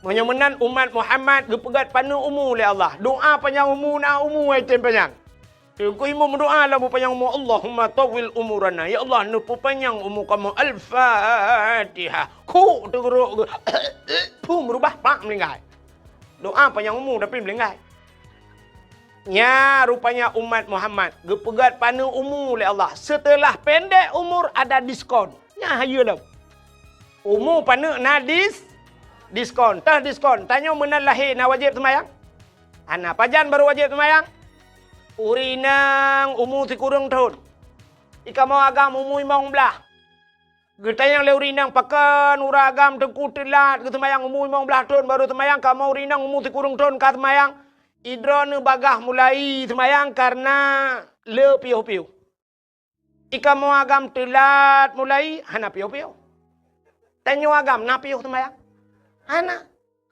Meunyoe meunan umat Muhammad geupeugét paneuk umu lé Allah. Doa panyang umu na umu ai tem panyang. Teungku imum meudoa lam peupanyang umu, "Allahumma tawwil umurana." Ya Allah, neupeupanyang umu kamoe. Al-Fatihah. Khuk teugeurok geuh. Phum reubah pak meuninggai. Doa panyang umu tapi meulinggai. Nya rupanya umat Muhammad geupeugét paneuk umu lé Allah. Seuteulah pendek umur ada diskon. Nya hayeue lom. Umu paneuk na dis-, diskon. Teuh diskon. Tanyoe meunan lahé na wajéb seumayang? Hana. Pajan barô wajéb seumayang? Ureueng inong umu sikureueng thon. Di kamoe agam umu limong blaih. Geutanyong lé ureueng inong, pakon ureueng agam teungku teulat geuseumayang umu limong blaih thon barô seumayang, kamoe ureueng inong umu sikureueng thon ka seumayang? Idroeneuh bagaih mulai seumayang kareuna le piôh-piôh. Di kamoe agam teulat mulai, hana piôh-piôh. Tanyoe agam na piôh seumayang? Hana.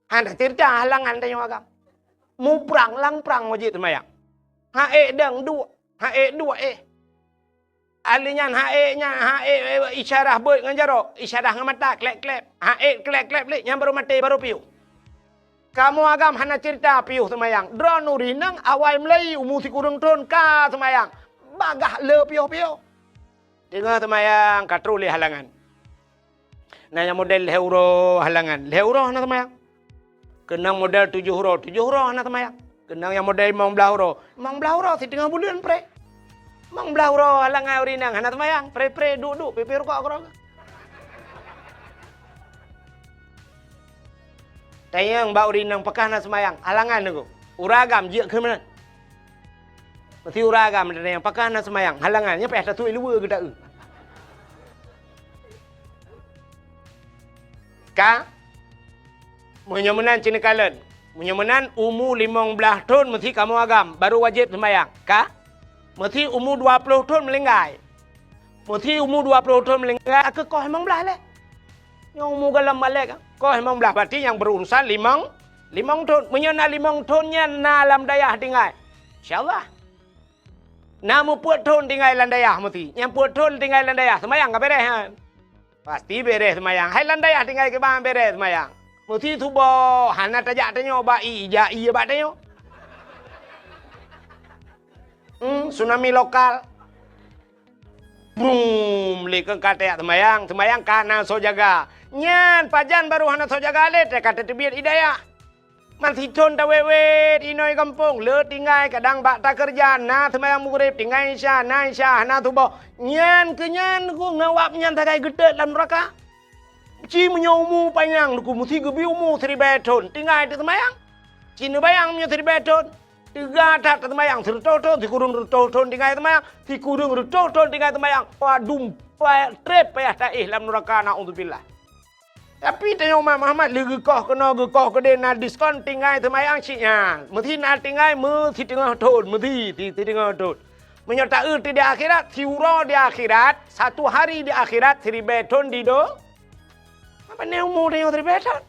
Hana ceurita halangan tanyoe agam. Muprang lam prang wajéb seumayang. Ha ék dong duek, ha ék duek éh. Ahli nyan ha ék nyan, ha ék, ék, isyarah beuet ngon jaroe, isyarah ngon mata, klep-klep. Ha ék klep-klep lé, nyan barô maté, barô piôh. Kamoe agam hana ceurita piôh seumayang. Droeneuh ureueng inong awai mulai umu sikureueng thon ka seumayang. Bagaih le piôh-piôh. Teungoh seumayang ka troh lé halangan. Na nyang model lhèe uroe halangan, lhèe uroe hana seumayang. Keunong model tujoh uroe, tujoh uroe hana seumayang. Keunong nyang model limong blaih uroe, limong blaih uroe siteungoh buleuen pré. Limong blaih uroe halangan ureueng inong hana seumayang, pré-pré duek-duek pipéh rukok keudroe. Tanyong bak ureueng inong pakon hana seumayang, halangan teungku. Ureueng agam jeuet keu meunan. Meusti ureueng agam tanyong pakon hana seumayang, halangan, nyan payah tatuek luweue geuta'eu. Ka? Meunyoe meunan ci neukalon. Meunyoe meunan umu limong blaih thon meusti kamoe agam, barô wajéb seumayang. Ka? Meusti umu dua ploh thon meulinggai. Meusti umu dua ploh thon meulinggai, keu koh limong blaih lé. Nyang umu gohlom balek, koh limong blaih, berarti nyang beururusan limong, limong thon. Meunyoe na limong thon nyan na lam dayah tinggai, insya Allah. Na meupeuet thon tinggai lam dayah meusti. Nyang peuet thon tinggai lam dayah, seumayang ka beureh nyan. Pasti beureh seumayang. Hai lam dayah tinggai kiban beureh seumayang. Meusti suboh, hana tajak tanyoe bak ie, jak ie bak tanyoe. Hmm, tsunami lokal. Brum, lé keu ka tajak seumayang, seumayang ka na soe jaga. Nyan pajan barô hana soe jaga lé, ka tateubiet ie dayah. Meusti thon tawét-wét inoe gampông, le tinggai kadang bak takeureuja, na seumayang Maghrib, tinggai Isya, na Isya, hana suboh. Nyan keu nyan ku ngon awak nyan sagai geutot lam neuraka. Ci meunyoe umu panyang teungku meusti geubri umu siribèe thon, tinggai teuseumayang. Ci neubayang meunyoe siribèe thon, teuga that teuseumayang sireutôh thon, sikureueng reutôh thon tinggai seumayang, sikureueng reutôh thon tinggai seumayang. Padum pa-, trép payah taéh lam neuraka, naudzubillah. Tapi tanyoe umat Muhammad lé geukoh keunoe geukoh keudéh na diskon tinggai seumayang cit nyan. Meusti na tinggai meusiteungoh thon, meusti si-, siteungoh thon. Meunyoe taeu di akhirat, siuroe di akhirat, satu hari di akhirat, siribèe thon di do-, Apa ni umu tanyoe siribèe thon?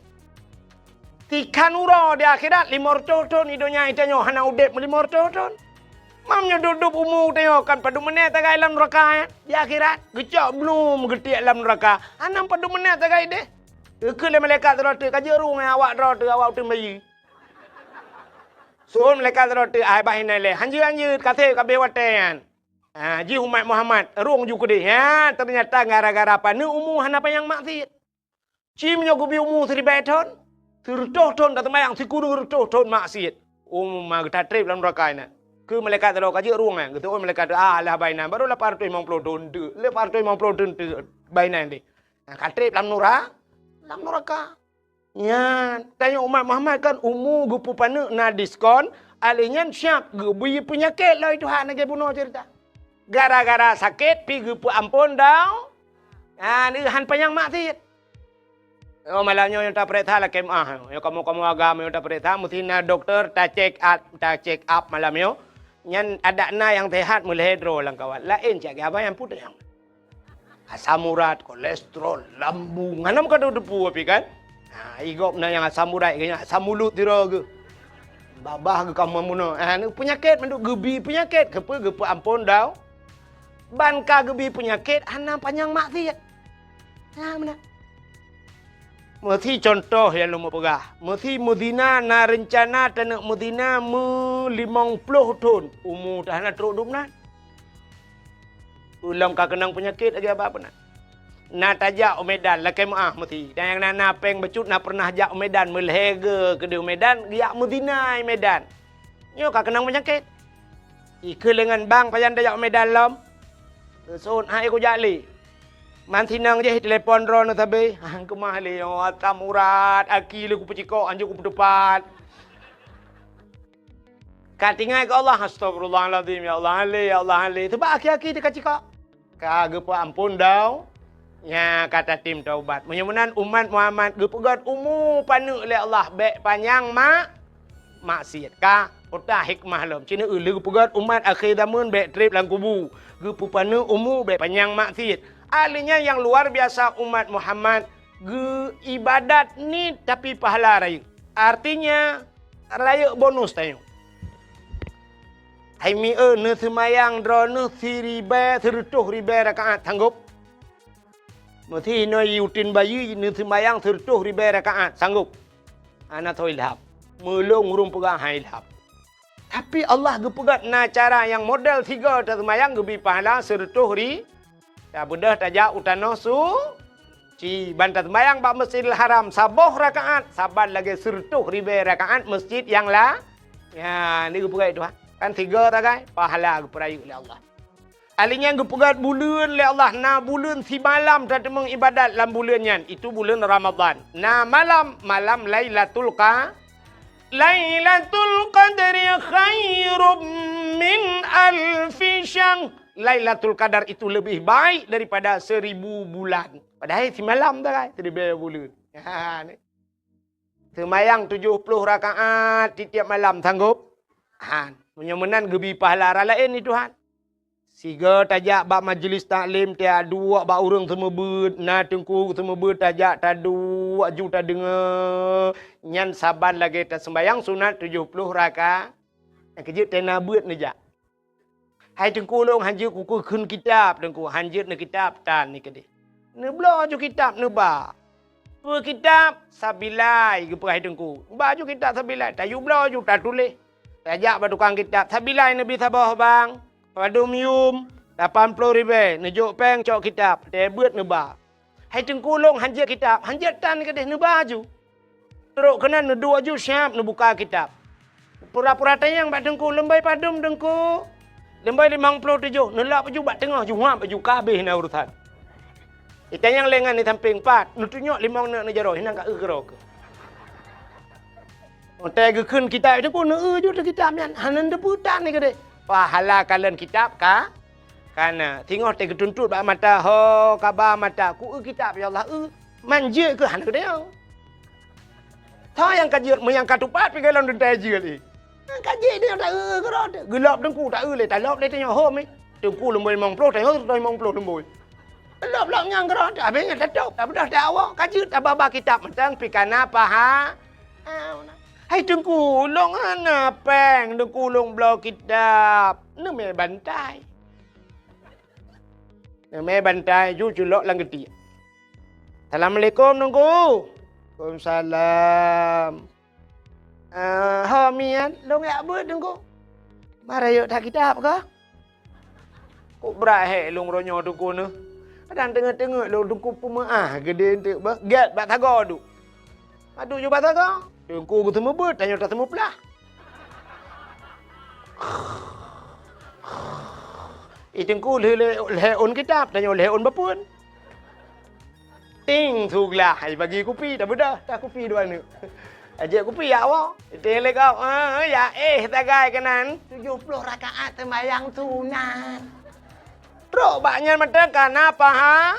Tikhan uroe di akhirat, limong reutôh thon di donya tanyoe hana udép meulimong reutôh thon. Mam nyoe dub-dub umu tanyoe kan padum meuné tagai lam neuraka, eh? Di akhirat, geucok blum geutiek lam neuraka. Hana padum meuné tagai déh. Geukheun lé malaikat droe teuh, ka jeuet rueng awak droe teuh, awak uteuen bayeue. Seuôn malaikat droe teuh, ai bah inan lé. Hanjeuet-hanjeuet, ka sép ka abéh watèe nyan. Ha, jih umat Muhammad, rueng ju keudéh. Ha, teunyata gara-gara paneuk umu hana panyang maksiet. Ci meunyoe geubri umu siribèe thon, sireutôh thon taseumayang, sikureueng reutôh thon maksiet. Umu ma geutatrép lam neuraka inan. Keu malaikat teuh ka jeuet rueng nyan, geuseuôn malaikat teuh, ah, lah bak inan, barô lapan reutôh limong ploh thon teuh, lapan reutôh limong ploh thon teuh bak inan deh. Nah, ka trép lam nura-, lam neuraka. Nyan, tanyoe umat Muhammad kan umu geupeupaneuk na diskon, alèh nyan siap geubri peunyakét lom Tuhan lagèe bunoe ceurita. Gara-gara sakét pi geupeuamphon dau-, ah, neuhan panyang maksiet. Oh, malam nyoe nyang tapareksa lakèe meu'ah. Nyoe kamoe-kamoe agam nyang tapareksa, meusti na dokto ta-check up, ta-check up malam nyoe. Nyan adak na nyang seuhat meulhèe droe lam kawat. Laén cit lagèe abang nyang peue tanyong. Asam urat, kolesterol, lambung. Hana meukadoe teupeu pih kan? Ha, i gob na nyang asam urat, nyang asam mulod sidroe geuh. Babah geuh ka meunoe. Ha, peunyakét mandum geubri peunyakét. Keupeue geupeuamphon dau-, Ban ka geubri peunyakét hana panyang maksiet. Nah, meunan. Meusi cuntoh nyang lôn peugah, meusi meuzina na reuncana taneuk meuzina meulimong ploh thon, umu teuh hana trok dum nan. Ulôn ka keunong peunyakét lagèe abang peunan. Na tajak u Medan, lakée meuáh meusi. Dan nyang na, na péng bacut na peureunah jak u Medan, meulhèe geu keudeh u Medan, geujak meuzina i Medan. Nyoe ka keunong peunyakét. Ikheun lé ngon bang, pajan tajak u Medan lom. Seuôt hai kujak lé. Man sinong jih telepon droeneuh sabe. Han keumah lé, oh, asam urat, aki lé kupeucikok, hanjeuet kupeuteupat. Ka tinggai keu Allah, "Astagfirullahalazim, ya Allah, han lé, ya Allah, han lé." Sabab aki-aki teuka cikok. Ka geupeuamphon dau, nya ka tatem taubat. Meunyoe meunan umat Muhammad geupeugét umu paneuk lé Allah, bék panyang mak-, maksiat. Ka peugah hikmah lom. Cina lé geupeugét umat akhé zaman bék treb lam kubu. Geupeupaneuk umu bék panyang maksiat. Ahli nyan nyang luar biasa umat Muhammad geu ibadat niet tapi pahala rayeuk. Artinya, rayeuk bonus tanyoe. Hai mi-e, neuseumayang droeneuh siribèe, seureutôh ribèe rakaat, sanggop? Meusi inoe yutin bayeue neuseumayang seureutôh ribèe rakaat, sanggop? Hana soe ilham. Meulôn ureueng peugah han ilham. Tapi Allah geupeugah na cara nyang model sigoe taseumayang geubi pahala seureutôh ri-, Tabeudôh tajak u tanoh suci, ban taseumayang bak Masjidil Haram saboh rakaat saban lagée seureutôh ribée rakaat masjid nyang la-, nyan geupeugah Tuhan. Kan sigoe sagai, pahala geupeurayeuk lé Allah. Ahli nyan geupeugah buleuen lé Allah, na buleuen simalam tateumeung ibadat lam buleuen nyan, itu buleuen Ramadhan. Na malam, malam Lailatul Qa-, Lailatul Qadri khairum min alfi syahr. Lailatul Qadar itu lebih baik daripada seribu bulan. Padahai simalam sagai, siribèe buleuen. Ha, ni. Seumayang tujoh ploh rakaat tiep-tiep malam, sanggop? Han. Meunyoe meunan geubi pahala raya laén ni Tuhan. Sigoe tajak bak majlis taklim, tajak duek bak ureueng seumeubeuet, na teungku seumeubeuet tajak taduek ju tadeungoe, nyan saban lagée taseumayang sunat tujoh ploh rakaat. Nyang keujeuet tena beuet neujak. Hai teungku, lôn hanjeuet kukheun kitab, teungku, hanjeuet neukitab tan ni keudeh. Neubloe ju kitab neuba. Peue kitab? Sabilai, geupeugah teungku. Ba ju kitab Sabilai, tayue bloe ju tatuléh. Tajak bak tukang kitab, "Sabilai neubi saboh bang, padum yum, lapan ploh ribèe, neujok péng cok kitab, teuh beuet neuba." Hai teungku, lôn hanjeuet kitab, hanjeuet tan keudeh neuba ju. Trok keunan neuduek ju siab neubuka kitab. Pura-pura tanyong bak teungku, "Leubeh padum teungku?" "Leubeh limong ploh tujoh." Neulap ju bak teungoh, ju huab ju, ka habéh na urusan. Itanyong lé ngon di sampéng, "Pat?" Neutunyok limong neuk neujaroe, hinan ka eu keudroe keuh. Watée geukheun kitab teungku, neueu ju teuh kitab nyan, hana neuteupeue tan ni keudeh. Pahala kalon kitab ka Kana, singoh teuh geutuntot bak mata, ho, kaba mata, ku eu kitab, ya Allah, eu. Man jeuet keuh hana geutanyong. Soe nyang ka jeuet, meunyo nyang ka tupat pih gohlom teuntée jeuet, eh. Ka jeuet, dia ta eu keudroe teuh. Geulop teungku, ta eu lé, talop lé tanyoe, ho, mi. Teungku lumboi limong ploh, tanyoe limong ploh lumboi. Lop-lop nyang keudroe teuh, habéh nyan tatôb, tabeudôh teuh awak, ka jeuet, tababa kitab mantong pih kana paha. Hai teungku, lôn hana péng, teungku lôn bloe kitab. Neumè bantai. Neumè bantai ju culok lam geutiek. "Assalamualaikum, Teungku." "Waalaikumsalam." "Ah, ho miet, lôn jak beuet, Teungku." "Mara yôk that kitab kah?" "Kok brat hék lôn uroe nyoe, Teungku, neuh? Kadang teungeut-teungeut lôn, Teungku, peumeuáh geudeh eunteuk beuh, gét bak sagoe duek." Padub ju bak sagoe. Teungku geuseumeubeuet, tanyoe taseumeuplah. Ih, Teungku lheueh lhée ôn kitab, tanyoe lhée ôn bapeuen. Ting, su glah, ai bagi kupi, tabeudôh, ta kupi dua neuk. Ajak kupi jak woe. Ting lé gob, eh, jak éh sagai keunan. Tujoh ploh rakaat seumayang sunat. Trok bak nyan mantong kana paha.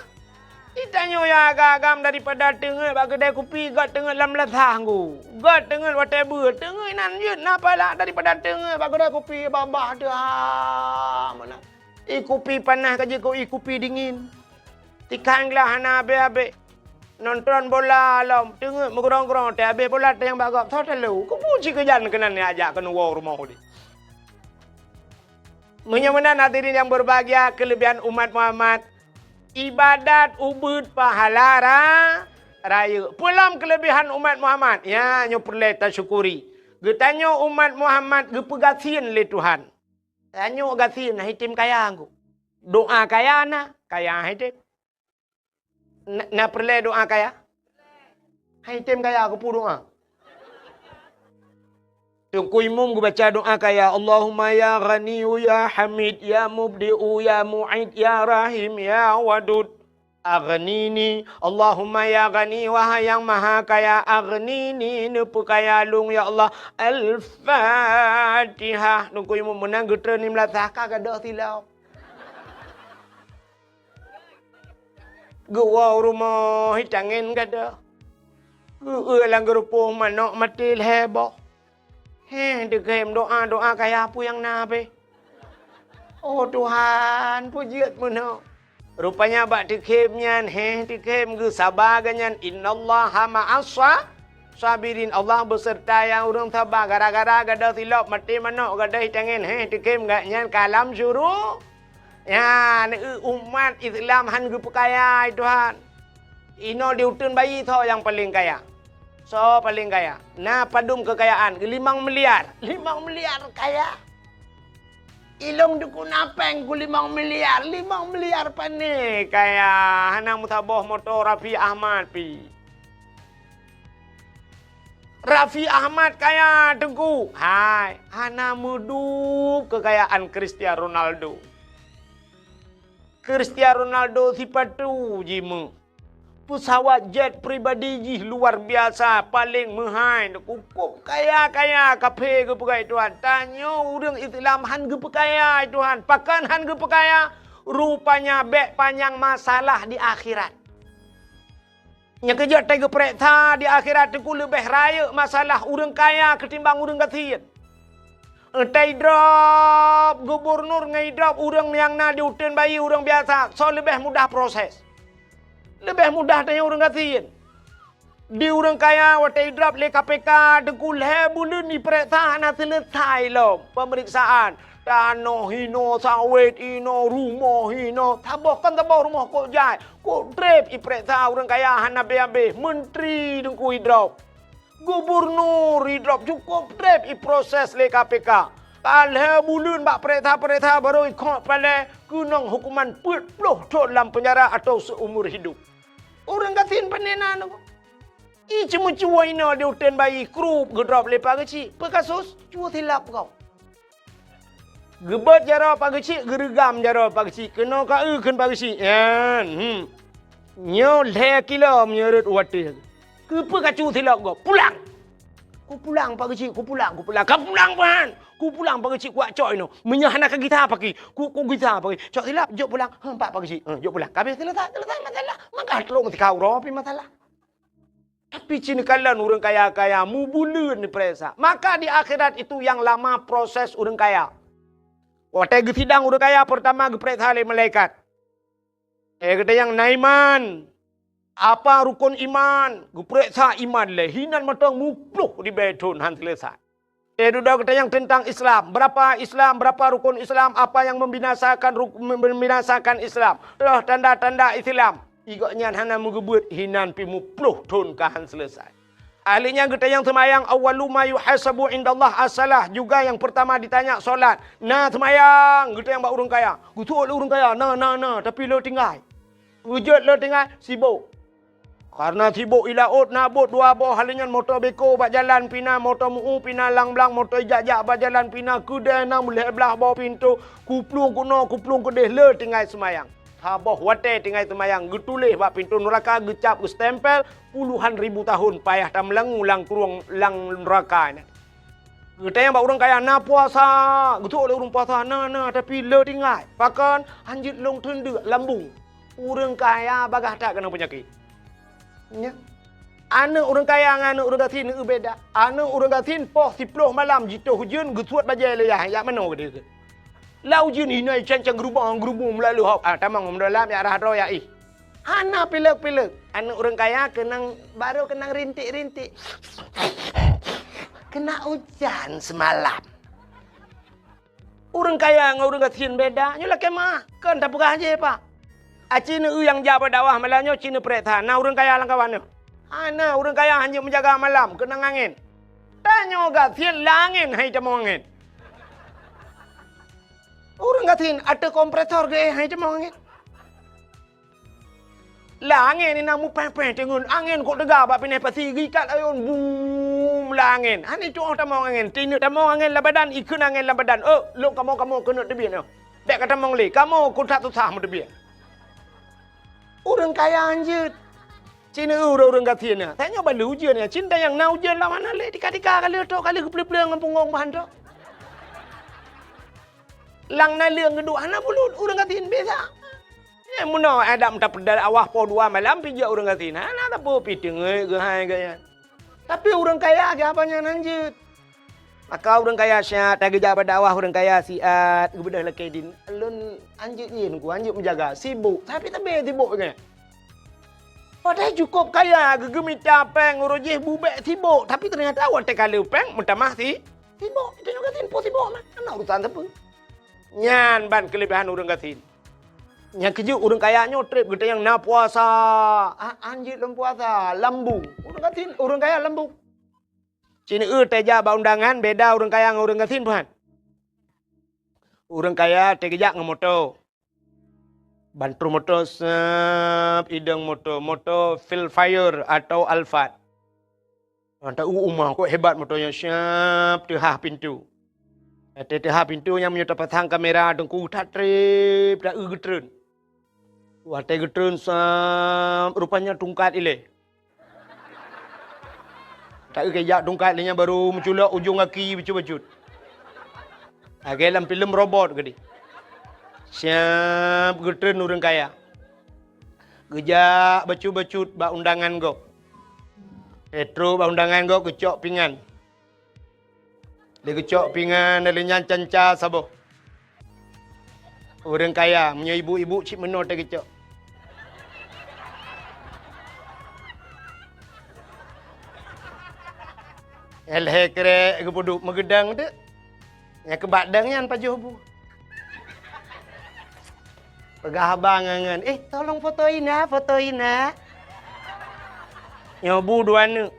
Geutanyoe nyang agam-agam daripada teungeut bak keudè kupi, göt teungeut lam lasah nggu. Göt teungeut watèe beuet, teungeut inan jeuet na pahala daripada teungeut bak keudè kupi babah teuh, ah, meunan. Ié kupi panas ka jeuet keu ié kupi dingin. Tikang glah hana abéh-abéh. Nonton bola lom, teungeut meugrong-grong, teuh abéh bola teuh nyang bak gob, soe talo. Keupeue cit keujan keunan jak keunoe woe rumoh udép. Meunyoe meunan hadirin nyang berbahagia, keulebihan umat Muhammad, ibadat ubeuet pahala ra-, rayeuk. Peue lom keulebihan umat Muhammad? Ya, nyoe peureulèe tasyukuri. Geutanyoe umat Muhammad geupeugasien lé Tuhan. Tanyoe gasien, na item kaya ngku. Doa kaya na, kaya item. Na, na peureulée doa kaya? Hai tem kaya keupeue doa? Teungku Imum geubaca doa kaya, "Allahumma ya Ghaniyyu ya Hamid, ya Mubdi'u ya Mu'id, ya Rahim ya Wadud. Aghnini, Allahumma ya Ghani, wahai Nyang Maha Kaya, aghnini, neupeukaya lôn, ya Allah." Al-Fatihah. Teungku Imum meunan geutreun lim lasah ka gadôh silop. Geuwoe u rumoh, hi tangen gadôh. Geueu lam geurupoh manok maté lhée boh. Heh, teukhem doa-doa kaya peue nyang na pih. Oh Tuhan, peue jeuet meunoe. Rupanya bak teukhem nyan, heh, teukhem geusaba geuh nyan, "Innallaha ma'as sa-, sabirin." Allah beuseurta nyang ureuëng saba. Gara-gara gadôh silop maté manok gadôh hi tangen, heh, teukhem geuh nyan ka lam syuru-, Nyan, eu, umat Islam han geupeukaya, hai Tuhan. Inoe di uteuen bayi soe nyang paleng kaya? Soe paleng kaya? Na padum keukayaan? Limong miliar. Limong miliar kaya. Ilong dukun apeng ku limong miliar. Limong miliar pane kaya. Hana meusaboh moto Raffi Ahmad pi. Raffi Ahmad kaya teungku. Hai, hana meudub keukayaan Cristiano Ronaldo. Cristiano Ronaldo sipatu jimeuh. Pesawat jet pribadi jih luar biasa, paleng meuhai. Cukup kaya-kaya kaphé geupeugah Tuhan. Tanyoe ureuëng Islam han geupeukaya Tuhan. Pakon han geupeukaya? Rupanya bék panyang masalah di akhirat. Nyang keujeuet teugeupeureksa di akhirat teungku leubeh rayeuk masalah ureuëng kaya keutimbang ureuëng gasien. Teuidrop gubunur ngon idrop ureuëng nyang na di uteuen bayi ureuëng biasa, soe leubeh mudah proses? Leubeh mudah tanyoe ureuëng gasien. Di ureuëng kaya watée idrop lé K P K teungku lhée buleuen ipeureksa hana seuleusai lom peumeriksaan. Tanoh hinoe, sawét hinoe, rumoh hinoe. Saboh kon saboh rumoh kok jai. Kok treb ipeureksa ureuëng kaya hana abéh-abéh. Menteri teungku idrop. Gubunur idrop cukup treb iproses lé K P K. Ka lhée buleuen bak peureksa-peureksa barô ikhok palée keunong hukuman peuet ploh thon lam peunjara atau seumur hidup. Ureuëng gasien pane na teungku. Iceumeucue inoe di uteuen bayi krup geudrop lé Pak Geuchik. Peue kasus? Cue silop gob. Geubeuet jaroe Pak Geuchik, geureugam jaroe Pak Geuchik. Keunoe ka eu kheun Pak Geuchik. Nyan, hmm. Nyoe lhée kilo meunyoe rot u watée. Keupeue ka cue silop gob? Pulang! Kupulang Pak Geuchik, kupulang, kupulang. Ka pulang ban! Kupulang Pak Geuchik, kuwak cok inoe. Meunyoe hana ka gisa paki, ku, kugisa paki. Cok silop, jok pulang. Heh, Pak, Pak Geuchik. Heh, jok pulang. Ka abéh seuleusai, seuleusai masalah. Maka trok meutika uroe pih masalah. Tapi ci neukalon ureuëng kaya-kaya mubuleuen neupeuresa. Maka di akhirat itu nyang lama proses ureuëng kaya. Watée geusidang ureuëng kaya, peurtama geupeuresa lé malaikat. Eh, gata nyang na iman. Apa rukon iman? Geupeuresa iman lé. Hinan mantong muploh ribée thon han seuleusai. Eh, dudoe geutanyoe teuntang Islam. Berapa Islam, berapa rukun Islam, apa yang membinasakan ruk-, membinasakan Islam. Roh tanda-tanda Islam. Igok nyan hana meugeubeuet hinan pih muploh thon ka han seuleusai. Ahli nyan geutanyoe seumayang, awwalu ma yuhasabu indallah as-salah. Juga yang pertama ditanya solat. Na seumayang, geutanyoe bak ureuëng kaya. Geusuet lé ureuëng kaya, na, na, na, tapi le tinggai. Beujeuet le tinggai, sibok. Kareuna sibok i laôt na bot dua boh, hal nyan moto beko bak jalan pih na, moto meu pih na, lang-blang moto ijak-jak bak jalan pih na, keudée na meulhée blaih boh pintoe, kuplueng keunoe, kuplueng keudeh le tinggai seumayang. Saboh watée tinggai seumayang, geutuléh bak pintoe nuraka, geucab, geustempel, puluhan ribu tahun payah tameulangue lam krueng lam nuraka nyan. Geutanyoe bak ureuëng kaya na puasa, geutrok lé ureuëng puasa na, na, tapi le tinggai. Pakon? Hanjeuet lôn teundeuk lambung. Ureuëng kaya bagaih that keunong peunyakét. Nya. Aneuëk ureuëng kaya ngon aneuëk ureuëng gasien beda. Aneuëk ureuëng gasien poh siploh malam jitoh ujeuen geusuet bajée lé yah, jak manoe geude. Lam ujeuen hinoe cang-cang geurubong-geurubong meulalu hop. Ah, tamong meudon lam jak rhah droe jak ih. Hana pilek-pilek. Aneuëk ureuëng kaya keunong, barô keunong rintik-rintik. Keuna ujan seumalam. Ureuëng kaya ngon ureuëng gasien beda, nyoe lakée meuah. Kon tapeugah jih, Pak. Aci neueu nyang jak bak dakwah malam nyoe ci neupeurek that, na ureuëng kaya lam kawan nyoe? Hana, ureuëng kaya hanjeuet meujaga malam, keunong angén. Tanyoe gasien lam angén hai tamong angén. Ureuëng gasien ateueh kompresor geuéh hai tamong angén. La angén inan mupéh-péh teungeut, angén kok teuga bak binéh pasi geuikat ayôn, bum, la angén. Hana tu'oh tamong angén, tineuk tamong angén lam badan, ikheun angén lam badan. Oh, lôn kamoe-kamoe keuneuk teubiet nyoe. Bèk ka tamong lé, kamoe kok that susah meuteubiet. Ureueng kaya hanjeuet. Cit ureueng-ureueng gasien nyan. Tanyoe ban lheueh ujeuen nyan, cit nyang na ujeuen lam hana lé, tika-tika ka lheueh trok, ka lheueh geupleueng-pleueng ngon punggong bahan trok. Lam naleueng geuduek hana bulut, ureueng gasien biasa. Nyan meunoe adak meuta peudeuh awah poh dua malam pih jak ureueng gasien. Hana sapeue pih teungeut geuhai gaya. Tapi ureueng kaya geuh haba nyan hanjeuet. Maka ureueng kaya siat, tageujak bak dakwah ureueng kaya siat, geubeudôh lakée dien. Lôn hanjeuet nyan ku, hanjeuet meujaga, sibok, tapi tabé sibok nyan. Padahai cukôp kaya, geugeumita péng, uroe jih bubek sibok, tapi teunyata watée ka lheueh péng meutamah si, sibok. Tanyoe gasien peue sibok mah, hana urusan sapeue. Nyan ban keuleubehan ureueng gasien. Nyang keujeuet ureueng kaya nyoe treb geutanyoe na puasa. Ah, hanjeuet lom puasa, lambung. Ureueng gasien, ureueng kaya lambung. Cit eu tajak bak undangan beda ureueng kaya ngon ureueng gasien, Tuhan. Ureueng kaya tageujak ngon moto. Ban trôh moto seup idong moto, moto Vellfire atau Alphard. Mantong u uma kok hebat moto nyan, siap teuhah pintoe. Watée teuhah pintoe nyan meunyoe tapasang kamera teungku that treb, ta eu geutreun. Watée geutreun sab, rupanya tungkat ilée. Ta eu keu jak tungkat lé nyan baru meuculok ujong gaki bacut-bacut. Lagée lam filem robot keudeh. Siap geutreun ureueng kaya. Geujak bacut-bacut bak undangan gob. Trok bak undangan gob geucok pingan. Lé geucok pingan lé nyan canca saboh. Ureueng kaya, meunyoe ibu-ibu cit meunoe teuh geucok. Lhée krek geupeuduek meugeudang teuk. Nyang keubak dang nyan pajoh bu. Peugah abang ngon, "Eh, tolong foto ina, foto ina." Nyoe bu dua neuk.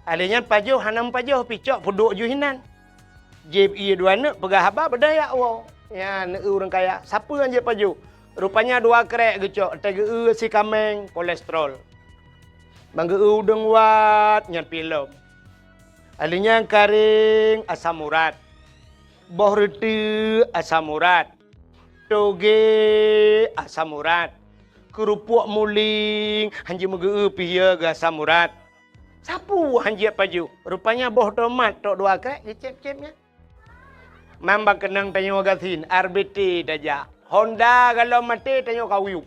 Alé nyan pajoh hana meupajoh pih cok peuduek ju hinan. Jieb ié dua neuk peugah haba beudaya woe. Nyan neu ureueng kaya, sapeue nyang jieb pajoh? Rupanya dua krek geucok, teugeue si kaméng kolesterol. Bang geu udeueng wat nyan pih lom. Alé nyan karéng asam urat. Boh reuteuek asam urat. Togé asam urat. Keurupuk muling hanjeuet meugeu pih geu asam urat. Sapeue hanjeuet pajoh? Rupanya boh tomat trok dua krek geucép-cép nyan. Mamba keunong tanyoe gasien, R B T tajak. Honda galom maté tanyoe kawiyup.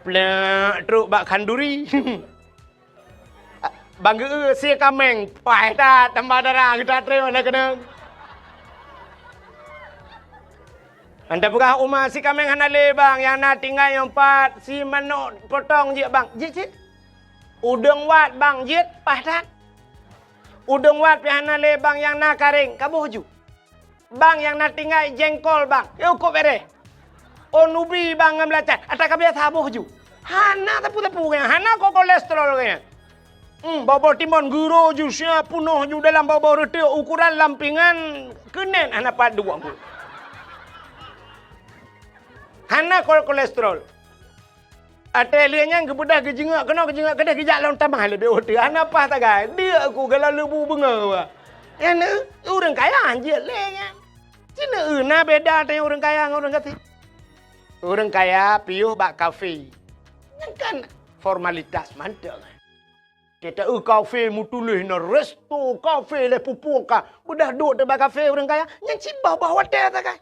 Plek trok bak khanduri. Bang geu sie kaméng, paih that tambah darah geuta treun na keunong. Anda peugah uma si kaméng hana lé bang, nyang na tinggai nyang pat si manok potong jeuet bang. Jeuet cit. Udeueng wat bang jeuet paih that. Udeueng wat pih hana lé bang, nyang na karéng kaboh ju. Bang nyang na tinggai jengkol bang, yôh kok bereh. Oh nubi bang ngon beulacan, ata ka biasa boh ju. Hana sapeue-sapeue geuh, hana kok kolesterol geuh. Hmm, boh-boh timon guro ju sia punoh ju dalam boh-boh reuteuek ukuran lam pingan keunen hana pat duek. Hana kol kolesterol. Watée lheueh nyan geubeudôh geujeungok keunoe geujeungok keudeh geujak lom tamah leubeh uteue hana paih sagai. Diek ku gala leubu beungoh. Nyan ureueng kaya hanjeuet lé nyan. Cina na beda teuh ureueng kaya ngon ureueng gasien. Ureueng kaya piôh bak kafe. Nyan kan formalitas mantong. Kita eu kafe meutuléh na resto kafe lé pupuk ka. Beudôh duek teuh bak kafe ureueng kaya. Nyan cit boh-boh watée sagai.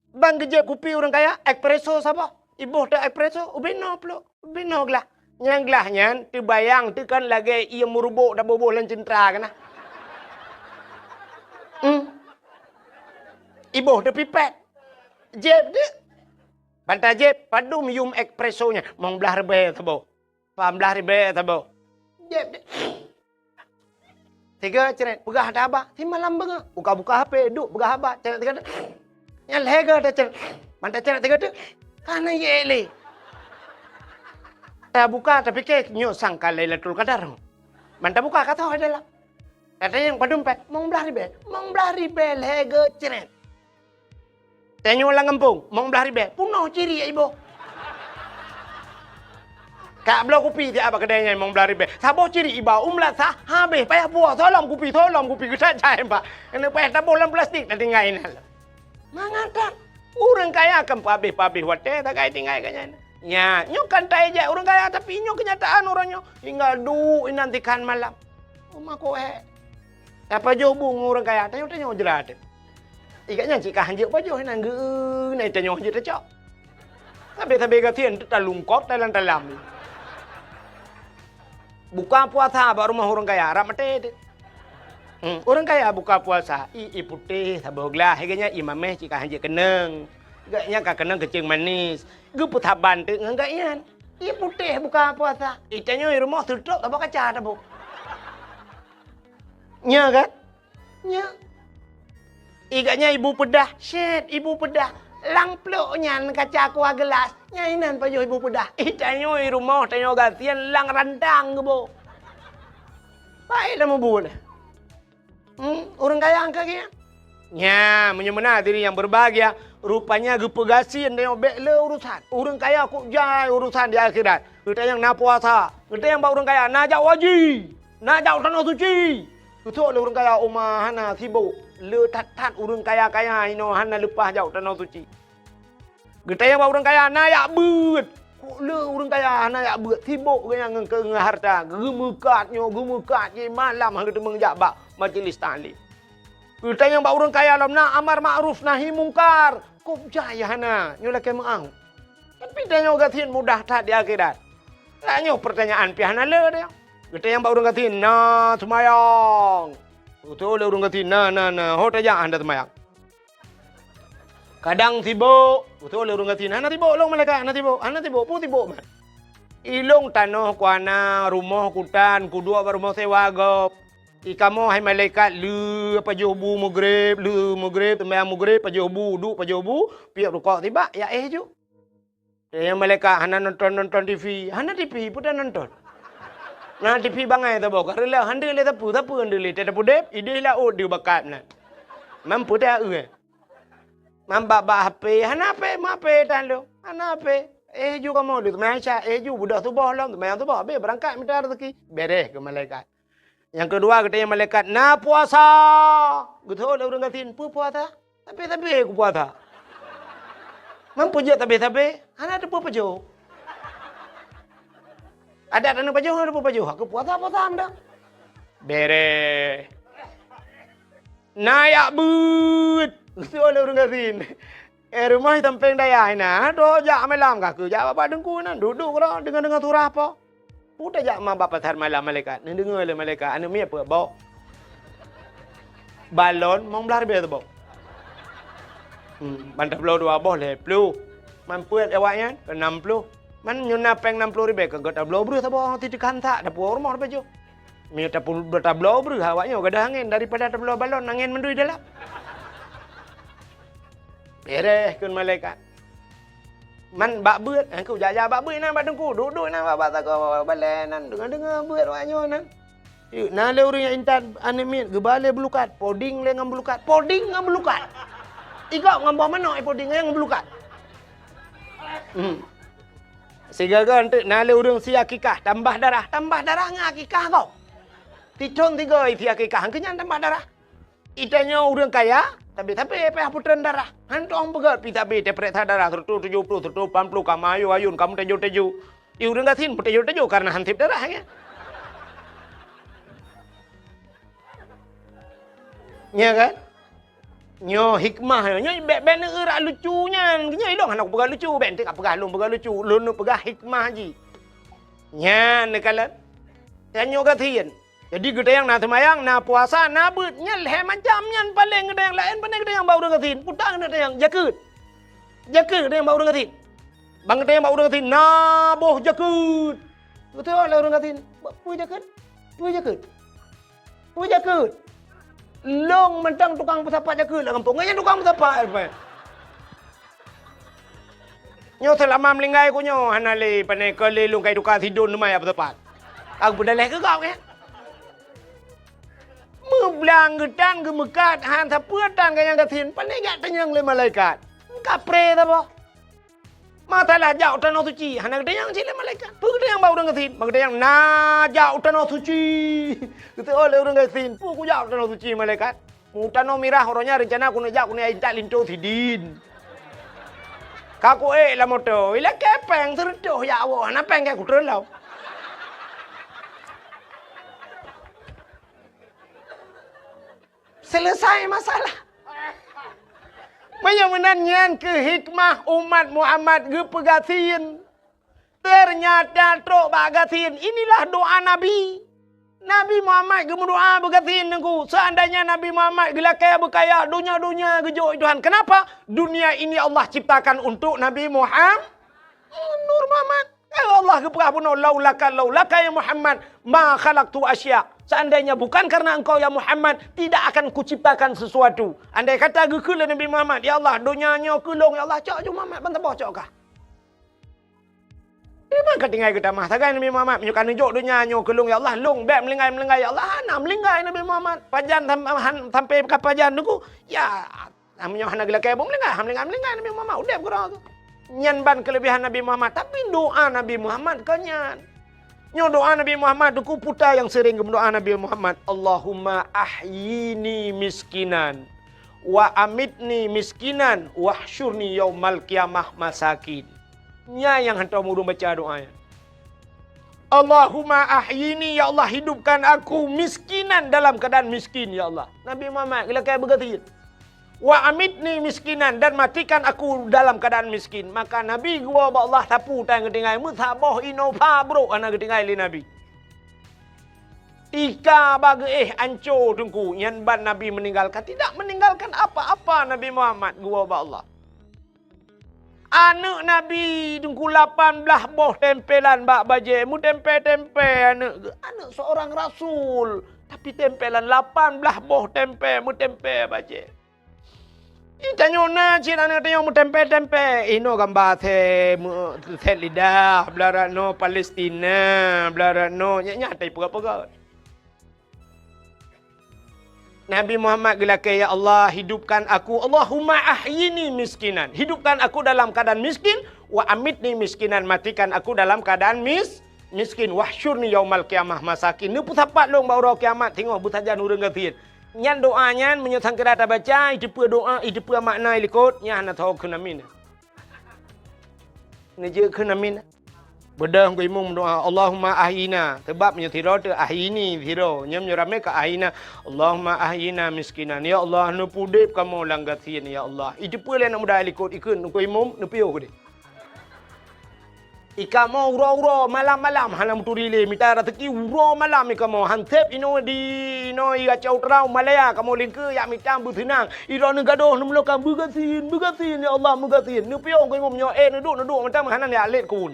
Bang geujieb kupi ureueng kaya, espresso saboh. Iboh teuh espresso, ubé noe plôk, ubé noe glah. Nyang glah nyan teubayang teuh kan lagée ié meuruboh taboh-boh lam ceuntra keunan. Hmm. Iboh teuh pipet. Jieb deuh. Ban tajieb, padum yum espresso nyan, mong blaih ribée saboh. Pah blaih ribée saboh. Jieb deuh. Tiga cret, peugah ata haba, simalam beungoh. Buka-buka H P, duek peugah haba, cret tiga teuk. Nyan lhée goe tacret. Ban tacret tiga teuk, ka na yek lé. Tabuka, tapike nyoe sang ka Lailatul Qadar. Ban tabuka ka toh dalam. Tatanyong padum pet, mong blaih ribée, mong blaih ribée lhée goe cret. Tanyoe lam gampông, mong blaih ribée, punoh ciri iboh. Tabloe kupi siat bak keudè nyan limong blaih ribèe. Saboh cirit iba u meulasah, habéh payah puwoe, soe lom kupi, soe lom kupi, geutat jai bak. Keuneuk payah taboh lam plastik, tatinggai inan. Mangat that. Ureueng kaya kan peuhabéh-peuhabéh watèe tagai tinggai geuh nyan. Nyan, nyoe kan taéjek ureueng kaya, tapi nyoe keunyataan uroe nyoe. Tinggai duek inan tikhan malam. Uma koh hèk. Tapajoh bu ngon ureueng kaya, tanyoe-tanyoe jrat. Ikat nyan cit ka hanjeuet pajoh inan geu, na tanyoe hanjeuet tacok. Sabé-sabé gasien talungkot talam-talam. Buka puasa bak rumoh ureueng kaya, rab maté teuh. Hmm, ureueng kaya buka puasa, ié putéh saboh glah, lagèe nyan ié mamèh cit ka hanjeuet keunong. Gobnyan ka keunong keuceung manis. Geupeusaban teuk ngon gobnyan. Ié putéh buka puasa. Ié tanyoe rumoh seutôt saboh kaca taboh. Nya kan? Nya. Ié gobnyan ibu peudah, syèt ibu peudah. Lam plôk nyan kaca kuah geulas, nyan inan pajoh ibu peudah. Ié tanyoe rumoh tanyoe gasien lam rantang geuboh. Baik dah mubuet. Hmm, ureueng kaya angka geuh. Nya, meunyoe meunan hadirin yang berbahagia, rupanya geupeugasien tanyoe bèk le urusan. Ureueng kaya kok jai urusan di akhirat. Geutanyong na puasa, geutanyong bak ureueng kaya na jak haji, na jak tanoh suci. Geutanyong lé ureueng kaya, uma hana sibok. Le that-that ureueng kaya-kaya inoe hana leupah jak tanoh suci. Geutanyong bak ureueng kaya na jak beuet. Kok le ureueng kaya hana jak beuet, sibok geuhnyan ngon keu ngon harta, geumeukat nyoe, geumeukat jih, malam han geuteumeung jak bak majeulis taklim. Geutanyong bak ureueng kaya lom na amar makruf nahi mungkar, kok jai hana, nyoe lakèe meu'ah. Tapi tanyoe gasien mudah that di akhirat. Tanyoe peurtanyaan pih hana le tanyoe. Geutanyong bak ureueng gasien na seumayang. Geutanyong lé ureueng gasien na, na, na, ho tajak hana seumayang. Kadang sibok, beutôi lé ureueng gasien, hana sibok lôn malaikat, hana sibok, hana sibok, peue sibok man. Ilôn tanoh kuhana, rumoh kutan, kuduek bak rumoh sewa gob. Ikamoe hai malaikat, le pajoh bu meugreb, le meugreb, seumayang meugreb, pajoh bu, duek pajoh bu, piep rukok sibak, ya éh ju. Nyang malaikat hana nonton-nonton T V, hana T V peue tanonton. Na T V bangai saboh, ka reuloh, hana lé sapeue, sapeue hana lé, teupeudeb, idéh laôt deuh bakat nan. Mampu teu, eh. Mambak-bak H P, hana H P, ma H P tan lôn, hana H P. Eh, ju kamoe deuh, meunan sya, eh, ju beudôh suboh lom, seumayang suboh, abéh beurangkat mita raseuki. Beres keu malaikat. Nyang keudua, geutanyong malaikat, na puasa. Geutanyong lé ureueng gasien, peue puasa? Sabé-sabé kupuasa. Mampu jeuet sabé-sabé, hana teupeu pajoh. Adat aneuk pajoh, hana teupeu pajoh. Aku puasa, puasa meunan. Beres. Na jak beuet. Geutanyong lé ureueng gasien. Eh, rumoh di sampéng dayah inan, droe jak malam ka keu jak bak teungku nan, duek-duek keudroe deungoe-deungoe surah po. Peue tajak ma bak pasar malam malaikat, neudeungoe lé malaikat, aneuk miet peuet boh. Balon limong blaih ribèe saboh. Hmm, ban tabloe dua boh lhèe ploh. Man peuet awaknyan keu nam ploh. Man nyoe na péng nam ploh ribèe ka geutabloe breuh saboh, ti teukantak, tapuwoe rumoh tapajoh. Meunyoe tapu-, tabloe breuh awak nyoe gadôh angén daripada tabloe balon angén mandum dalam. Beres kheun malaikat. Man bak beuet, aku jak-jak bak beuet inan bak teungku, duek-duek inan bak, bak sagoe balèe nan, deungoe-deungoe beuet awak nyoe nan. Yuk, na lé ureueng nyang intat aneuk miet geuba lé beulukat, poding lé ngon beulukat, poding ngon beulukat. Igop ngon boh manok, eh, poding ngon beulukat. Hmm. Sigaga enteuk na lé ureueng sie akikah, tambah darah, tambah darah ngon akikah gob. Sithon sigoe sie akikah, keu nyan tambah darah. Itanyoe ureueng kaya, sabé-sabé payah putreun darah. Hantom peugöt pih sabé teupeuriksa darah, seratus tujuh puluh, seratus lapan puluh, ka meuayôn-ayôn, ka meuteujô-teujô. Di ureueng gasien meuteujô-teujô kareuna han sép darah, ya. Nya kan? Nyoe hikmah nyoe, nyoe bèk, bèk neueurak lucu nyan. Nyoe ilôn hana kupeugah lucu, bèk enteuk kapeugah lôn peugah lucu. Lôn neupeugah hikmah jih. Nyan neukalon. Tanyoe gasien. Jadi geutanyong na seumayang, na puasa, na beuet, nyan lhèe macam nyan paléng geutanyong, laén pané geutanyong bak ureueng gasien. Peue geutanyong, jakeuet. Jakeuet geutanyong bak ureueng gasien. Ban geutanyong bak ureueng gasien, na boh jakeuet. Geutanyong lé ureueng gasien, "Peue jakeuet? Peue jakeuet? Peue jakeuet?" Lôn mantong tukang peusapat jakeuet lam gampông. Nyan tukang peusapat, eh. Nyoe seulama meuninggai ku nyoe hana lé pané keu lé lôn kai tuka sidon teuma jak peusapat. Aku peudaleh keu gob, ya. Meublang geutan geumeukat han sapeue tan ka nyang gasien, pané jak tanyong lé malaikat. Kapré saboh. Masalah jak u tanoh suci, hana geutanyong cit lé malaikat. Peue geutanyong bak ureuëng gasien? Bak geutanyong na jak u tanoh suci. Geuteuôt lé ureuëng gasien, peue kujak u tanoh suci malaikat? U tanoh mirah uroe nyan reuncana keuneuk jak keuneuk intat linto sidin. Ka kuék lam moto, ilakée péng seureutôh jak woe, hana péng keu kutreun lom. Selesai masalah. Meunyoe meunan nyan keuh hikmah umat Muhammad geupeugasien. Teunyata trok bak gasien, inilah doa Nabi. Nabi Muhammad geumeudoa beugasien Teungku. Seandainya Nabi Muhammad geulakée beukaya, donya-donya geujok Tuhan. Kenapa? Dunia ini Allah ciptakan untuk Nabi Muhammad. Nur Muhammad. Ya Allah geupeugah bunoe, "Laulaka, laulaka ya Muhammad, ma khalaqtu asya." Seandainya bukan karena engkau ya Muhammad, tidak akan kuciptakan sesuatu. Andai kata geukheun lé Nabi Muhammad, "Ya Allah, donya nyoe keu lôn, ya Allah, cok ju Muhammad ban saboh cok kah." Di mana ka tinggai geutamah sagai Nabi Muhammad, "Meunyoe ka neujok donya nyoe keu lôn, ya Allah, lôn bék meulinggai-meulinggai, ya Allah." Hana meulinggai Nabi Muhammad. Pajan sam-, han-, sampai ka pajan Teungku, ya, Nah, meunyoe hana geulakée buet meulinggai, hana meulinggai-meulinggai Nabi Muhammad udeb keudroe geuh. Nyan ban keuleubehan Nabi Muhammad, tapi doa Nabi Muhammad kon nyan. Nyoe doa Nabi Muhammad, Teungku, peue nyang sering geumeudoa Nabi Muhammad, "Allahumma ahyini miskinan, wa amitni miskinan, wahsyurni yaumal qiyamah masakin." Nyan nyang hantom ureuëng baca doa nyan. "Allahumma ahyini, ya Allah, hidupkan aku miskinan dalam keadaan miskin, ya Allah." Nabi Muhammad geulakée beugasien. "Wa amitni miskinan, dan matikan aku dalam keadaan miskin." Maka Nabi geuwoe bak Allah sapeue tan geutinggai, meusaboh inoe pha brok hana geutinggai lé Nabi. Tika bak geuéh anco Teungku, nyan ban Nabi meninggalkan, tidak meninggalkan apa-apa Nabi Muhammad geuwoe bak Allah. Aneuëk Nabi Teungku lapan blaih boh tempelan bak bajée, meutempé-tempé aneuëk geuh. Aneuëk seorang rasul, tapi tempelan lapan blaih boh tempé, meutempé bajée. Di tanyoe na cit aneuëk tanyoe meutempé-tempé. Inoe gamba sét, meu-, sét lidah, blah rot noe Palestina, blah rot noe, nyak-nyak tai peugah-peugah. Nabi Muhammad geulakée, "Ya Allah, hidupkan aku, Allahumma ahyini miskinan." Hidupkan aku dalam keadaan miskin, "wa amitni miskinan," matikan aku dalam keadaan mis-, miskin, "wahsyurni yaumal qiyamah masakin." Neupeusapat lôn bak uroe kiamat singoh beusajan ureuëng gasien. Nyan doa nyan meunyoe sangkira tabaca, iteupeue doa, iteupeue makna ilikot, nyan hana tho kheun amin. Neujeuet kheun amin. Beudôh Teungku Imum doa, "Allahumma ahyina." Sabab meunyoe sidroe teuh ahyini sidroe, nyoe meunyoe ramé ka ahyina, "Allahumma ahyina miskinan." Ya Allah, neupeudeb kamoe lam gasien, ya Allah. Iteupeue lé aneuk muda likot ikheun Teungku Imum neupiôh keudeh. Ikamoe uroe-uroe, malam-malam hana meuturi lé, mita raseuki uroe malam ikamoe, han sép inoe di inoe i Aceh Utara, Malaya, kamoe lingkeue yak mita beuseunang. Idroeneuh gadôh neumeulokang beugasien, beugasien, ya Allah, beugasien. Neupiôh Teungku Imum nyoe, eh, neuduek, neuduek mantong hana yak lét keu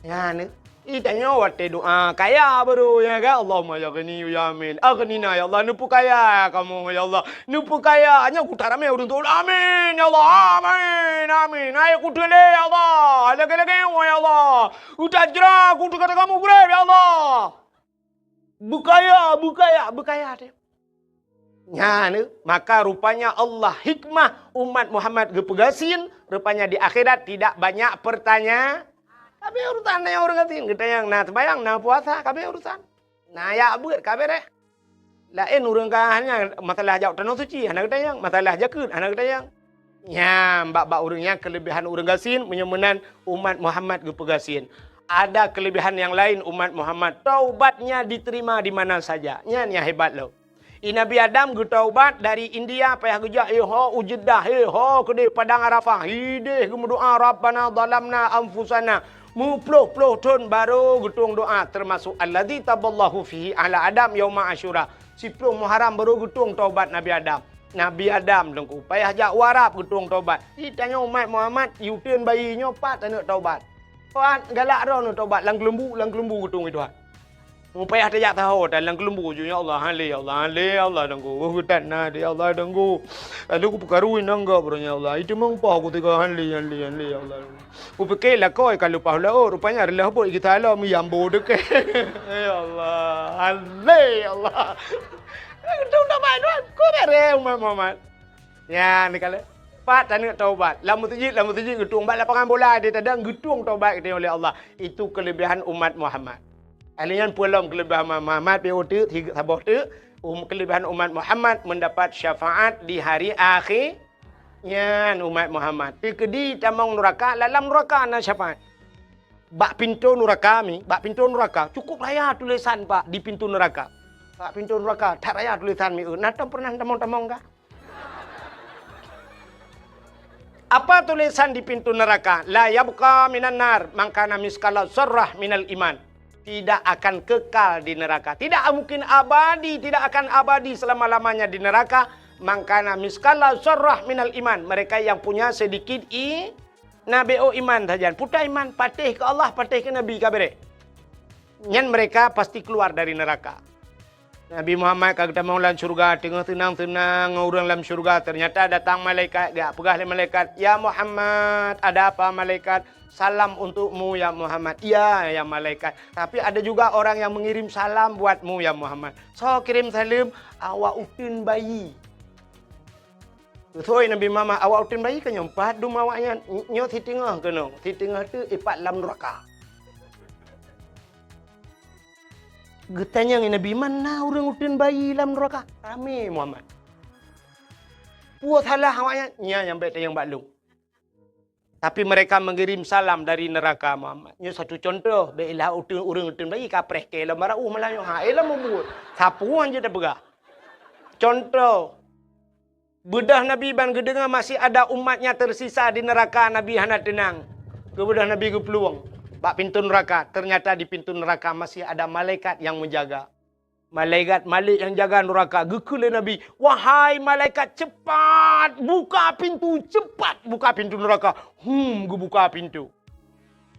Nyan, itanyoe watée doa kaya baru, ya kan? Allahumma ya ghani ya amin. Aghnina ya Allah, neupeukaya kamoe ya Allah. Neupeukaya, nyoe kuta ramé ureuëng tuha. Amin ya Allah, amin, amin. Hai kuteulé ya Allah, lagée-lagée ya Allah. Utajra kuteuk kata kamoe gurée ya Allah. Beukaya, beukaya, beukaya teuh. Nyan, maka rupanya Allah hikmah umat Muhammad geupeugasien, rupanya di akhirat tidak banyak pertanya-, Ka abéh urusan nyan ureuëng gasien, geutanyong na seumayang, na puasa, ka abéh urusan. Na yak beuet, ka abéh deh. Laén ureuëng ka hanya masalah jak tanoh suci, hana geutanyong, masalah jakeuet, hana geutanyong. Nyan, bak-bak ureuëng nyan keulebihan ureuëng gasien, meunyoe meunan umat Muhammad geupeugasien. Ada kelebihan yang lain umat Muhammad, taubatnya diterima di mana saja. Nyan nyang hebat lom. I Nabi Adam geutaubat dari India payah geujak, eh, ho u Jeddah, eh, ho keudeh Padang Arafah, ideh geumeudoa, "Rabbana zalamna anfusana." Meuploh-ploh thon baru geutueng doa, termasuk alladzi taballahu fihi ala Adam yauma Asyura. Siploh Muharram baru geutueng taubat Nabi Adam. Nabi Adam Teungku payah jak u Arab geutueng taubat. Itanyoe umat Muhammad, yuteun bayi nyoe pat taneuk taubat. Pat galak droeneuh taubat lam keulumbu, lam keulumbu geutueng Tuhan. Meupayah tajak saho dan lam keulumbu ju, "Ya Allah, hale, ya Allah, hale, ya Allah, Teungku. Oh, geutat na, ya Allah, Teungku. Lalu kupeukaru inong gob, ya Allah. Itu meumpah ku tiga hale, hale, hale, ya Allah." Kupike lakoe ka leupah laôt, rupanya reuloh bot geusalom yambo deukeh. Ya Allah, hale, ya Allah. Untung tak main, Wan. Ku bere umat Muhammad. Ya, ni kali. Pat taneuk taubat. Lam meuseujid, lam meuseujid geutueng. Bak lapangan bola di tadang geutueng taubat geutanyoe lé Allah. Itu kelebihan umat Muhammad. Ahli nyan peue lom kelebihan Muhammad, Muhammad pih uteuk, saboh teuk. Um, kelebihan umat Muhammad mendapat syafaat di hari akhir. Nyan umat Muhammad. Teukeudi tamong nuraka, lam nuraka na syafaat. Bak pintoe nuraka mi, bak pintoe nuraka, cukup raya tulisan, Pak, di pintoe nuraka. Bak pintoe nuraka, that raya tulisan mi, eh, na tom pernah tamong-tamong ka? Apa tulisan di pintu neraka? La yabqa minan nar man kana miskala zarrah minal iman. Tidak akan kekal di neraka. Tidak mungkin abadi, tidak akan abadi selama-lamanya di neraka. Man kana miskala zarrah minal iman. Mereka yang punya sedikit i-, na B O iman sajan. Puta iman, patéh keu Allah, patéh keu Nabi, ka beureh. Nyan mereka pasti keluar dari neraka. Nabi Muhammad ka geutamong lam syurga, teungoh seunang-seunang ngon ureuëng lam syurga, ternyata datang malaikat, geujak peugah lé malaikat, "Ya Muhammad." "Ada apa, malaikat?" "Salam untukmu, ya Muhammad." "Iya, ya malaikat. Tapi ada juga orang yang mengirim salam buatmu, ya Muhammad." "Soe kirim saleuem?" "Awak uteuen bayi." Geusoi Nabi Muhammad, "Awak uteuen bayi keuh nyoe pat dum awaknyan?" "Nyoe siteungoh keunoe, siteungoh teuk ipat lam nuraka." Geutanyong Nabi, "Man na ureuëng uteuen bayi lam nuraka?" Ramé Muhammad. "Peue salah awaknyan?" "Nyan nyang bék tanyong bak lôn." Tapi mereka mengirim salam dari neraka, Muhammad. Nyoe satu contoh, bék ilah uteuen, ureuëng uteuen bayi ka preh kée lom bara uh malah nyoe. Ha, eh, lom mubuet. Sapeue han jeuet tapeugah. Contoh, beudôh Nabi ban geudeungoe masih ada umatnya tersisa di neraka, Nabi hana teunang. Keu beudôh Nabi geuplueng bak pintu neraka, ternyata di pintu neraka masih ada malaikat yang menjaga. Malaikat Malik yang jaga nuraka geukheun lé Nabi, "Wahai malaikat, cepat buka pintu, cepat buka pintu nuraka." Hum, geubuka pintu.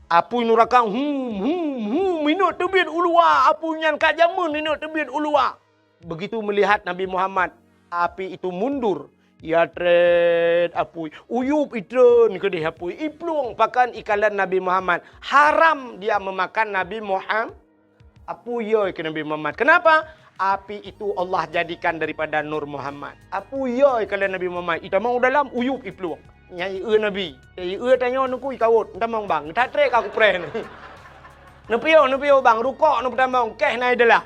Apui nuraka, hum, hum, hum, inok teubiet u luwa. Apui nyan ka jameun inok teubiet u luwa. Begitu melihat Nabi Muhammad, api itu mundur. Ya trét apui, uyup itreun keudeh apui, iplueng pakon ikalon Nabi Muhammad. Haram dia memakan Nabi Muhammad. Apui yoi keu Nabi Muhammad. Kenapa? Api itu Allah jadikan daripada Nur Muhammad. Apui yoi keu Nabi Muhammad. Itamong u dalam, uyup iplueng. Nyang ieu Nabi. Ieu tanyoe nuku ikawot. Tamong bang. That tré ka kupreh ni. Neupiôh, neupiôh bang. Rukok neupeutamong. Keh na i dalam.